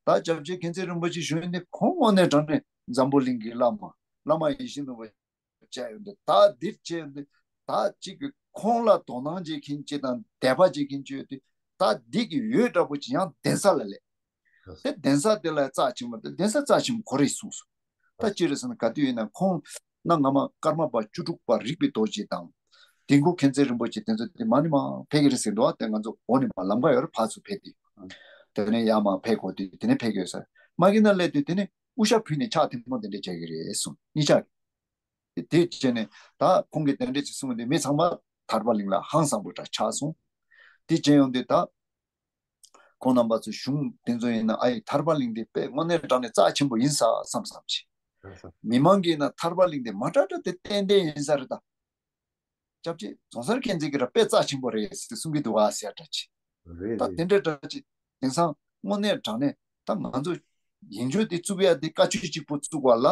ད་སྐྱབས་རྗེ་མཁྱེན་བརྩེ་རིན་པོ་ཆེ་ཞུ་ཡོན་དེ་ཁོང་དངོས་གནས་དྲང་གནས་འཛམ་བུ་གླིང་གི་བླ་མ་བླ་མ་ཡིད་བཞིན་ནོར་བུ་བྱས་ཡོད་འདུག་ད་འདིར་བྱས་ཡོད་འདུག་ད་གཅིག་གི་ཁོང་ལ་དོ་སྣང་བྱེད་མཁན་གཅིག་དང་དད་པ་བྱེད་མཁན་གཅིག་ཡོད་དུས་ད་འདི་གི་འོད་འདྲ་པོ་ཅིག་ཡང་གདན་ས་ལ་སླེབས། དེ་གདན་ས་དེ་ལ་རྩ་ཆེན་པོ་དེ་གདན་ས་རྩ་ཆེན་པོ་ཁོ་རེད་གསུངས་སོང་། ད་ཅི་རེད་ཟེར་ན་ག་དུས་ཡིན་ན་ཁོང་གནའ་སྔ་མ་ཀརྨ་པ་བཅུ་དྲུག་པ་རིག་པའི་རྡོ་རྗེ་དང་དིལ་མགོ་མཁྱེན་བརྩེ་རིན་པོ་ཆེ་དེ་ཚོ་དེ་མ་ནི་མ་ཕེབས་ཀྱི་རེད་ཟེར་འདུག་ཨ་དེ་ང་ཚོ་འོ་ནི་མ་ལམ་ཁ་ཡོད་རེད། ཕར་ཚུར་ཕེབས་དུས་དེ་ནས་ཡར་མར་ཕེབས་དགོས་དུས་དེ་ནས་ཕེབས་ཀྱི་ཡོད་ས་རེད། མ་གི་ན་སླེབས་དུས་དེ་ནས་དབུ་ཞྭ་ཕུད་ནས་ཕྱག་ཐལ་མོ་དེ་འདྲས་བྱེད་ཀྱི་རེད་གསུངས། གཉིས་ཆ་གི། དེ་བྱས་ནས་ད་ཁོང་གིས་དེ་འདྲས་ཅིག་གསུངས་དུས་མི་ཚང་མ་ཐར་པ་གླིང་ལ་ཧང་སང་པོ་འདྲ་ཆགས་སོང་། དེ་བྱས་ཡོང་དུས་ད་ཁོང་རྣམ་པ་ཚོ་གཞུང་དེ་ཚོ་ཡིན་ན་ཨ་ཡི་ཐར་པ་གླིང་དེ་དཔེ་དངོས་གནས་དྲང་གནས་རྩ་ཆེན་པོ་ཡིན་ས་བསམ་བསམ་བྱས། མི་མང་གིས་ན་ཐར་པ་གླིང་དེ་མ་འདྲ་འདྲ་དེ་ཏན་ཏན་ཡིན་ས་རེད་ད། སྐྱབས་རྗེ་རྫོང་སར་མཁྱེན་བརྩེ་གིས་ར་དཔེ་རྩ་ཆེན་པོ་རེད་ཟེར་གསུང་གི་འདུག་ཨ་ཟེར་འདྲ་ཅིག་རེད། ད་རེད། དེ་འདྲ་འདྲ་ཅིག་དེང་སང་དངོས་གནས་དྲང་གནས་ད་ང་ཚོ་ཡིན་རྒྱུ་དེ་བཙུགས་ཡ་དེ་བཀའ་ཆོས་གཅིག་པུ་བཙུགས་པ་ལ་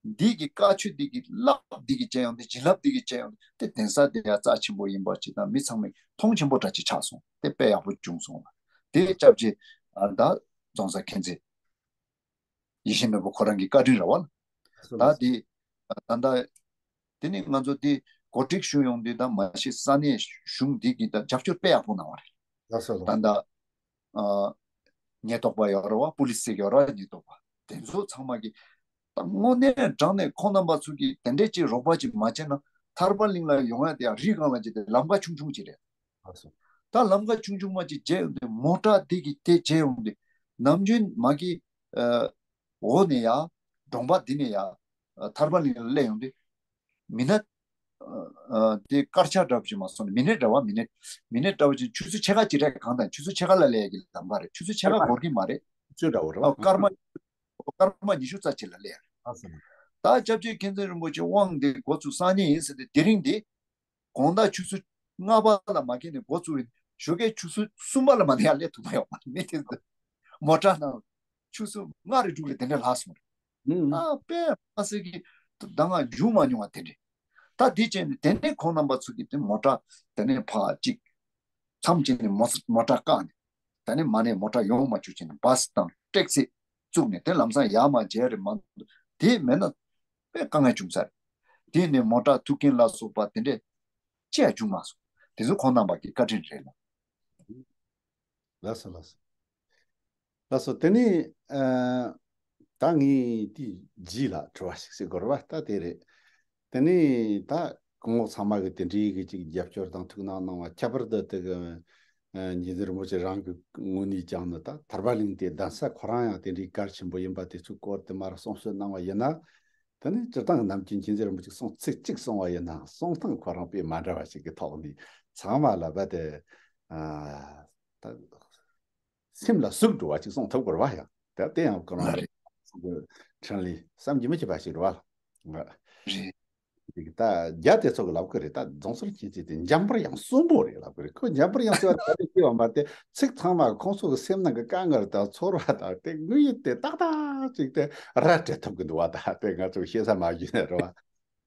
འདི་གི་བཀའ་ཆོས་འདི་གི་བསླབ་འདི་གི་བྱས་ཡོང་དེ་བྱིན་རླབས་འདི་གི་བྱས་ཡོང་དེ་གདན་ས་དེ་ཡ་རྩ་ཆེན་པོ་ཡིན་པ་ཅིག་དང་མི་ཚང་མས་མཐོང་ཆེན་པོ་འདྲ་ཅིག་ཆགས་སོང་། དེ་དཔེ་ཡག་པོ་བྱུང་སོང་ལ། དེ་སྐྱབས་རྗེ་ཨ་ད་རྫོང་སར་མཁྱེན་བརྩེ་ཡིད་བཞིན་ནོར་བུ་ཁོ་རང་གི་བཀའ་དྲིན་རེད་བ་ལ། ད་དེ་ད་ད་དེ་ནི་ང་ཚོ་དེ་གོ་སྒྲིག་ཞུ་ཡོང་དུས་ད་མ་གཞི་ས་གནས་གཞུང་འདི་གི་ད་རྒྱབ་སྐྱོར་དཔེ་ཡག་པོ་གནང་བ་རེད། ལགས་སོ་ལགས། ད་ད་ཨ་ཉེན་རྟོག་པ་ཡོད་རེད་བ། པུ་ལིས་ཟེར་གྱི་ཡོད་རེད་བ། ཉེན་རྟོག་པ་དེ་ཚོ་ཚང་མ་གི་ད་དངོས་གནས་དྲང་གནས་ཁོང་རྣམ་པ་ཚོ་གིས་དེ་འདྲས་ཅིག་རོགས་པ་ཅིག་མ་བྱས་ན་ཐར་པ་གླིང་ལ་ཡོང་ཡ་དེ་ཡང་རི་སྒང་ལ་ཅིག་དེ་ལམ་ཁ་ཆུང་ཆུང་ཅིག་རེད། ལགས་སོ། ད་ལམ་ཁ་ཆུང་ཆུང་མ་ཅིག་མཇལ་ཡོང་དུས་མོ་ཊ་འདི་གི་དེ་མཇལ་ཡོང་དུས་ནམ་རྒྱུན་མ་གི་ཨ་འོག་ནས་ཡ་གྲོང་པ་འདི་ནས་ཡ་ཨ་ཐར་པ་གླིང་ལ་སླེབས་ཡོང་དུས་མི་སྣ་ཨ་ཨ་དེ་སྐར་ཆ་འདྲ་བ་ཅིག་མ་སོང་ནས་མི་ནིཊ་འདྲ་བ་མི་ནིཊ་མི་ནིཊ་འདྲ་བ་ཅིག་ཆུ་ཚོད་ཕྱེད་ཀ་ཅིག་རེད། གང་དང་ཆུ་ཚོད་ཕྱེད་ཀ་ལ་སླེབས་ཡ་གི་ལམ་ཁ་རེད། ཆུ་ཚོད་ཕྱེད་ཀ་འགོར་གི་མ་རེད། ཆུ་ཚོད་འདྲ་བོ་རེད་བ། ཨ་སྐར་མ་སྐར་མ་ཉི་ཤུ་རྩ་གཅིག་ལ་སླེབས་ཡ་རེད། ཨ་སོ། ད་སྐྱབས་རྗེ་མཁྱེན་བརྩེ་རིན་པོ་ཆེ་དབང་འདི་འགོ་བཙུགས་སང་ཉིན་ཡིན་ཟེར་ཏེ་དེ་རིང་འདི་དགོང་དག་ཆུ་ཚོད་ལྔ་པ་ལ་མ་འཁེལ་ནས་འགོ་བཙུགས་ཡིན། ཞོགས་ཀའི་ཆུ་ཚོད་གསུམ་པ་ལ་མ་ནས་ཡར་སླེབས་ཐུབ་མ་ཡོང་བ་མི་དེ་ཚོ་མོ་ཊ་ནང་ཆུ་ཚོད་ལྔ་རེ་དྲུག་རེ་དེ་འདྲ་ལྷག་སོང་རེད། ཨ་དཔེ་མ་སྲིད་ཀྱི་ད་ང་མཇུག་མ་མྱོང་བ་དེ་འདྲ། ད་དེ་བྱས་ནས་དེ་ནས་ཁོང་རྣམ་པ་ཚོ་གིས་དེ་མོ་ཊ་དེ་ནས་ཕར་གཅིག་མཚམས་གཅིག་ནས་མོ་མོ་ཊ་བཀག་ནས་དེ་ནས་མ་ནས་མོ་ཊ་ཡོང་མ་བཅུག་བྱས་ནས་བཱས་དང་ཊེག་སི་བཙུགས་ནས་དེ་ལམ་སང་ཡར་མར་མཇལ་རེ་མ་འདུག་དེ་མེད་ན་དཔེ་དཀའ་ངལ་བྱུང་ས་རེད། དེ་ནས་མོ་ཊ་ཐུག་མཁན་ལ་སོགས་པ་དེ་འདྲས་ཅི་ཡང་བྱུང་མ་སོང་། དེ་ཚོ་ཁོང་རྣམ་པ་གི་བཀའ་དྲིན་རེད་ལ། ལགས་སོ་ལགས་སོ། ལགས་སོ། དེ་ནས་ཨ་ད་ངས་དེའི་རྗེས་ལ་དྲི་བ་ཞིག་བྱེད་དགོས་རེད་བ། ད་དེ་རེད། དེ་ནས་ད་སྐུ་ངོ་ཚང་མ་གི་དེ་འདྲའི་གི་ཅིག་རྒྱབ་སྐྱོར་དང་ཐུགས་སྣང་གནང་བ་ཁྱད་པར་དུ་དེ་གི་ ཨ། མཁྱེན་བརྩེ་རིན་པོ་ཆེ་རང་གི་ངོས་ནས་ཀྱང་ནི་ད་ཐར་པ་གླིང་དེ་གདན་ས་ཁོ་རང་ཡང་དེ་འདྲའི་གལ་ཆེན་པོ་ཡིན་པ་དེ་ཚོའི་སྐོར་དེ་མར་གསུང་བཤད་གནང་བ་ཡིན་ན། དེ་ནི་སྤྱིར་བཏང་གི་ནམ་རྒྱུན་མཁྱེན་བརྩེ་རིན་པོ་ཆེས་གསུང་ཚིག་གཅིག་གསུང་བ་ཡིན་ན་གསུང་སྟངས་ཁོ་རང་དཔེ་མ་འདྲ་བ་ཞིག་གི་ཐོག་ནས་ཚང་མ་ལ་རྦད་དེ། ཨ། ད་སེམས་ལ་ཟུག་འགྲོ་བ་ཅིག་གསུང་ཐུབ་དགོས་རེད་བ་ཡ། ད་དེ་ཡང་ཁོ་རང་ལ་རེད། འཕྲིན་ལས་བསམ་གྱིས་མི་ཁྱབ་པ་ཞིག་རེད་བ། རེད། ད་རྒྱ་དེ་ཚོ་གི་ལབ་གི་རེད། ད་རྫོང་སར་ཁྱེད་ཚོས་དེ་འཇམ་པོར་ཡང་གསོན་པོ་རེད་ལབ་གི་རེད། ཁོ་འཇམ་པོར་ཡང་གསོན་པ་ད་རེད་ཅེས་པ་མ་རེད་དེ། ཚིག་ཚང་མ་ཁོང་ཚོ་གི་སེམས་ནང་གི་དཀའ་ངལ་དང་ཚོར་བ་དང་དེ་དངོས་ཡོད་དེ་ཏག་ཏག་ཅིག་དེ་ར་སྤྲད་ཐུབ་གི་འདུག་བ། ད་དེ་ང་ཚོ་ཤེས་ས་མ་ཡིན་རེད་བ།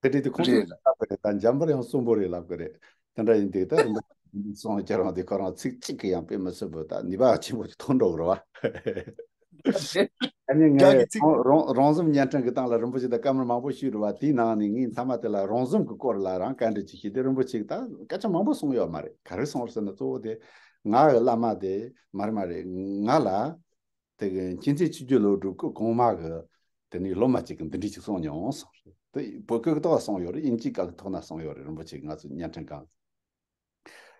དེ་འདྲའི་དེ་ཁོང་ཚོས་རེད། ལབ་གི་རེད། ད་འཇམ་པོར་ཡང་གསོན་པོ་རེད་ལབ་གི་རེད། དེ་འདྲ་ཡིན་དུས་ད་རིན་པོ་ཆེ་གསུང་ཁྱེད་རང་དེ་ཁོ་རང་ཚིག་གཅིག་གིས་ཡང་དཔེ་མི་སྲིད་པོ་ད་ནུས་པ་ཆེན་པོ་ཞིག་ཐོན་འགྲོ་གི་རེད་བ། རེད། ཨ་ནི་ངས་ང་གི་ཚིག་རོང་རོང་ཟོམ་བརྙན་འཕྲིན་གྱི་སྟེང་ལ་རིན་པོ་ཆེ་དང་བཀའ་མོལ་མང་པོ་ཞུས་རེད་བ། དེའི་ནང་ནས་ངས་མཐའ་མ་དེ་ལ་རོང་ཟོམ་གྱི་སྐོར་ལ་རང་བཀའ་འདྲི་ཅིག་ཞུས་ཏེ། རིན་པོ་ཆེ་ད་སྐད་ཆ་མང་པོ་གསུངས་ཡོད་མ་རེད། ག་རེ་གསུངས་རེད་ཟེར་ན། གཙོ་བོ་དེ་ང་གི་བླ་མ་དེ་མ་རེད་མ་རེད། ང་ལ་དེ་གི་མཁྱེན་བརྩེ་ཆོས་བརྒྱུད་སློབ་ཕྲུག་སྐུ་གོང་མ་གི་དེ་ནས་སློབ་མ་ཅིག་གིས་འདི་འདྲ་ཅིག་གསུངས་མྱོང་གསུངས་རེད། དེ་བོད་སྐད་ཀྱི་ཐོག་གསུངས་ཡོད་རེད། དབྱིན་ཇིའི་སྐད་ཀྱི་ཐོག་ན་གསུངས་ཡོད་རེད། རིན་པོ་ཆེ་གིས་ང་ཚོ་བརྙན་འཕྲིན་ཁང་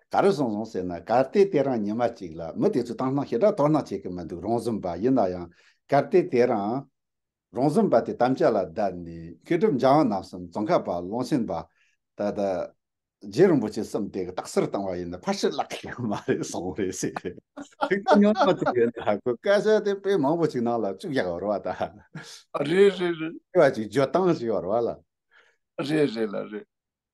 ག་རེ་གསུངས་སོང་ཟེར་ན། གལ་ཏེ་དེ་རིང་ཉི་མ་གཅིག་ལ། མི་དེ་ཚོས་དོ་སྣང་ཞེ་དྲག་དོ་སྣང་བྱེད་ཀྱི་མི་འདུག་རོང་ཟོམ་པ་ཡིན་ན་ཡང་། གལ་ཏེ་དེ་རིང་རོང་ཟོམ་པ་དེ་དམ་བཅའ་ལ་བསྡད་ནས་མཁས་གྲུབ་འཇམ་དབྱངས་རྣམ་གསུམ། ཙོང་ཁ་པ། ཀློང་ཆེན་པ། ད་ལྟ་རྗེ་རིན་པོ་ཆེ་གསུམ་དེ་གི་རྟགས་གསལ་བཏང་བ་ཡིན་ན་ཕལ་ཆེར་བརླག་གི་ཡོད་མ་རེད་གསུངས་རེད་ཟེར། ཐུགས་ཉོན་མ་ཐུབ་ཡོད་ན་ཁོ་སྐད་ཆ་དེ་དཔེ་མང་པོ་ཅིག་ནང་ལ་བཅུག་ཡག་ཡོད་རེད་བ། ད་རེད་རེད་རེད། དཔེ་བ་ཅིག་བརྗོད་སྟངས་ཤིག་ཡོད་རེད་བ་ལ། རེད་རེད་ལ་རེད།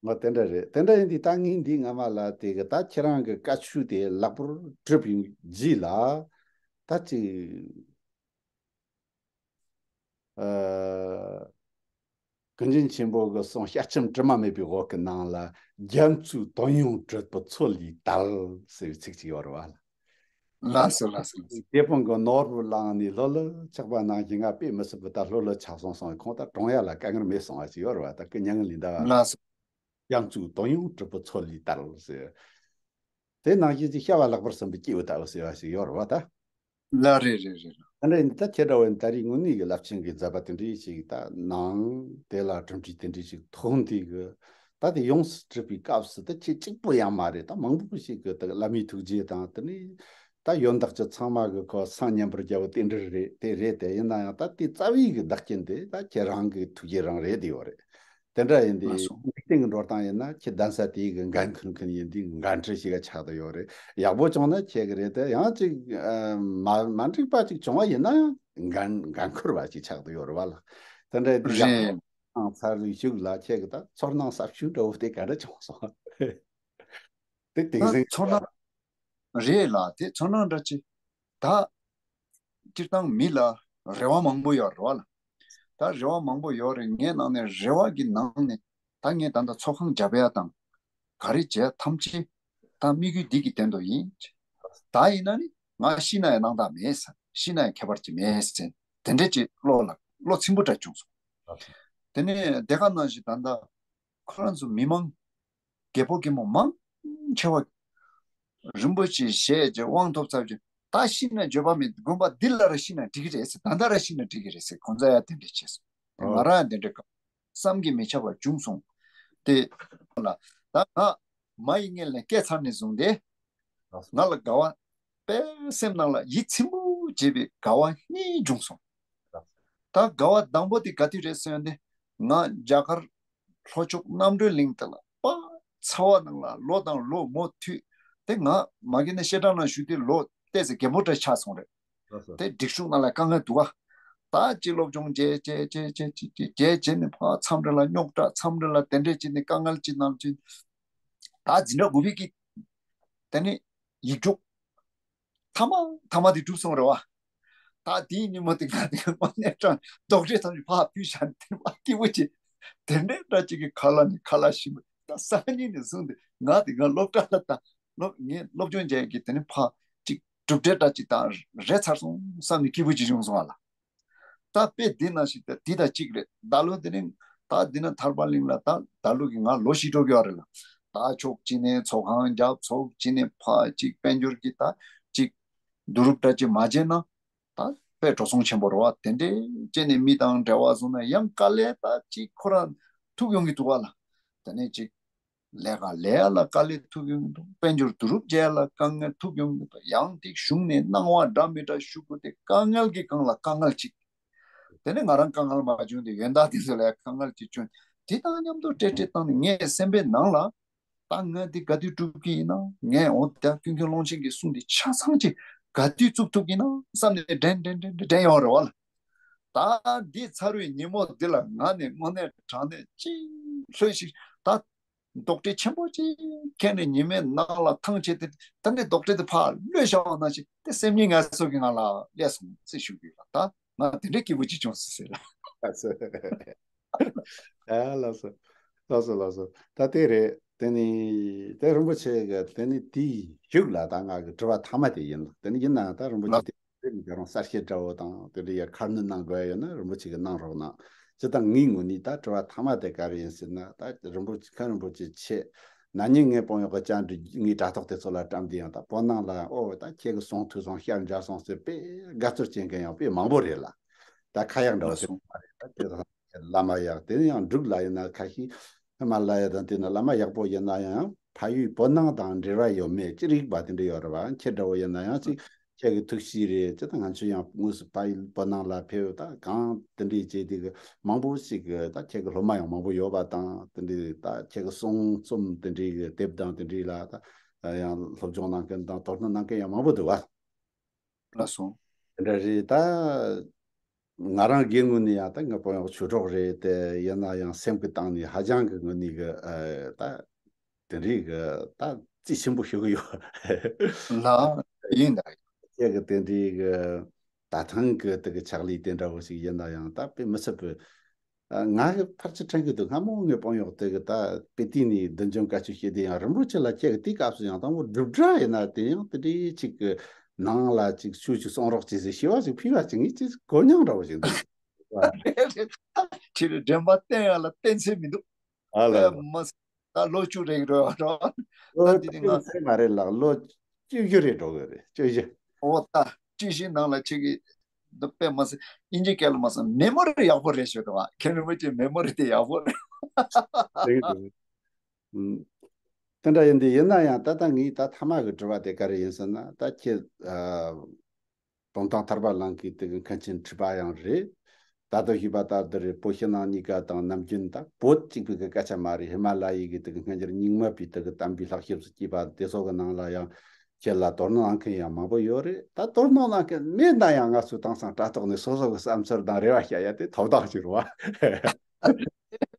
ང་དེ་འདྲ་རེད། དེ་འདྲ་ཡིན་དུས་ད་ངས་འདི་སྔ་མ་ལ་དེ་གི་ད་ཁྱེད་རང་གི་བཀའ་ཆོས་དེ་ལེགས་པོར་གྲུབ་ཡོང་རྗེས་ལ། ད་ཅིག་ཨ། ཀུན་མཁྱེན་ཆེན་པོ་གི་གསུང་བཤད་ལྕམ་དྲི་མ་མེད་པའི་འོད་ཀྱི་ནང་ལ། རྒྱ་མཚོའི་དོན་ཡོངས་གྲུབ་པའི་ཚུལ་ལས་དལ་ཟེར་བའི་ཚིག་ཅིག་ཡོད་རེད་བ་ལ། ལགས་སོ་ལགས་སོ་ལགས་སོ། དེད་དཔོན་གྱིས་ནོར་བུ་བླངས་ནས་ལྷོད་ལྷོད་ཆགས་པ་ནང་བཞིན་ང་དཔེ་མི་སྲིད་པ་ད་ལྷོད་ལྷོད་ཆགས་སོང་གསུངས། ཁོང་ད་གྲོངས་ཡ་ལ་དཀའ་ངལ་མེད་གསུངས་པ་ཅིག་ཡོད་རེད་བ། ད་ཀུན་མཁྱེན་ལིང་ཏ་བ་ལགས་སོ། རྒྱ་མཚོའི་དོན་ཡོངས་གྲུབ་པའི་ཚུལ་ལས་དལ་ཟེར། དེ་ནང་བཞིན་གྱི་བྱ་བ་ལེགས་པར་ཟིན་པའི་སྐྱེས་བུ་ལྟ་བུ་ཟེར་བ་ཞིག་ཡོད་རེད་བ་ད། ལགས་རེད་རེད་རེད། ད་འདྲ་ཡིན་ད་ཁྱེད་འདྲ་བོ་ཡིན་ད་རེས་དངོས་གནས་ཀྱི་རླབས་ཆེན་གྱི་མཛད་པ་དེ་འདྲ་ཞིག་ད་གནང་། དེ་ལ་གྲུབ་འབྲས་དེ་འདྲ་ཞིག་ཐོན་དུས་ཀྱི་ད་དེ་ཡོངས་སུ་གྲུབ་པའི་སྐབས་སུ་ད་ཁྱེད་གཅིག་པུ་ཡང་མ་རེད། ད་མང་པོ་ཞིག་གིས་ད་བླ་མའི་ཐུགས་རྗེ་དང་། དེ་ནས་ད་ཡོན་བདག་ཅིག་ཚང་མ་གི་ཁོ་སང་སྙན་པོར་རྒྱལ་བའི་རྟེན་འབྲེལ་རེད། དེ་རེད། དེ་ཡིན་ན་ཡང་ད་དེ་རྩ་བའི་གི་བདག་རྐྱེན་དེ་ད་ཁྱེད་རང་གི་ཐུགས་རྗེ་རང་རེད། དེ་ཡོད་རེད། དེ་འདྲ་ཡིན་དུས་ལགས་སོ། འཇིག་རྟེན་གྱི་འགྲོ་སྟངས་ཡིན་ན་ཁྱེད་གདན་ས་དེའི་གི་འགན་འཁུར་མཁན་ཡིན་དུས་འགན་འཁྲི་ཞིག་ཆགས་བསྡད་ཡོད་རེད། ཡག་པོ་བྱུང་ན་ཁྱེད་ཀྱི་རེད། དེ་ཡང་ཅིག་ཨ། མ་མ་འགྲིག་པ་ཅིག་བྱུང་བ་ཡིན་ན་ཡང་འགན་འགན་འཁུར་བ་ཅིག་ཆགས་བསྡད་ཡོད་རེད་བ་ལ། དེ་འདྲ་ཡིན་དུས་ཡག་པོ་རེད། ཚར་བའི་གཞུག་ལ་ཁྱེད་ཀྱི་ད་ཚོར་སྣང་ཟབ་ཤོས་འདྲ་བོ་དེ་ག་འདྲ་བྱུང་སོང་། དེ་དེང་ད་སང་ཚོར་སྣང་རེད་ལ། དེ་ཚོར་སྣང་འདྲ་ཅིག་ད་སྤྱིར་བཏང་མི་ལ་རེ་བ་མང་པོ་ཡོད་རེད་བ་ལ། ད་རེ་བ་མང་པོ་ཡོད་རེད། ངའི་ནང་ནས་རེ་བ་གི་ནང་ནས་ད་ངས་ད་ལྟ་ཚོགས་ཁང་རྒྱབ་ཡ་དང་ག་རེ་བྱས་ཐམས་ཅད་ད་དམིགས་ཡུལ་འདི་གི་དོན་དུ་ཡིན། ད་ཡིན་ན་ནི་ང་ཤི་ན་ཡང་སྣང་དག་མེད་ཟེར། ཤི་ན་ཡང་ཁྱད་པར་ཅིག་མེད་ཟེར། དེ་འདྲ་ཅིག་བློ་ལ་བློ་ཚིམ་པོ་འདྲ་བྱུང་སོང་། དེ་ནས་དེ་ག་ནང་བཞིན་ད་ལྟ་ཁོ་རང་ཚོ་མི་མང་རྒད་པོ་རྒན་མོ་མང་ཆེ་བ་རིན་པོ་ཆེ་བཞེས་རྗེས་དབང་ཐོབ་ཚར་རྗེས་ད་ཤི་ན་འགྱོད་པ་མེད། དགོན་པ་འདི་ལ་ར་ཤི་ན་འགྲིག་གི་རེད་ཟེར། ད་ལྟ་ར་ཤི་ན་འགྲིག་གི་རེད་ཟེར། ཁོང་ཚོ་ཡང་དེ་འདྲ་བྱས་སོང་། ང་རང་ཡང་དེ་འདྲ་བསམ་གྱིས་མི་ཁྱབ་པ་བྱུང་སོང་། དེ་ལ་ད་ང་མ་ཡི་མངལ་ནས་སྐྱེས་ཚར་ནས་བཟུང་སྟེ་ང་ལ་དགའ་བ་དཔེ་སེམས་ནང་ལ་ཡིད་ཚིམ་པོ་བྱེད་པའི་དགའ་བ་གཉིས་བྱུང་སོང་། ད་དགའ་བ་དང་པོ་དེ་ག་དུས་རེད་ཟེར་ན། ང་རྒྱ་གར་ལྷོ་ཕྱོགས་རྣམ་གྲོལ་གླིང་དེ་ལ་དཔའ་ཚ་བ་ནང་ལ་ལོ་དང་ལོ་མུ་མཐུད་དེ་ང་མ་གི་ནས་བཤད་གྲྭ་ནང་ཞུགས་དུས་ལོ་ཏོག་ཙམ་རྒན་པོ་འདྲ་ཆགས་སོང་རེད། ལགས་སོ། དེ་སྒྲིག་འཛུགས་ནང་ལ་དཀའ་ངལ་འདུག་ག་ད་ཅིག་སློབ་སྦྱོང་བྱས་བྱས་བྱས་བྱས་བྱས་བྱས་བྱས་ནས་ཕར་མཚམས་རེ་ལ་རྙོག་དྲ། མཚམས་རེ་ལ་དེ་འདྲས་བྱས་ནས་དཀའ་ངལ་ཅིག་ནང་བྱས། ད་འཛིན་གྲྭ་དགུ་པའི་གི་དེ་ནས་ཡིག་རྒྱུགས་ཐ་མ་ཐ་མ་དེ་གྲུབ་སོང་རེད་བ། ད་དེའི་ཉིན་མོ་དེ་ང་དེ་དངོས་གནས་དྲང་རྡོག་ཁྲེས་ཐམས་ཅད་ཕར་ཕུད་བཞག་ནས་དེ་མ་སྐྱིད་པོ་བྱས། དེ་འདྲའི་འདྲ་ཅིག་གི་ཁ་ལག་ནས་ཁ་ལག་ཞིམ་པོ། ད་སང་ཉིན་ནས་བཟུང་སྟེ་ང་དེ་ང་སློབ་གྲྭ་ལ་ད་སློབ་ངས་སློབ་སྦྱོང་བྱས་ཀྱི་དེ་ནས་ཕར་ཅིག་གྲུབ་འབྲས་འདྲ་ཅིག་ད་རེད་ཚར་སོང་བསམ་ནས་སྐྱིད་པོ་ཅིག་བྱུང་སོང་བ་ལ། ད་དཔེ་འདི་ནང་བཞིན་ད་འདི་དང་གཅིག་རེད། ད་ལོ་འདི་ནི་ད་འདི་ན་ཐར་པ་གླིང་ལ་ད་ད་ལོ་གི་ང་ལོ་བཞི་འགྲོ་གི་ཡོད་རེད་ལ། ད་ཕྱོགས་གཅིག་ནས་ཚོགས་ཁང་རྒྱབ། ཕྱོགས་གཅིག་ནས་ཕར་ཅིག་དཔལ་འབྱོར་གྱི་ད་ཅིག་བསྡུ་རུབ་འདྲ་ཅིག་མ་བྱས་ན་ད་དཔེ་འགྲོ་སོང་ཆེན་པོ་རེད་བ། དེ་འདྲའི་བྱས་ནས་མི་དང་འབྲེལ་བ་བཟུང་ན་ཡང་དཀའ་ལས་ད་ཅིག་ཁོ་རང་ཐུག་ཡོང་གི་འདུག་བ་ལ། དེ་ནས་ཅིག་ ལས་ཀ་ལས་ཡ་ལ་དཀའ་ལས་ཐུག་ཡོང་གི་འདུག་དཔལ་འབྱོར་བསྡུ་རུབ་བྱས་ལ་དཀའ་ངལ་ཐུག་ཡོང་གི་འདུག་ཡང་དེ་གཞུང་ནས་གནང་བ་འདྲ་མི་འདྲ་ཞུ་དགོས་ཏེ་དཀའ་ངལ་གྱི་སྒང་ལ་དཀའ་ངལ་ཅིག་དེ་ནས་ང་རང་དཀའ་ངལ་མ་བྱུང་དེ་ཡོན་བདག་དེ་ཚོ་ལ་དཀའ་ངལ་ཅིག་བྱུང་། དེ་དང་མཉམ་དུ་སྤྲད་སྤྲད་བཏང་ནས་ངའི་སེམས་པའི་ནང་ལ། ད་ང་འདི་ག་དུས་སྒྲུབ་ཀྱི་ཡིན་ན། ངས་འོ་ད་ཀུན་མཁྱེན་ཀློང་ཆེན་གྱི་གསུང་འདི་ཆ་ཚང་ཅིག་ག་དུས་བཙུགས་ཐུབ་ཀྱི་ཡིན་ན་བསམ་ནས་དྲན་དྲན་དྲན་དྲན་དྲན་ཡོང་རེད་བ་ལ། ད་འདི་ཚར་བའི་ཉིན་མོ་འདི་ལ་ང་ནི་དངོས་གནས་དྲང་གནས་ཅིག་ལྷོད་ཞིག་ད་རྡོག་ཁྲེས་ཆེན་པོ་ཅིག་ཁྱེར་ནས་ཉི་མའི་ནང་ལ་ཐང་ཆད་དེ་ད་འདི་རྡོག་ཁྲེས་དེ་ཕར་གློད་བཞག་པ་ནང་བཞིན་དེ་སེམས་ཉིད་ངལ་གསོ་གི་ངང་ལ་སླེབས་སོང་ཟེར་ཞུ་གི་ཡོད་ལ། ད་ང་དེ་འདྲའི་སྐྱིད་པོ་ཅིག་བྱུང་སོང་ཟེར་ལ། ཨ་ལགས་སོ། ལགས་སོ་ལགས་སོ། ད་དེ་རེད། དེ་ནི་དེ་རིན་པོ་ཆེ་གི་དེ་ནི་དེའི་གཞུག་ལ་ད་ང་གི་དྲི་བ་མཐའ་མ་དེ་ཡིན། དེ་ནི་ཡིན་ནའང་ད་རིན་པོ་ཆེ་ལགས། དེ་རིགས་ཀྱི་རང་གསལ་བཤད་འདྲ་བོ་དང་དེ་འདྲ་ཡ་ཁ་སྣོན་གནང་དགོས་ཡ་ཡོད་ན་རིན་པོ་ཆེ་གི་གནང་རོགས་གནང་། སྤྱིར་བཏང་ངའི་ངོས་ནས་ད་དྲི་བ་མཐའ་མ་དེ་ག་རེ་ཡིན་ཟེར་ན། ད་རིན་པོ་ཆེ་མཁན་རིན་པོ་ཆེ་ཁྱེད་ན་ནིང་ངའི་དཔོན་གཡོག་གི་བཅར་འདྲི་ངའི་དྲ་ཐོག་དེ་ཚོ་ལ་བཀྲམ་དུས་ཡང་ད་བོད་ནང་ལ་ཨོ་ད་ཁྱེད་ཀྱི་གསུང་ཐོས་སོང་ཤར་མཇལ་སོང་ཟེར་དཔེ་དགའ་ཚོར་བྱེད་མཁན་ཡང་དཔེ་མང་པོ་རེད་ལ། ད་ཁ་ཡག་འདྲ་བོ་ཟེར་མ་རེད། ད་ཁྱེད་རང་བླ་མ་ཡག་དེ་ནི་ཡང་འབྲུག་ལ་ཡིན་ན་ཁ་ཤས་ཧི་མ་ལ་ཡ་དང་དེ་ན་བླ་མ་ཡག་པོ་ཡིན་ན་ཡང་ཕ་ཡུལ་བོད་ནང་དང་འབྲེལ་བ་ཡོད་མེད་ཅི་རིགས་པ་དེ་འདྲ་ཡོད་རེད་བ། ཁྱེད་འདྲ་བོ་ཡིན་ན་ཡང་ཅིག་ཁྱེད་ཀྱི་ཐུགས་གཤིས་རེད་ཅེ། ད་ང་ཚོ་ཡང་དངོས་སུ་ཕ་ཡུལ་བོད་ནང་ལ་ཕེབས་ད་གང་དེ་འདྲའི་བྱས་དེ་གི་མང་པོ་ཞིག་གི་ད་ཁྱེད་ཀྱི་སློབ་མ་ཡང་མང་པོ་ཡོད་པ་དང་དེ་འདྲའི་ད་ཁྱེད་ཀྱི་གསུང་རྩོམ་དེ་འདྲའི་གི་དེབ་དང་དེ་འདྲའི་ལ་ད་ཡང་སློབ་སྦྱོང་གནང་མཁན་དང་དོ་སྣང་གནང་མཁན་ཡང་མང་པོ་འདུག་བ། ལགས་སོ། དེ་འདྲ་རེད་ད། ང་རང་སྒེར་ངོས་ནས་ཡང་ད་ངའི་དཔོན་གཡོག་ཆོས་གྲོགས་རེད་དེ་ཡིན་ན་ཡང་སེམས་ཀྱི་སྟེང་ནས་ཧ་ཅང་གི་ངོས་ནས་གི་ཨ་ད་དེ་འདྲའི་གི་ད་རྩིས་ཆེན་པོ་ཞུ་གི་ཡོད། ལགས་ཡིན་ད། ཁྱེད་ཀྱི་དེ་འདྲའི་གི་ད་ཐེངས་གི་དེ་གི་ཕྱག་ལས་དེ་འདྲ་བོ་ཞིག་ཡིན་ན་ཡང་ད་དཔེ་མི་སྲིད་པའི། ཨ། ང་གི་ཕལ་ཆེར་དྲན་གྱི་འདུག་སྔ་མོ་ངའི་དཔོན་གཡོག་དེ་གི་ད་དཔེ་དེབ་ནས་བདུན་ཅུ་བཀའ་ཆོས་བཤད་དེ་ཡང་རིན་པོ་ཆེ་ལ་ཁྱེད་ཀྱི་དེའི་སྐབས་སུ་ཡང་དང་པོ་སྒྲུབ་གྲྭ་ཡིན་ན་དེ་ཡང་དེ་འདྲའི་ཅིག་གི་ནང་ལ་ཅིག་ཆོས་ཅིག་གསུང་རོགས་བྱེད་ཟེར་ཞུ་བ་ཅིག་ཕུལ་བ་ཅིག་ངས་ཅིག་གོ་མྱོང་འདྲ་བོ་ཞིག་འདུག་ཁྱེད་རང་དྲན་པ་བསྟེན་ཡ་ལ་བསྟེན་ཚད་མི་འདུག་ཨ་ལ་ལ། དཔེ་མ་སྲིད་ད་ལོ་བཅུ་རེ་རེ་འགྲོ་ད་འདི་ནི་ང་ཚད་མ་རེད་ལགས། ལོ་བཅུ་བཞི་རེ་འགྲོ་གི་རེད། བཅུ་བཞི། ཨོ་ད་བཅུ་བཞི་ནང་ལ་ཁྱེད་ཀྱི་འདི་དཔེ་མ་སྲིད་དབྱིན་ཇི་སྐད་ལ་མ་སོང་མེ་མོ་རི་ཡག་པོ་རེད་ཞུ་དང་བ། མཁན་རིན་པོ་ཆེ་མེ་མོ་རི་དེ་ཡག་པོ་རེད། དེ་གི་དེ་གི་ཨུམ། དེ་འདྲ་ཡིན་དུས་ཡིན་ན་ཡང་ད་ལྟ་ངའི་ད་མཐའ་མ་གི་དྲི་བ་དེ་ག་རེ་ཡིན་ཟེར་ན། ད་ཁྱེད་ཨ། གདོང་ཐང་ཐར་པ་གླིང་གི་དེ་གི་མཁན་ཆེན་ཁྲི་པ་ཡང་རེད། ད་ལྟ་ཞུས་པ་ལྟར་དེ་རེད། བོད་ཕྱི་ནང་གཉིས་ཀ་དང་ནམ་རྒྱུན་ད་བོད་གཅིག་པུ་གི་སྐད་ཆ་མ་རེད། ཧི་མ་ལ་ཡའི་གི་དེ་གི་སྔ་འགྱུར་རྙིང་མ་པའི་དེ་གི་དམ་པའི་ལྷག་བཤད་སུ་སྐྱེས་པ་དེ་ཚོ་གི་ནང་ལ་ཡང་ཁྱེད་ལ་དོ་སྣང་གནང་མཁན་ཡང་མང་པོ་ཡོད་རེད། ད་དོ་སྣང་གནང་མཁན་མེད་ན་ཡང་ང་ཚོ་དེང་སང་དྲ་ཐོག་ནས་སོ་སོ་གི་བསམ་ཚུལ་དང་རེ་བ་བཤད་ཡ་དེ་ཐོབ་ཐང་ཞིག་རེད་བ།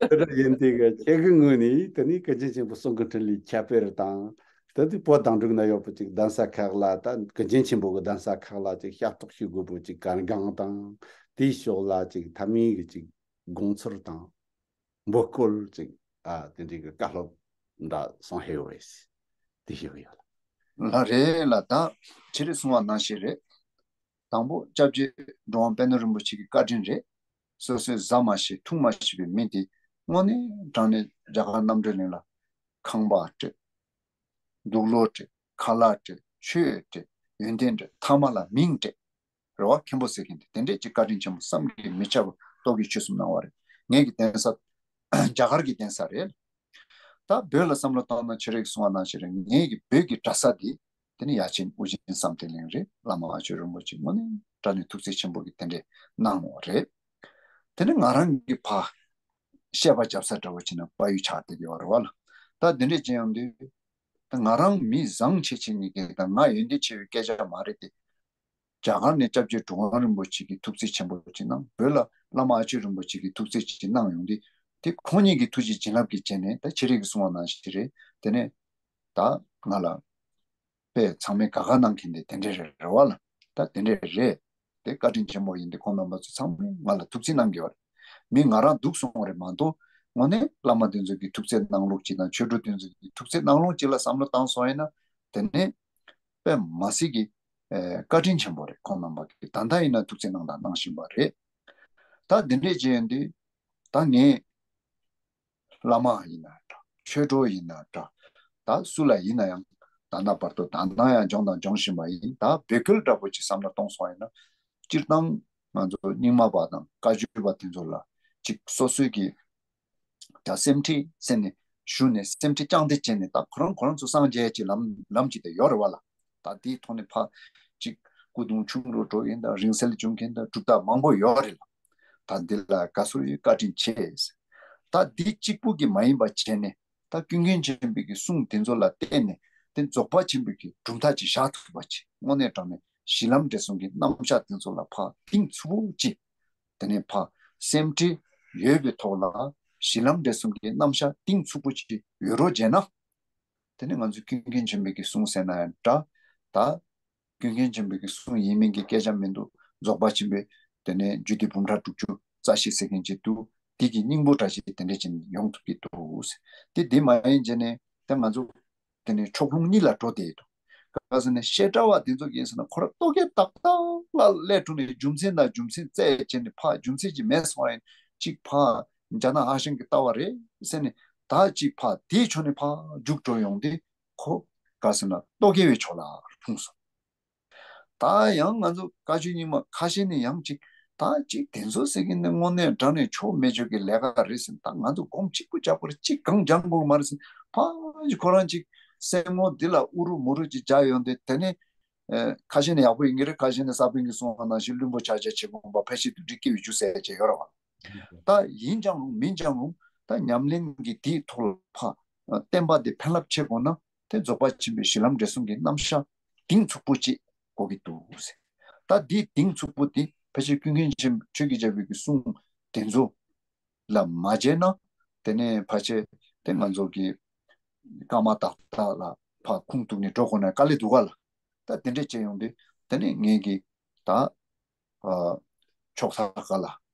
དེ་འདྲ་ཡིན་དུས་ཀྱི་ཁྱེད་ཀྱི་ངོས་ནས་དེ་ནས་ཀུན་མཁྱེན་ཆེན་པོ་གསུང་གི་འཕྲིན་ལས་ཁྱབ་སྤེལ་དང་། དེ་དུས་བོད་དང་འབྲུག་ན་ཡོད་པ་ཅིག་གདན་ས་ཁག་ལ་ད་ཀུན་མཁྱེན་ཆེན་པོ་གི་གདན་ས་ཁག་ལ་ཅིག་ཞབས་ཏོག་ཞུ་དགོས་པོ་ཅིག་གར་འགངས་དང་། དེའི་ཕྱོགས་ལ་ཅིག་མཐའ་མའི་གི་ཅིག་དགོངས་ཚུལ་དང་། འབོད་སྐུལ་ཅིག་ཨ་དེ་འདྲའི་གི་བཀའ་སློབ་འདྲ་གསུང་ཧེ་ཡོད་རེད། དེ་ཞུ་གི་ཡོད་ལ། ལགས་རེད་ལ། ད་ཁྱེད་རེ་གསུང་བ་ནང་བཞིན་རེད། དང་པོ་སྐྱབས་རྗེ་འགྲོ་བ་དཔལ་ལྡན་རིན་པོ་ཆེ་གི་བཀའ་དྲིན་རེད། སོ་སོས་ཟ་མ་ཤེས་འཐུང་མ་ཤེས་པའི་མི་དེ་དངོས་གནས་དྲང་གནས་རྒྱ་གར་རྣམ་གྲོལ་གླིང་ལ་ཁང་པ་སྤྲད། དུག་ལོག་སྤྲད། ཁ་ལག་སྤྲད། ཆོས་སྤྲད། ཡོན་ཏན་སྤྲད། ཐ་མ་ལ་མིང་སྤྲད། རེད་བ། མཁན་པོ་ཟེར་མཁན་དེ་དེ་འདྲས་ཀྱི་བཀའ་དྲིན་ཆེན་པོ་བསམ་གྱིས་མི་ཁྱབ་པ་རྟོག་གེའི་ཆོས་གསུམ་གནང་བ་རེད། ངེད་ཀྱི་གདན་ས་རྒྱ་གར་གྱི་གདན་ས་རེད། ད་བོད་ལ་བསམ་བློ་བཏང་ན་ཁྱེད་རང་གིས་གསུངས་པ་ནང་བཞིན་རེད། ངེད་ཀྱི་བོད་ཀྱི་གྲྭ་ས་དེ་དེ་ནི་ཡ་ཆེན་ཨོ་རྒྱན་བསམ་གཏན་གླིང་རེད། བླ་མ་ཨ་ཆོས་རིན་པོ་ཆེ་དངོས་གནས་དྲང་གནས་ཐུགས་རྩེ་ཆེན་པོ་གིས་དེ་འདྲས་གནང་བ་རེད། དེ་ནི་ང་རང་གི་ཕ་བཤད་པ་རྒྱབ་ས་འདྲ་བོ་བྱས་ན་ཕ་ཡུལ་ཆགས་བསྡད་ཡོད་རེད་བ་ལ། ད་དེ་འདྲས་ཅན་ཡང་འདུག་ད་ང་རང་མི་བཟང་ཆེ་ཆེ་ཉིད་ཀྱི་དང་ང་ཡོན་ཏན་ཆེ་བའི་སྐད་ཆ་མ་རེད་དེ། རྒྱ་གར་ནས་སྐྱབས་རྗེ་གྲུབ་དབང་རིན་པོ་ཆེ་གིས་ཐུགས་རྩེ་ཆེན་པོ་ཅིག་གནང་། བོད་ལ་བླ་མ་ཨ་ཆོས་རིན་པོ་ཆེ་གིས་ཐུགས་རྩེ་ཅིག་གནང་ཡོང་དུས་དེ་ཁོང་ཉིད་ཀྱི་ཐུགས་རྗེ་བྱིན་རླབས་ཀྱི་རྐྱེན་ནས་ད་ཁྱེད་རང་གིས་གསུངས་པ་ནང་བཞིན་རེད། དེ་ནས་ད་ང་ལ་དཔེ་ཚང་མས་དགའ་དགའ་གནང་མཁན་དེ་དེ་འདྲས་རེད་རེད་བ་ལ། ད་དེ་འདྲས་རེད། དེ་བཀའ་དྲིན་ཆེན་པོ་ཡིན་དེ་ཁོང་རྣམ་པ་ཚོ་ཚང་མས་ང་ལ་ཐུགས་རྩིས་གནང་གི་ཡོད་རེད། མི་ང་རང་སྡུག་སོང་རེད་མ་གཏོགས་དངོས་གནས་བླ་མ་དེ་ཚོ་གི་ཐུགས་རྩེ་གནང་ལུགས་ཅིག་དང་ཆོས་གྲོགས་དེ་ཚོ་གི་ཐུགས་རྩེ་གནང་ལུགས་ཅིག་ལ་བསམ་བློ་བཏང་སོང་ཡིན་ན་དེ་ནས་དཔེ་མ་སྲིད་ཀྱི་ཨེ་བཀའ་དྲིན་ཆེན་པོ་རེད། ཁོང་རྣམ་པ་གིས་ད་ལྟ་ཡིན་ན་ཐུགས་རྩེ་གནང་དང་གནང་བཞིན་པ་རེད། ད་འདི་འདྲས་བྱས་ཡོང་དུས་ད་ངས་བླ་མ་ཡིན་ན་འདྲ། ཆོས་གྲོགས་ཡིན་ན་འདྲ། ད་སུ་ལ་ཡིན་ན་ཡང་ད་ལྟ་བར་དུ་ད་ལྟ་ཡང་སྦྱོང་དང་སྦྱོང་བཞིན་པ་ཡིན། ད་འབོད་སྐུལ་འདྲ་པོ་ཅིག་བསམ་བློ་གཏོང་སོང་ཡིན་ན། སྤྱིར་བཏང་ང་ཚོ་རྙིང་མ་པ་དང་བཀའ་བརྒྱུད་པ་དེ་ཚོ་ལ་ཅིག་སོ་སོའི་གི་ད་སེམས་ཁྲལ་ཟེར་ནས་ ཞུ་ནས་སེམས་ཁྲལ་བཅངས་ཏེ་བྱས་ནས་ད་ཁོ་རང་ཁོ་རང་ཚོ་སངས་རྒྱས་ཀྱི་ལམ་ལམ་ཅིག་ད་ཡོད་རེད་བ་ལ། ད་དེའི་ཐོག་ནས་ཕ་ཅིག་སྐུ་གདུང་ཆུང་རུ་འགྲོ་མཁན་དང་རིང་བསྲེལ་བྱུང་མཁན་དང་གྲུབ་རྟགས་མང་པོ་ཡོད་རེད་ལ། ད་འདི་ལ་དགའ་བསུ་ཡོད། བཀའ་དྲིན་ཆེ། ད་འདི་གཅིག་པུ་གི་མ་ཡིན་པ་བྱས་ནས། ད་ཀུན་མཁྱེན་ཆེན་པོའི་གི་གསུང་དེ་ཚོ་ལ་བརྟེན་ནས་དེ་རྫོགས་པ་ཆེན་པོའི་གི་གྲུབ་མཐའ་ཅིག་བཞག་ཐུབ་པ་ཅིག་དངོས་གནས་དྲང་གནས་གཞི་ལམ་འབྲས་གསུམ་གྱི་རྣམ་གཞག་དེ་ཚོ་ལ་ཕར་གཏིང་ཚུགས་པོ་ཅིག་དེ་ནས་ཕར་སེམས་ཁྲལ་ཡོད་པའི་ཐོག་ལ་གཞི་ལམ་འབྲས་གསུམ་གྱི་རྣམ་གཞག་གཏིང་ཚུགས་པོ་ཅིག་ཡོད་རོགས་བྱས་ན། དེ་ནས་ང་ཚོ་ཀུན་མཁྱེན་ཆེན་པོའི་གི་གསུང་ཟེར་ན་ཡང་འདྲ། ད་ཀུན་མཁྱེན་ཆེན་པོའི་གི་གསུང་ཡིན་མིན་གྱི་སྐད་ཆ་མི་འདུག་རྫོགས་པ་ཆེན་པོའི་དེ་ནས་རྒྱུད་སྡེ་འབུམ་ཕྲག་དྲུག་ཅུ་རྩ་བཞི་ཟེར་མཁན་ཅིག་འདུག་དེ་གི་སྙིང་པོ་འདྲ་ཞིག་དེ་འདྲ་ཅིག་ཡོང་ཐུབ་ཀྱི་འདུག་དེ་དེ་མ་ཡིན་བྱས་ནས་ད་ང་ཚོ་དེ་ནས་ཕྱོགས་ལྷུང་གཉིས་ལ་འགྲོ་བསྡད་འདུག་ག་ཟེར་ནས་བཤད་གྲྭ་བ་དེ་ཚོ་གིས་ཟེར་ན་ཁོ་ར་རྟོག་གེ་ཏག་ཏག་ལ་སླེབས་འགྲོ་ནས་རྒྱུ་མཚན་དང་རྒྱུ་མཚན་བཙལ་བྱས་ནས་ཕར་རྒྱུ་མཚན་ཅིག་མེད་སོང་བ་ཡིན་ཅིག་ཕར་རྒྱ་ནག་ཧྭ་ཤང་གི་ལྟ་བ་རེད་ཟེར་ནས་ད་ཅིག་ཕར་དེའི་ཕྱོགས་ནས་ཕར་རྒྱུགས་འགྲོ་ཡོང་དུས། ཁོ་ག་ཟེར་ན་རྟོག་གེ་བའི་ཕྱོགས་ལ་ལྷུང་སོང་། ད་ཡང་ང་ཚོ་བཀའ་ཆོས་རྙིང་མ་ཁ་ཤས་ནས་ཡང་ཅིག་ད་ཅིག་དེ་ཚོ་ཟེར་གི་ནི་དངོས་གནས་དྲང་གནས་ཆོ་མེད་ཆོ་གི་ལས་ཀ་རེད་ཟེར། ད་ང་ཚོ་སྒོམ་གཅིག་པུ་རྒྱག་དགོས་རེད། ཅིག་གང་སྦྱང་དགོས་མ་རེད་ཟེར། ཕ་ཅིག་ཁོ་རང་ཅིག་སེམས་ངོ་འདི་ལ་ཨུ་རུ་མུ་རུ་ཅིག་རྒྱག་ཡོང་དུས་དེ་ནས་ཨེ་ཁ་ཤས་ནས་ཡག་པོ་ཡིན་གི་རེད། ཁ་ཤས་ནས་ས་པཎ་གྱིས་གསུངས་པ་ནང་བཞིན་བླུན་པོ་ཆགས་ཆགས་བྱེད་དགོས་པ་ཕལ་ཆེར་དུ་འགྲིག་གི་ཡོད་རྒྱུ་ཟེར་བྱས་ཡོད་རེད་བ། ད་ཡིན་ཀྱང་རུང་མིན་ཀྱང་རུང་ད་ཉམས་ལེན་གྱི་དེའི་ཐོག་ལ་ཕ་བསྟན་པ་དེ་ཕན་རླབས་ཆེ་དགོས་ན་དེ་རྫོགས་པ་ཆེན་པོའི་གཞི་ལམ་འབྲས་གསུམ་གྱི་རྣམ་གཞག་གཏིང་ཚུགས་པོ་ཅིག་དགོས་ཀྱི་འདུག་ཟེར། ད་འདིའི་གཏིང་ཚུགས་པོ་དེ་ཕལ་ཆེར་ཀུན་མཁྱེན་ཆེན་ཆོས་ཀྱི་རྒྱལ་པོའི་གི་གསུང་དེ་ཚོ་ལ་མ་བརྗེད་ན་དེ་ནས་ཕལ་ཆེར་དེ་ང་ཚོ་གི་ཀརྨ་ཏཱ་ཏཱ་ལ་ཕར་ཁུངས་གཏུགས་ནས་འགྲོ་དགོས་ན་དཀའ་ལས་འདུག་ག་ལ། ད་དེ་འདྲས་བྱས་ཡོང་དུས་དེ་ནས་ངེད་ཀྱི་ད་ཨ་ཕྱོགས་མཐའ་ཁག་ལ་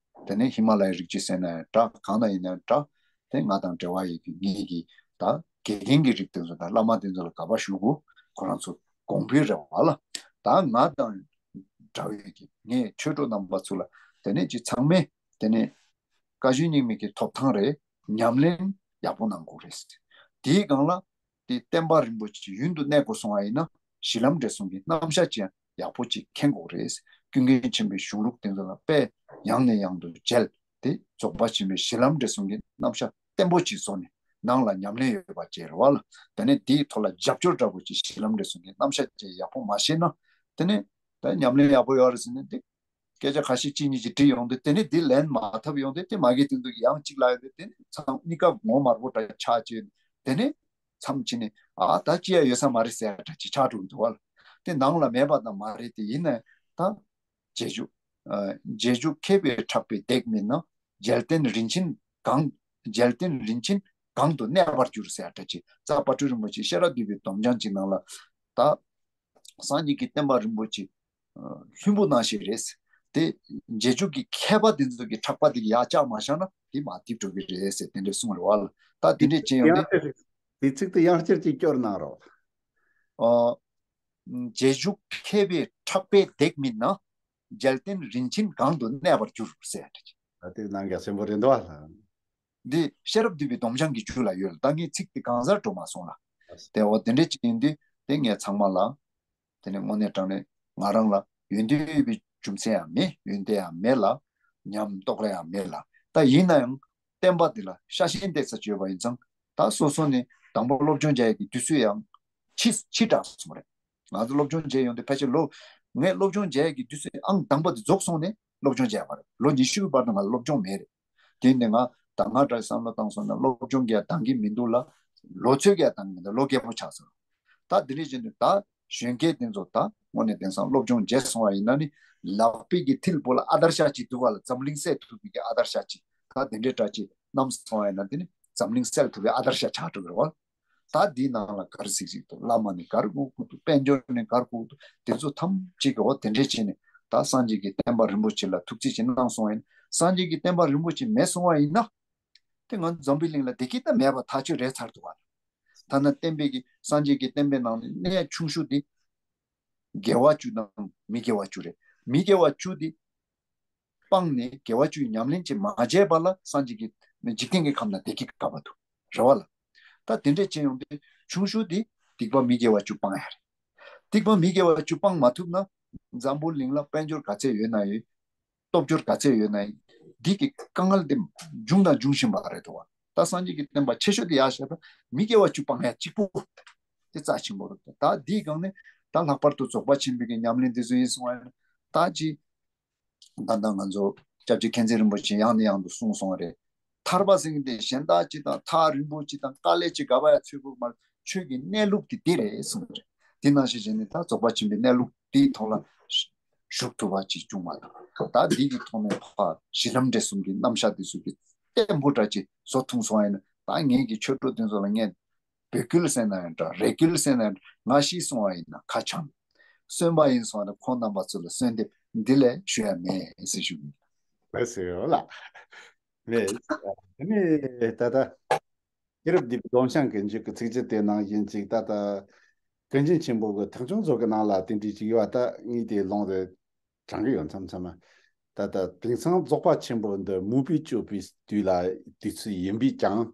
དེ་ནས་ཧི་མ་ལ་ཡའི་རི་རྒྱུད་ཟེར་ན་ཡང་འདྲ། གང་ན་ཡིན་ན་ཡང་འདྲ། དེ་ང་དང་འབྲེལ་བ་ཡོད་ཀྱི་ངེད་ཀྱི་ད་དགེ་རྒན་གྱི་རིགས་དེ་ཚོ་དང་བླ་མ་དེ་ཚོ་ལ་དགའ་བ་ཞུ་དགོས། ཁོ་རང་ཚོ་གོང་འཕེལ་རེད་བ་ལ། ད་ང་དང་འདྲ་བའི་གི་ངས་ཆོས་གྲོགས་རྣམ་པ་ཚོ་ལ་དེ་ནས་ཅིག་ཚང་མས་དེ་ནས་བཀའ་བརྒྱུད་རྙིང་མའི་གི་ཐོབ་ཐང་རེད། ཉམས་ལེན་ཡག་པོ་གནང་དགོས་རེད། དེའི་སྒང་ལ་དེ་བསྟན་པ་རིན་པོ་ཆེ་ཡུན་དུ་གནས་དགོས་སོང་བ་ཡིན་ན་གཞི་ལམ་འབྲས་གསུམ་གྱི་རྣམ་གཞག་ཅིག་ཡག་པོ་ཅིག་མཁྱེན་དགོས་རེད། ཀུན་མཁྱེན་ཆེན་པོའི་གཞུང་ལུགས་དེ་ཚོ་ལ་དཔེ་ཡང་ནས་ཡང་དུ་མཇལ་ཏེ་རྫོགས་པ་ཆེན་པོའི་གཞི་ལམ་འབྲས་གསུམ་གྱི་རྣམ་གཞག་བརྟན་པོ་ཅིག་བཟོ་ནས་ནང་ལ་ཉམས་ལེན་ཡོད་པ་བྱས་རེད་བ་ལ། དེ་ནས་དེའི་ཐོག་ལ་རྒྱབ་སྐྱོར་འདྲ་པོ་ཅིག་གཞི་ལམ་འབྲས་གསུམ་གྱི་རྣམ་གཞག་ཅིག་ཡག་པོ་མ་ཤེས་ན་དེ་ནས་ད་ཉམས་ལེན་ཡག་པོ་ཡོད་རེད་ཟེར་ནས་དེ་སྐད་ཆ་ཁ་ཤས་གཅིག་གཉིས་ཅིག་དྲིས་ཡོང་དུས་དེ་ནས་དེ་ལན་མ་ཐབས་ཡོང་དུས་དེ་མ་གི་དེ་འདུག་ཡང་གཅིག་ལ་ཡོང་དུས་དེ་ནས་མཚམས་གཉིས་ཀ་ངོ་མ་རུ་འདྲ་ཆགས་ཀྱི། དེ་ནས་མཚམས་ཅིག་ནས་ཨ་ད་ཅི་ཡ་ཡོད་ས་མ་རེད་ཟེར་འདྲ་ཅིག་ཆགས་འགྲོ་གི་འདུག་བ་ལ། དེ་ནང་ལ་མེད་པ་དང་མ་རེད། དེ་ཡིན་ན་ད་རྗེས་འཇུག་ཨ་རྗེས་འཇུག་མཁས་པའི་ཕྲག་པའི་བརྡེག་མིན་ན། རྒྱལ་བསྟན་རིན་ཆེན་གང་རྒྱལ་བསྟན་རིན་ཆེན་གང་དུ་གནས་པར་འགྱུར་ཟེར་འདྲ་ཅིག་རྩ་དཔལ་སྤྲུལ་རིན་པོ་ཆེ་ཤེས་རབ་སྡེ་པའི་སྡོམ་བྱང་ཅིག་ནང་ལ་ད། སངས་རྒྱས་ཀྱི་བསྟན་པ་རིན་པོ་ཆེ་ཨ་ལྷུན་པོ་ནང་བཞིན་རེད། དེ་རྗེས་འཇུག་གི་མཁས་པ་དེ་ཚོ་གི་ཕྲག་པ་དེ་གི་ཡར་བཅག་མ་བཞག་ན་དེ་མར་ལྡིབ་འགྲོ་གི་རེད་ཟེར་དེ་འདྲས་གསུངས་རེད་བ་ལ། ད་དེ་འདྲས་བྱས་ཡོང་དུས། དེ་ཚིག་དེ་ཡང་བསྐྱར་ཅིག་སྐྱོར་གནང་རོགས། ཨ་རྗེས་འཇུག་མཁས་པའི་ཕྲག་པའི་བརྡེག་མིན་ན། རྒྱལ་བསྟན་རིན་ཆེན་གང་དུ་གནས་པར་འགྱུར་ཟེར་ཡ་འདྲ་ཅིག་ད་དེ་གནང་རྒྱ་ཆེན་པོ་རེད་འདུག་བ་ལ། འདི་ཤེས་རབ་སྡེ་པའི་སྡོམ་བྱང་གི་རྒྱུད་ལ་ཡོད་ལ། ད་ངས་ཚིག་དེ་གང་སར་འགྲོ་མ་སོང་ལ། དེ་འོ་དེ་འདྲས་ཅིག་ཡིན་དུས་དེ་ངས་ཚང་མ་ལ། དེ་ནས་དངོས་གནས་དྲང་གནས་ང་རང་ལ་ཡོན་ཏན་ཡོད་པའི་རྒྱུ་མཚན་ཡང་མེད། ཡོན་ཏན་ཡང་མེད་ལ། ཉམས་རྟོགས་ལ་ཡང་མེད་ལ། ད་ཡིན་ན་ཡང་བསྟན་པ་འདི་ལ་ཤ་ཞེན་འདེགས་ས་ཅིག་ཡོད་པ་ཡིན་ཙང་ད་སོ་སོ་ནས་དང་པོ་སློབ་སྦྱོང་བྱ་ཡག་གི་དུས་ཚོད་ཡང་ཕྱི་ཕྱི་དྲགས་སོང་རེད། ང་ཚོ་སློབ་སྦྱོང་བྱས་ཡོང་དུས་ཕལ་ཆེར་ལོ། ངས་སློབ་སྦྱོང་བྱས་ཀྱི་དུས་ཚོད་ཨང་དང་པོ་དེ་རྫོགས་སོང་ནས་སློབ་སྦྱོང་བྱས་པ་རེད། ལོ་ཉི་ཤུ་གི་བར་དུ་ང་ལ་སློབ་སྦྱོང་མེད་རེད། དེ་ནས་ང་ད་སྔ་དྲག་བསམ་བློ་བཏང་སོང་ན་སློབ་སྦྱོང་གི་འདང་གི་མི་འདུག་ལ། ལོ་ཚོད་ཀྱི་འདང་གི་མི་འདུག་ལོ་རྒས་པོ་ཆགས་སོང་། ད་དེ་འདྲ་བྱས་ནས་ད་གཞོན་སྐྱེས་དེ་ཚོ་ད་དངོས་གནས་དེང་སང་སློབ་སྦྱོང་བྱས་སོང་བ་ཡིན་ན་ནི་ལག་པའི་གི་མཐིལ་པོ་ལ་ཨ་དར་ཤ་ཅིག་འདུག་ག་ལ། འཛམ་གླིང་སེལ་ཐུབ་པའི་གི་ཨ་དར་ཤ་ཅིག་ད་དེ་འདྲའི་འདྲ་ཅིག་བསྣམས་སོང་བ་ཡིན་ན་དེ་ནི་འཛམ་གླིང་སེལ་ཐུབ་པའི་ཨ་དར་ཤ་ཆགས་འགྲོ་གི་རེད་བ། ད་འདིའི་ནང་ལ་ག་རེ་གཟིགས་གཟིགས་འདུག་བླ་མ་ནས་ག་རེ་སྒུག་སྒུག་འདུག་དཔལ་འབྱོར་ནས་ག་རེ་སྒུག་འདུག་དེ་ཚོ་ཐམས་ཅད་ཀྱི་འོ་དེ་འདྲས་བྱས་ནས་ད་སངས་རྒྱས་ཀྱི་བསྟན་པ་རིན་པོ་ཆེ་ལ་ཐུགས་རྗེ་ཆེ་གནང་སོང་བ་ཡིན། སངས་རྒྱས་ཀྱི་བསྟན་པ་རིན་པོ་ཆེ་མེད་སོང་བ་ཡིན་ན། དེ་ང་ཚོ་འཛམ་བུའི་གླིང་ལ་བདེ་སྐྱིད་ད་མེད་པ་ཐག་ཆོད་རེད་ཚར་འདུག་བ། ཐ་ན་བསྟན་པའི་གི་སངས་རྒྱས་ཀྱི་བསྟན་པའི་ནང་ནས་གནད་ཆུང་ཤོས་དེ་དགེ་བ་བཅུ་དང་མི་དགེ་བ་བཅུ་རེད། མི་དགེ་བ་བཅུ་དེ་སྤངས་ནས་དགེ་བ་བཅུའི་ཉམས་ལེན་ཅིག་མ་བྱས་པ་ལ་སངས་རྒྱས་ཀྱི་འཇིག་རྟེན་གྱི་ཁམས་ན་བདེ་སྐྱིད་ག་པར་འདུག་རེད་བ་ལ། ད་དེ་འདྲས་བྱས་ཡོང་དུས་ཆུང་ཤོས་དེ་སྡིག་པ་མི་དགེ་བ་བཅུ་སྤང་ཡ་རེད། སྡིག་པ་མི་དགེ་བ་བཅུ་སྤང་མ་ཐུབ་ན་འཛམ་བུ་གླིང་ལ་དཔལ་འབྱོར་ག་ཚད་ཡོད་ན་ཡོད། སྟོབས་འབྱོར་ག་ཚད་ཡོད་ན་ཡོད། འདི་གི་དཀའ་ངལ་དེ་འབྱུང་དང་འབྱུང་བཞིན་པ་རེད་དོ། ད་སངས་རྒྱས་ཀྱི་བསྟན་པ་ཆེ་ཤོས་དེ་ཡར་བཞག་ད་མི་སྐྱེ་བ་བཅུ་སྤང་ཡ་གཅིག་པོ་དེ་རྩ་ཆེན་པོ་རེད། ད་འདིའི་སྒང་ནས་ད་ལྷག་པར་དུ་རྫོགས་པ་ཆེན་པོའི་གི་ཉམས་ལེན་འདི་ཚོ་ཡིན་སོང་བ་ཡིན་ན་ད་ཅི། ད་ལྟ་ང་ཚོ་སྐྱབས་རྗེ་མཁྱེན་བརྩེ་རིན་པོ་ཆེ་ཡང་ནས་ཡང་དུ་གསུངས་སོང་བ་རེད། ཐར་པ་ཟེར་མཁན་དེ་གཞན་དག་ཅིག་དང་ཐག་རིང་པོ་ཅིག་དང་དཀའ་ལས་ཅིག་དགའ་བ་ཡ་ཚོད་དགོས་མ་རེད། ཆོས་ཀྱི་གནས་ལུགས་དེ་འདི་རེད་གསུངས་པ་རེད། དེ་ནང་བཞིན་བྱས་ནས་ད་རྫོགས་པ་ཆེན་པོའི་གནས་ལུགས་དེའི་ཐོག་ལ་ཞུགས་ཐུབ་པ་ཅིག་བྱུང་བ་དང་ད་འདི་གི་ཐོག་ནས་ཕར་གཞི་ལམ་འབྲས་གསུམ་གྱི་རྣམ་གཞག་དེ་ཚོ་གི་བརྟན་པོ་འདྲ་ཅིག་བཟོ་ཐུབ་སོང་བ་ཡིན་ན་ད་ངེད་ཀྱི་ཆོས་གྲོགས་དེ་ཚོ་ལ་ངས་འབོད་སྐུལ་ཟེར་ན་ཡང་འདྲ་རེ་སྐུལ་ཟེར་ན་ཡང་འདྲ་ང་ཤི་སོང་བ་ཡིན་ན་ཁ་འཆམ། གསོན་པ་ཡིན་སོང་ན་ཁོང་རྣམ་པ་ཚོ་ལ་གསོལ་འདེབས་འདི་ལས་ཞུ་ཡ་མེད་ཟེར་ཞུ་གི་ཡིན། ལགས་སོ་ལགས། ངས་ཨ་ནི་ད་ལྟ་ཤེས་རབ་སྡེ་པའི་སྡོམ་བྱང་གི་མཇུག་གི་ཚིགས་བཅད་དེ་ནང་བཞིན་ཅིག་ད་ལྟ་ཀུན་མཁྱེན་ཆེན་པོ་གི་ཐེག་མཆོག་མཛོད་ཀྱི་ནང་ལ་དེ་འདྲའི་ཅིག་ཡོད་པ་ད་ངས་དེ་ལུང་དེ་དྲངས་གི་ཡོད་མཚམས་མཚམས་མ། ད་ལྟ་དེང་སང་རྫོགས་པ་ཆེན་པོ་འདི་མུས་པས་གཅོད་པའི་དུས་ལ་དུས་ཚོད་ཡིན་པས་ཀྱང་།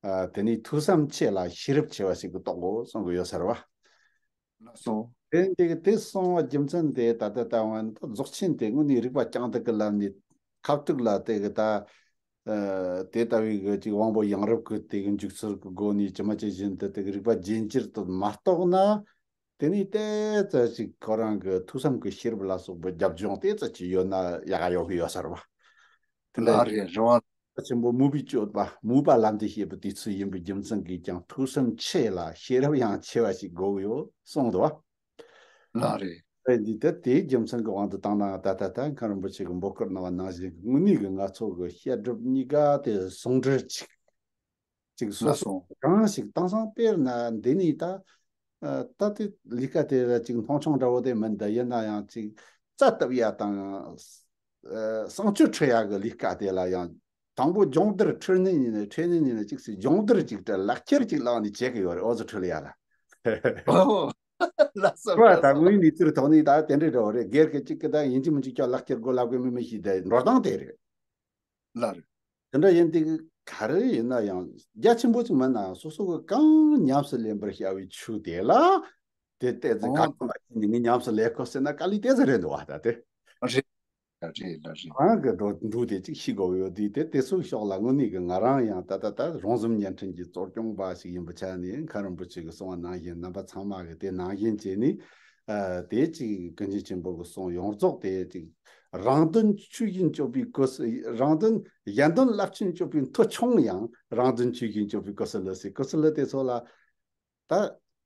ཨ། དེ་ནི་ཐོས་བསམ་ཆེ་ལ་ཤེས་རབ་ཆེ་བ་ཞིག་གི་རྟོགས་དགོས་གསུང་གི་ཡོད་ས་རེད་བ། ལགས་སོ། དེ་འདི་གི་དེ་གསུང་བ་རྒྱུ་མཚན་དེ་ད་ལྟ་ལྟ་བ་ན་ད་རྫོགས་ཆེན་དེ་དངོས་གནས་རིག་པ་བཅང་གཏུག་གི་ལམ་ནས་ཁ་ཐུག་ལ་དེ་གི་ད། ཨ། དེ་ལྟ་བུའི་གི་ཅིག་དབང་པོ་ཡང་རབས་ཀྱི་དེ་གི་འཇུག་ཚུལ་གྱི་སྒོ་ནས་ཇི་མ་ཇི་བཞིན་དུ་དེ་གི་རིག་པ་རྒྱས་འགྱུར་དུ་མ་རྟོགས་ན། དེ་ནས་ཏོག་ཙམ་ཅིག་ཁོ་རང་གི་ཐོས་བསམ་གྱི་ཤེས་རབ་ལ་སོགས་པའི་རྒྱབ་ལྗོངས་ཏོག་ཙམ་ཅིག་ཡོད་ན་ཡག་ག་ཡོད་གི་ཡོད་ས་རེད་བ། དེ་འདྲ་ལགས་རེད། རེ་བ། ཆེན་པོ་མུས་པས་གཅོད་པ་མུས་པ་ལམ་དུ་བྱེད་པའི་དུས་ཚོད་ཡིན་པའི་རྒྱུ་མཚན་གྱིས་ཀྱང་ཐོས་བསམ་ཆེ་ལ་ཤེས་རབ་ཡང་ཆེ་བ་ཞིག་དགོས་ཀྱི་ཡོད་གསུངས་འདུག་བ། ལགས་རེད། ཨེ་འདི་ལྟར་དེའི་རྒྱུ་མཚན་གྱི་དབང་དུ་བཏང་ན་ད་ལྟ་ད་མཁན་རིན་པོ་ཆེ་གི་འབོད་སྐུལ་གནང་བ་ནང་བཞིན་དངོས་གནས་ཀྱི་ང་ཚོ་གི་བཤད་སྒྲུབ་གཉིས་ཀ་དེ་ཟུང་འབྲེལ་ཅིག་ཅིག་སོ་ལགས་སོ། སོ་གང་ཞིག་བཏང་སང་དཔེར་ན་འདི་ནི་ད། ཨ། ད་དེ་ལས་ཀ་དེ་ལ་ཅིག་མཐོང་ཆུང་འདྲ་བོ་དེ་མིན་ད་ཡིན་ན་ཡང་ཅིག་རྩ་བཏབ་ཡ་དང་། ཨ། བསང་མཆོད་འཁྲི་ཡ་གི་ལས་ཀ་དེ་ལ་ཡང་དང་པོ་སྦྱོང་བརྡར་འཁྲི་ནི་ཡིན་ན་འཁྲི་ནི་ཡིན་ན་ཅིག་སི་སྦྱོང་བརྡར་ཅིག་དྲ་ལག་ཁྱེར་ཅིག་བླངས་ནས་བྱེད་གི་ཡོད་རེད། ཨོ་ཙི་འཁྲི་ལ་ཡ་ལ། ཨོ། ལགས་སོ་ཁོ་ལགས་ད་སོ་དངོས་ཡོད་གནས་ཚུལ་ཐོག་ནས་ད་དེ་འདྲ་འདྲ་བོ་རེད། སྒེར་གི་ཅིག་གི་ད་ཡིན་གཅིག་མིན་གཅིག་ཀྱང་ལག་ཁྱེར་དགོས་ལབ་གི་མི་མི་ཤེས་དེ་འགྲོ་སྟངས་དེ་རེད། ལགས་རེད། དེ་འདྲ་ཡིན་དུས་ག་རེ་ཡིན་ན་ཡང་རྒྱ་ཆེན་པོ་ཅིག་མིན་ན་ཡང་སོ་སོ་གི་གང་ཉམས་སུ་ལེན་པར་བྱ་བའི་ཆོས་དེ་ལ། དེ་ཏོག་ཙམ་ག་ཨོ་ཚོད་མ་བྱས་ནས་ངས་ཉམས་སུ་ལེན་དགོས་ཟེར་ན་དཀའ་ལས་ཏོག་ཙམ་རེད་འདུག་བ་ད་དེ། རེད་རེད་ལགས་རེད། རང་གི་འགྲོ་འགྲོ་དེ་ཅིག་ཤེས་དགོས་ཡོད་དུས་དེ་དེ་ཚོའི་ཕྱོགས་ལ་དངོས་གནས་ཀྱི་ང་རང་ཡང་ད་ལྟ་ད་རོང་ཟོམ་བརྙན་འཕྲིན་གྱི་གཙོ་སྐྱོང་པ་ཞིག་ཡིན་པའི་ཆ་ནས་མཁན་རིན་པོ་ཆེ་གིས་གསུངས་པ་ནང་བཞིན་རྣམ་པ་ཚང་མ་གིས་དེ་ནང་བཞིན་བྱས་ནས། ཨ། དེ་ཅིག་ཀུན་མཁྱེན་ཆེན་པོ་གི་གསུང་ཡོངས་རྫོགས་དེ་ཅིག་རང་དོན་ཆོས་བཞིན་སྤྱོད་པའི་གོ་ས། རང་དོན་གཞན་དོན་རླབས་ཆེན་སྤྱོད་པའི་མཐོ་ཆུང་ཡང་རང་དོན་ཆོས་བཞིན་སྤྱོད་པའི་གོ་ས་ལ་ཟེར། གོ་ས་ལ་དེ་ཚོ་ལ་ད་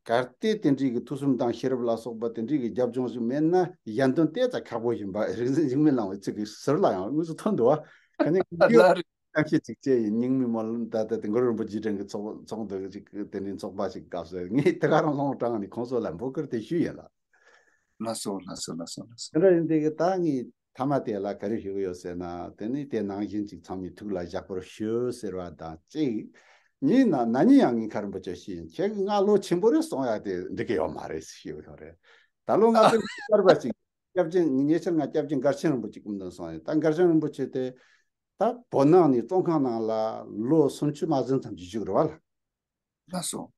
གལ་ཏེ་དེ་འདྲའི་གི་ཐུགས་བསམ་དང་ཤེས་རབ་ལ་སོགས་པ་དེ་འདྲའི་གི་རྒྱབ་ལྗོངས་ཤིག་མེད་ན་གཞན་དོན་ཏོག་ཙམ་ཁག་པོ་ཡིན་པ་རིག་འཛིན་འཇིགས་མེད་གླིང་པའི་ཚིག་གི་ཟུར་ལ་ཡང་དངོས་སུ་ཐོན་འདུག་བ། ཁ་ཉིན་ལགས་རེད། གཏམ་བཤད་ཅིག་བྱས་ཡིན། སྙིང་མི་མ་ལོན་ད་ལྟ་དེ་གུ་རུ་རིན་པོ་ཆེ་དྲན་གྱི་ཚོགས་ཚོགས་འདུ་ཅིག་དེ་འདྲའི་ཚོགས་པ་ཞིག་སྐབས་སུ་ངས་དེ་ག་རང་ལུང་དྲངས་ནས་ཁོང་ཚོ་ལ་འབོད་སྐུལ་དེ་ཞུས་ཡིན་ལ། ལགས་སོ་ལགས་སོ་ལགས་སོ་ལགས་སོ། དེ་འདྲ་ཡིན་དེ་གི་ད་ངས་མཐའ་མ་དེ་ལ་ག་རེ་ཞུ་གི་ཡོད་ཟེར་ན་དེ་ནི་དེ་ནང་བཞིན་ཅིག་ཚང་མས་ཐུགས་ལ་བཞག་པར་ཞུ་ཟེར་བ་དང་གཅིག་ངས་ན་ན་ནིང་ཡང་ངས་མཁན་རིན་པོ་ཆེ་ཞུས་ཡིན། ཁྱེད་ཀྱིས་ང་ལོ་ཆེན་པོ་རེད་གསུང་ཡ་དེ་འགྲིག་གི་ཡོད་མ་རེད་ཟེར་ཞུ་གི་ཡོད་རེད། ད་ལོ་ང་ཚོ་གསར་པ་ཅིག་སྐྱབས་རྗེ་ཉེ་ཆར་ང་སྐྱབས་རྗེ་མགར་ཆེན་རིན་པོ་ཆེ་སྐུ་མདུན་སོང་ཡིན། ད་མགར་ཆེན་རིན་པོ་ཆེ་དེ་ད་བོད་ནང་ནས་བཙོན་ཁང་ནང་ལ་ལོ་སུམ་ཅུ་མ་ཟིན་ཙམ་གྱི་བཞུགས་རེད་བ་ལ། ལགས་སོ།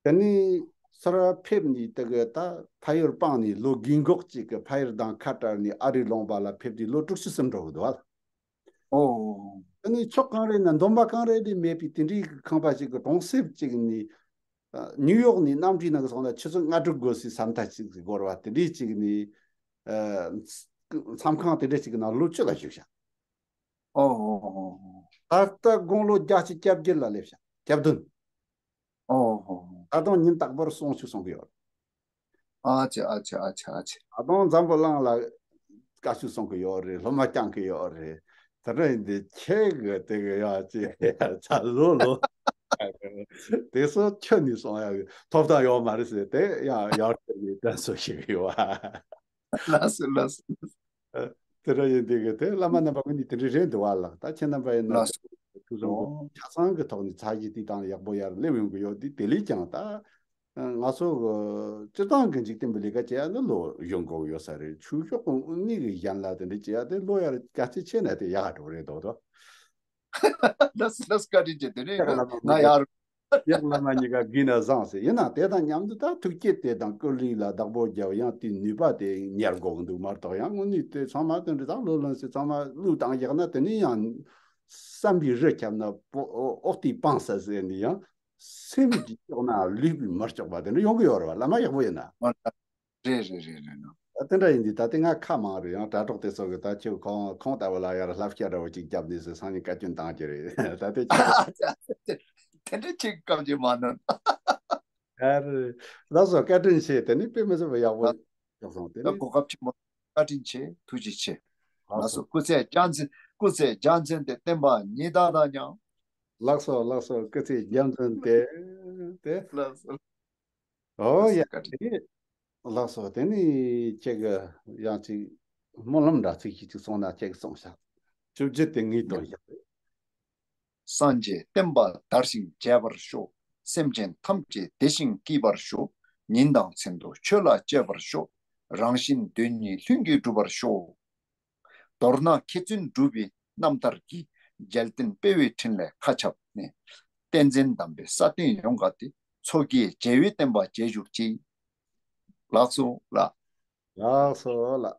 དེ་ནས་སོ་ར་ཕེབས་ནས་དེ་གི་ད་ཕ་ཡུལ་སྤངས་ནས་ལོ་དགུ་འགོག་ཅིག་གི་ཕ་ཡུལ་དང་ཁ་བྲལ་ནས་ཨ་རི་ལུང་པ་ལ་ཕེབས་ཏེ་ལོ་དྲུག་ཅུ་ཙམ་འགྲོ་གི་འདུག་བ། ཨོ། དེ་ནས་ཕྱོགས་གང་རེ་ན་འདོམ་པ་གང་རེ་ལས་མེད་པའི་དེ་འདྲའི་གི་ཁང་པ་ཞིག་གི་གྲོང་གསེབ་ཅིག་ནས། ཨ། ནིའུ་ཡོག་ནས་གནམ་གྲུའི་ནང་གི་སོང་ན་ཆུ་ཚོད་ལྔ་དྲུག་དགོས་སའི་ས་མཐའ་ཞིག་འགོར་བ་དེ་འདྲའི་ཅིག་ནས། ཨ། མཚམས་ཁང་དེ་འདྲ་ཅིག་གི་ནང་ལོ་བཅུ་ལ་བཞུགས་ཤག་ཨོ། ད་ལྟ་དགུང་ལོ་བརྒྱད་ཅུ་གྱ་བརྒྱད་ལ་སླེབས་ཤག་གྱ་བདུན། ཨོ། ད་དུང་ཉིན་རྟག་པར་གསུང་ཆོས་གསུང་གི་ཡོད། ཨ་ཅེ་ཨ་ཅེ་ཨ་ཅེ་ཨ་ཅེ། ད་དུང་འཛམ་བུ་གླིང་ལ་བཀའ་ཆོས་གསུང་གི་ཡོད་རེད། སློབ་མ་བསྐྱང་གི་ཡོད་རེད། ད་རེས་འདི་ཁྱེད་ཀྱི་དེ་གི་ཡ་ཅེ་ཚ་ལོ་ལོ། དེ་ཚོ་ཁྱོད་ནས་གསུང་ཡ་གི་ཐོབ་ཐང་ཡོད་མ་རེད་ཟེར་དེ་ཡང་ཡར་ཁྱེད་ཀྱི་དྲན་གསོ་ཞིག་ཡོད་བ། ལགས་སོ་ལགས་སོ། ཨ། དེ་འདྲ་ཡིན་དུས་ཀྱི་དེ་བླ་མ་རྣམ་པ་ཀུན་གྱིས་དེ་འདྲ་རེད་འདུག་བ་ལགས། ད་ཁྱེད་རྣམ་པ་ཡིན་ན་ལགས་སོ། ཐུགས་བསམ་ཨོ། ཆ་ཚང་གི་ཐོག་ནས་ཚ་གྱི་དེ་དང་ཡག་པོ་ཡར་སླེབས་ཡོང་གི་ཡོད་དེ། དེ་ལས་ཀྱང་ད་ང་ཚོ་གི་སྤྱིར་བཏང་གི་འཇིག་རྟེན་པའི་ལས་ཀ་བྱེད་ཡ་ནི་ལོ་གཞོན་དགོས་ཀྱི་ཡོད་ས་རེད། ཆོས་ཕྱོགས་ཀྱི་དངོས་གནས་ཀྱི་གཞན་ལ་དེ་འདྲ་བྱེད་ཡ་དེ་ལོ་ཡར་ག་ཚད་ཆེ་ན་དེ་ཡག་འགྲོ་རེད་དོ་དོ། ལགས་ལགས་བཀའ་དྲིན་ཆེ། དེ་ནས་ཡག་ལ་མ་ང་ཡར། ཡག་ལ་མ་གཉིས་ཀ་གི་ན་བཟང་ཟེར། ཡིན་ན་དེ་དང་མཉམ་དུ་ད་ཐུགས་བསྐྱེད་དེ་དང་ཀུན་སློང་ལ་བདག་པོ་རྒྱབ་ཡང་དེའི་ནུས་པ་དེ་ཉར་དགོས་ཀྱི་འདུག་མ་གཏོགས་ཡང་དངོས་གནས་དེ་ཚང་མ་དེ་འདྲ་དང་བློ་ལོན་ཟེར་ཚང་མ་བློས་བཏང་བཞག་ན་དེ་ནས་ཡང་ བསམ་པའི་རི་ཁྱབ་ན་འོག་ཏུ་སྤང་ཟེར་ཟེར་ནས་ཡང་སེམས་ཀྱིས་ལྕོགས་ན་ལུས་པས་མི་ལྕོགས་པ་དེ་འདྲ་ཡོང་གི་ཡོད་རེད་བ། བླ་མ་ཡག་པོ་ཡིན་ན། ཨ། རེད་རེད་རེད་རེད་ནོ། ད་དེ་འདྲ་ཡིན་དུས་ད་ལྟ་ང་ཁ་མང་རེད། ཡང་དྲ་གྲོགས་དེ་ཚོ་གི་ད་ཁྱོད་ཁོང་ཁོང་ལྟ་བུ་ལ་ཡར་བསླབ་བྱ་འདྲ་བོ་ཅིག་བརྒྱབ་ནས་ཟེར་སང་ཉིན་བཀའ་བཀྱོན་བཏང་གི་རེད། ད་དེ་ཁྱོད། དེ་འདྲ་ཅིག་སྐབས་ཅིག་མ་ནོར། ཨ་རེད། ལགས་སོ། བཀའ་དྲིན་ཆེ། དེ་ནི་དཔེ་མི་སྲིད་པ་ཡག་པོ་ལགས། ཡག་སོང་དེ་ད་ནི། གོ་སྐབས་ཆེན་པོ། བཀའ་དྲིན་ཆེ། ཐུགས་རྗེ་ཆེ། ལགས་ལགས་སོ། སོ། སྐུ་ཚེ་རྒྱ་མཚན། སྐུ་ཚེ་རྒྱ་མཚན་དེ་བསྟན་པ་ཉི་ཟླ་དང་མཉམ། ལགས་སོ། ལགས་སོ། སྐུ་ཚེ་རྒྱ་མཚན་དེ་དེ། ལགས་སོ། ཨོ་ལགས་ཡ། སོ། བཀའ་དྲིན། དེ་ནི་ལགས་སོ། དེ་ནི་ཁྱེད་ཀྱི་ཡང་ཅིག་སྨོན་ལམ་འདྲ་ཚིག་ཞིག་ཅིག་གསུངས་ན་ཁྱེད་ཀྱིས་གསུངས་ཤག་བཅུ་བཞི་དེ་ངས་འདོན་ཤག་སངས་རྒྱས་བསྟན་པ་དར་ཞིང་རྒྱས་པར་ཤོག་སེམས་ཅན་ཐམས་ཅད་བདེ་ཞིང་སྐྱིད་པར་ཤོག་ཉིན་དང་མཚན་དུ་ཆོས་ལ་སྤྱད་པར་ཤོག་རང་གཞན་དོན་གཉིས་ལྷུན་གྱིས་འགྲུབ་པར་ཤོག་མདོར་ན་མཁས་བཙུན་གྲུབ་པའི་རྣམ་ཐར་གྱི་རྒྱལ་བསྟན་སྤེལ་བའི་ཕྲིན་ལས་མཁའ་ཁྱབ་ནས། བསྟན་འཛིན་དམ་པའི་ས་སྟེང་ཡོངས་དགའ་སྟེ། མཚོ་སྐྱེས་རྒྱལ་བའི་བསྟན་པ་རྒྱས་གྱུར་ཅིག་ལགས་སོ་ལགས། ལགས་སོ་ལགས།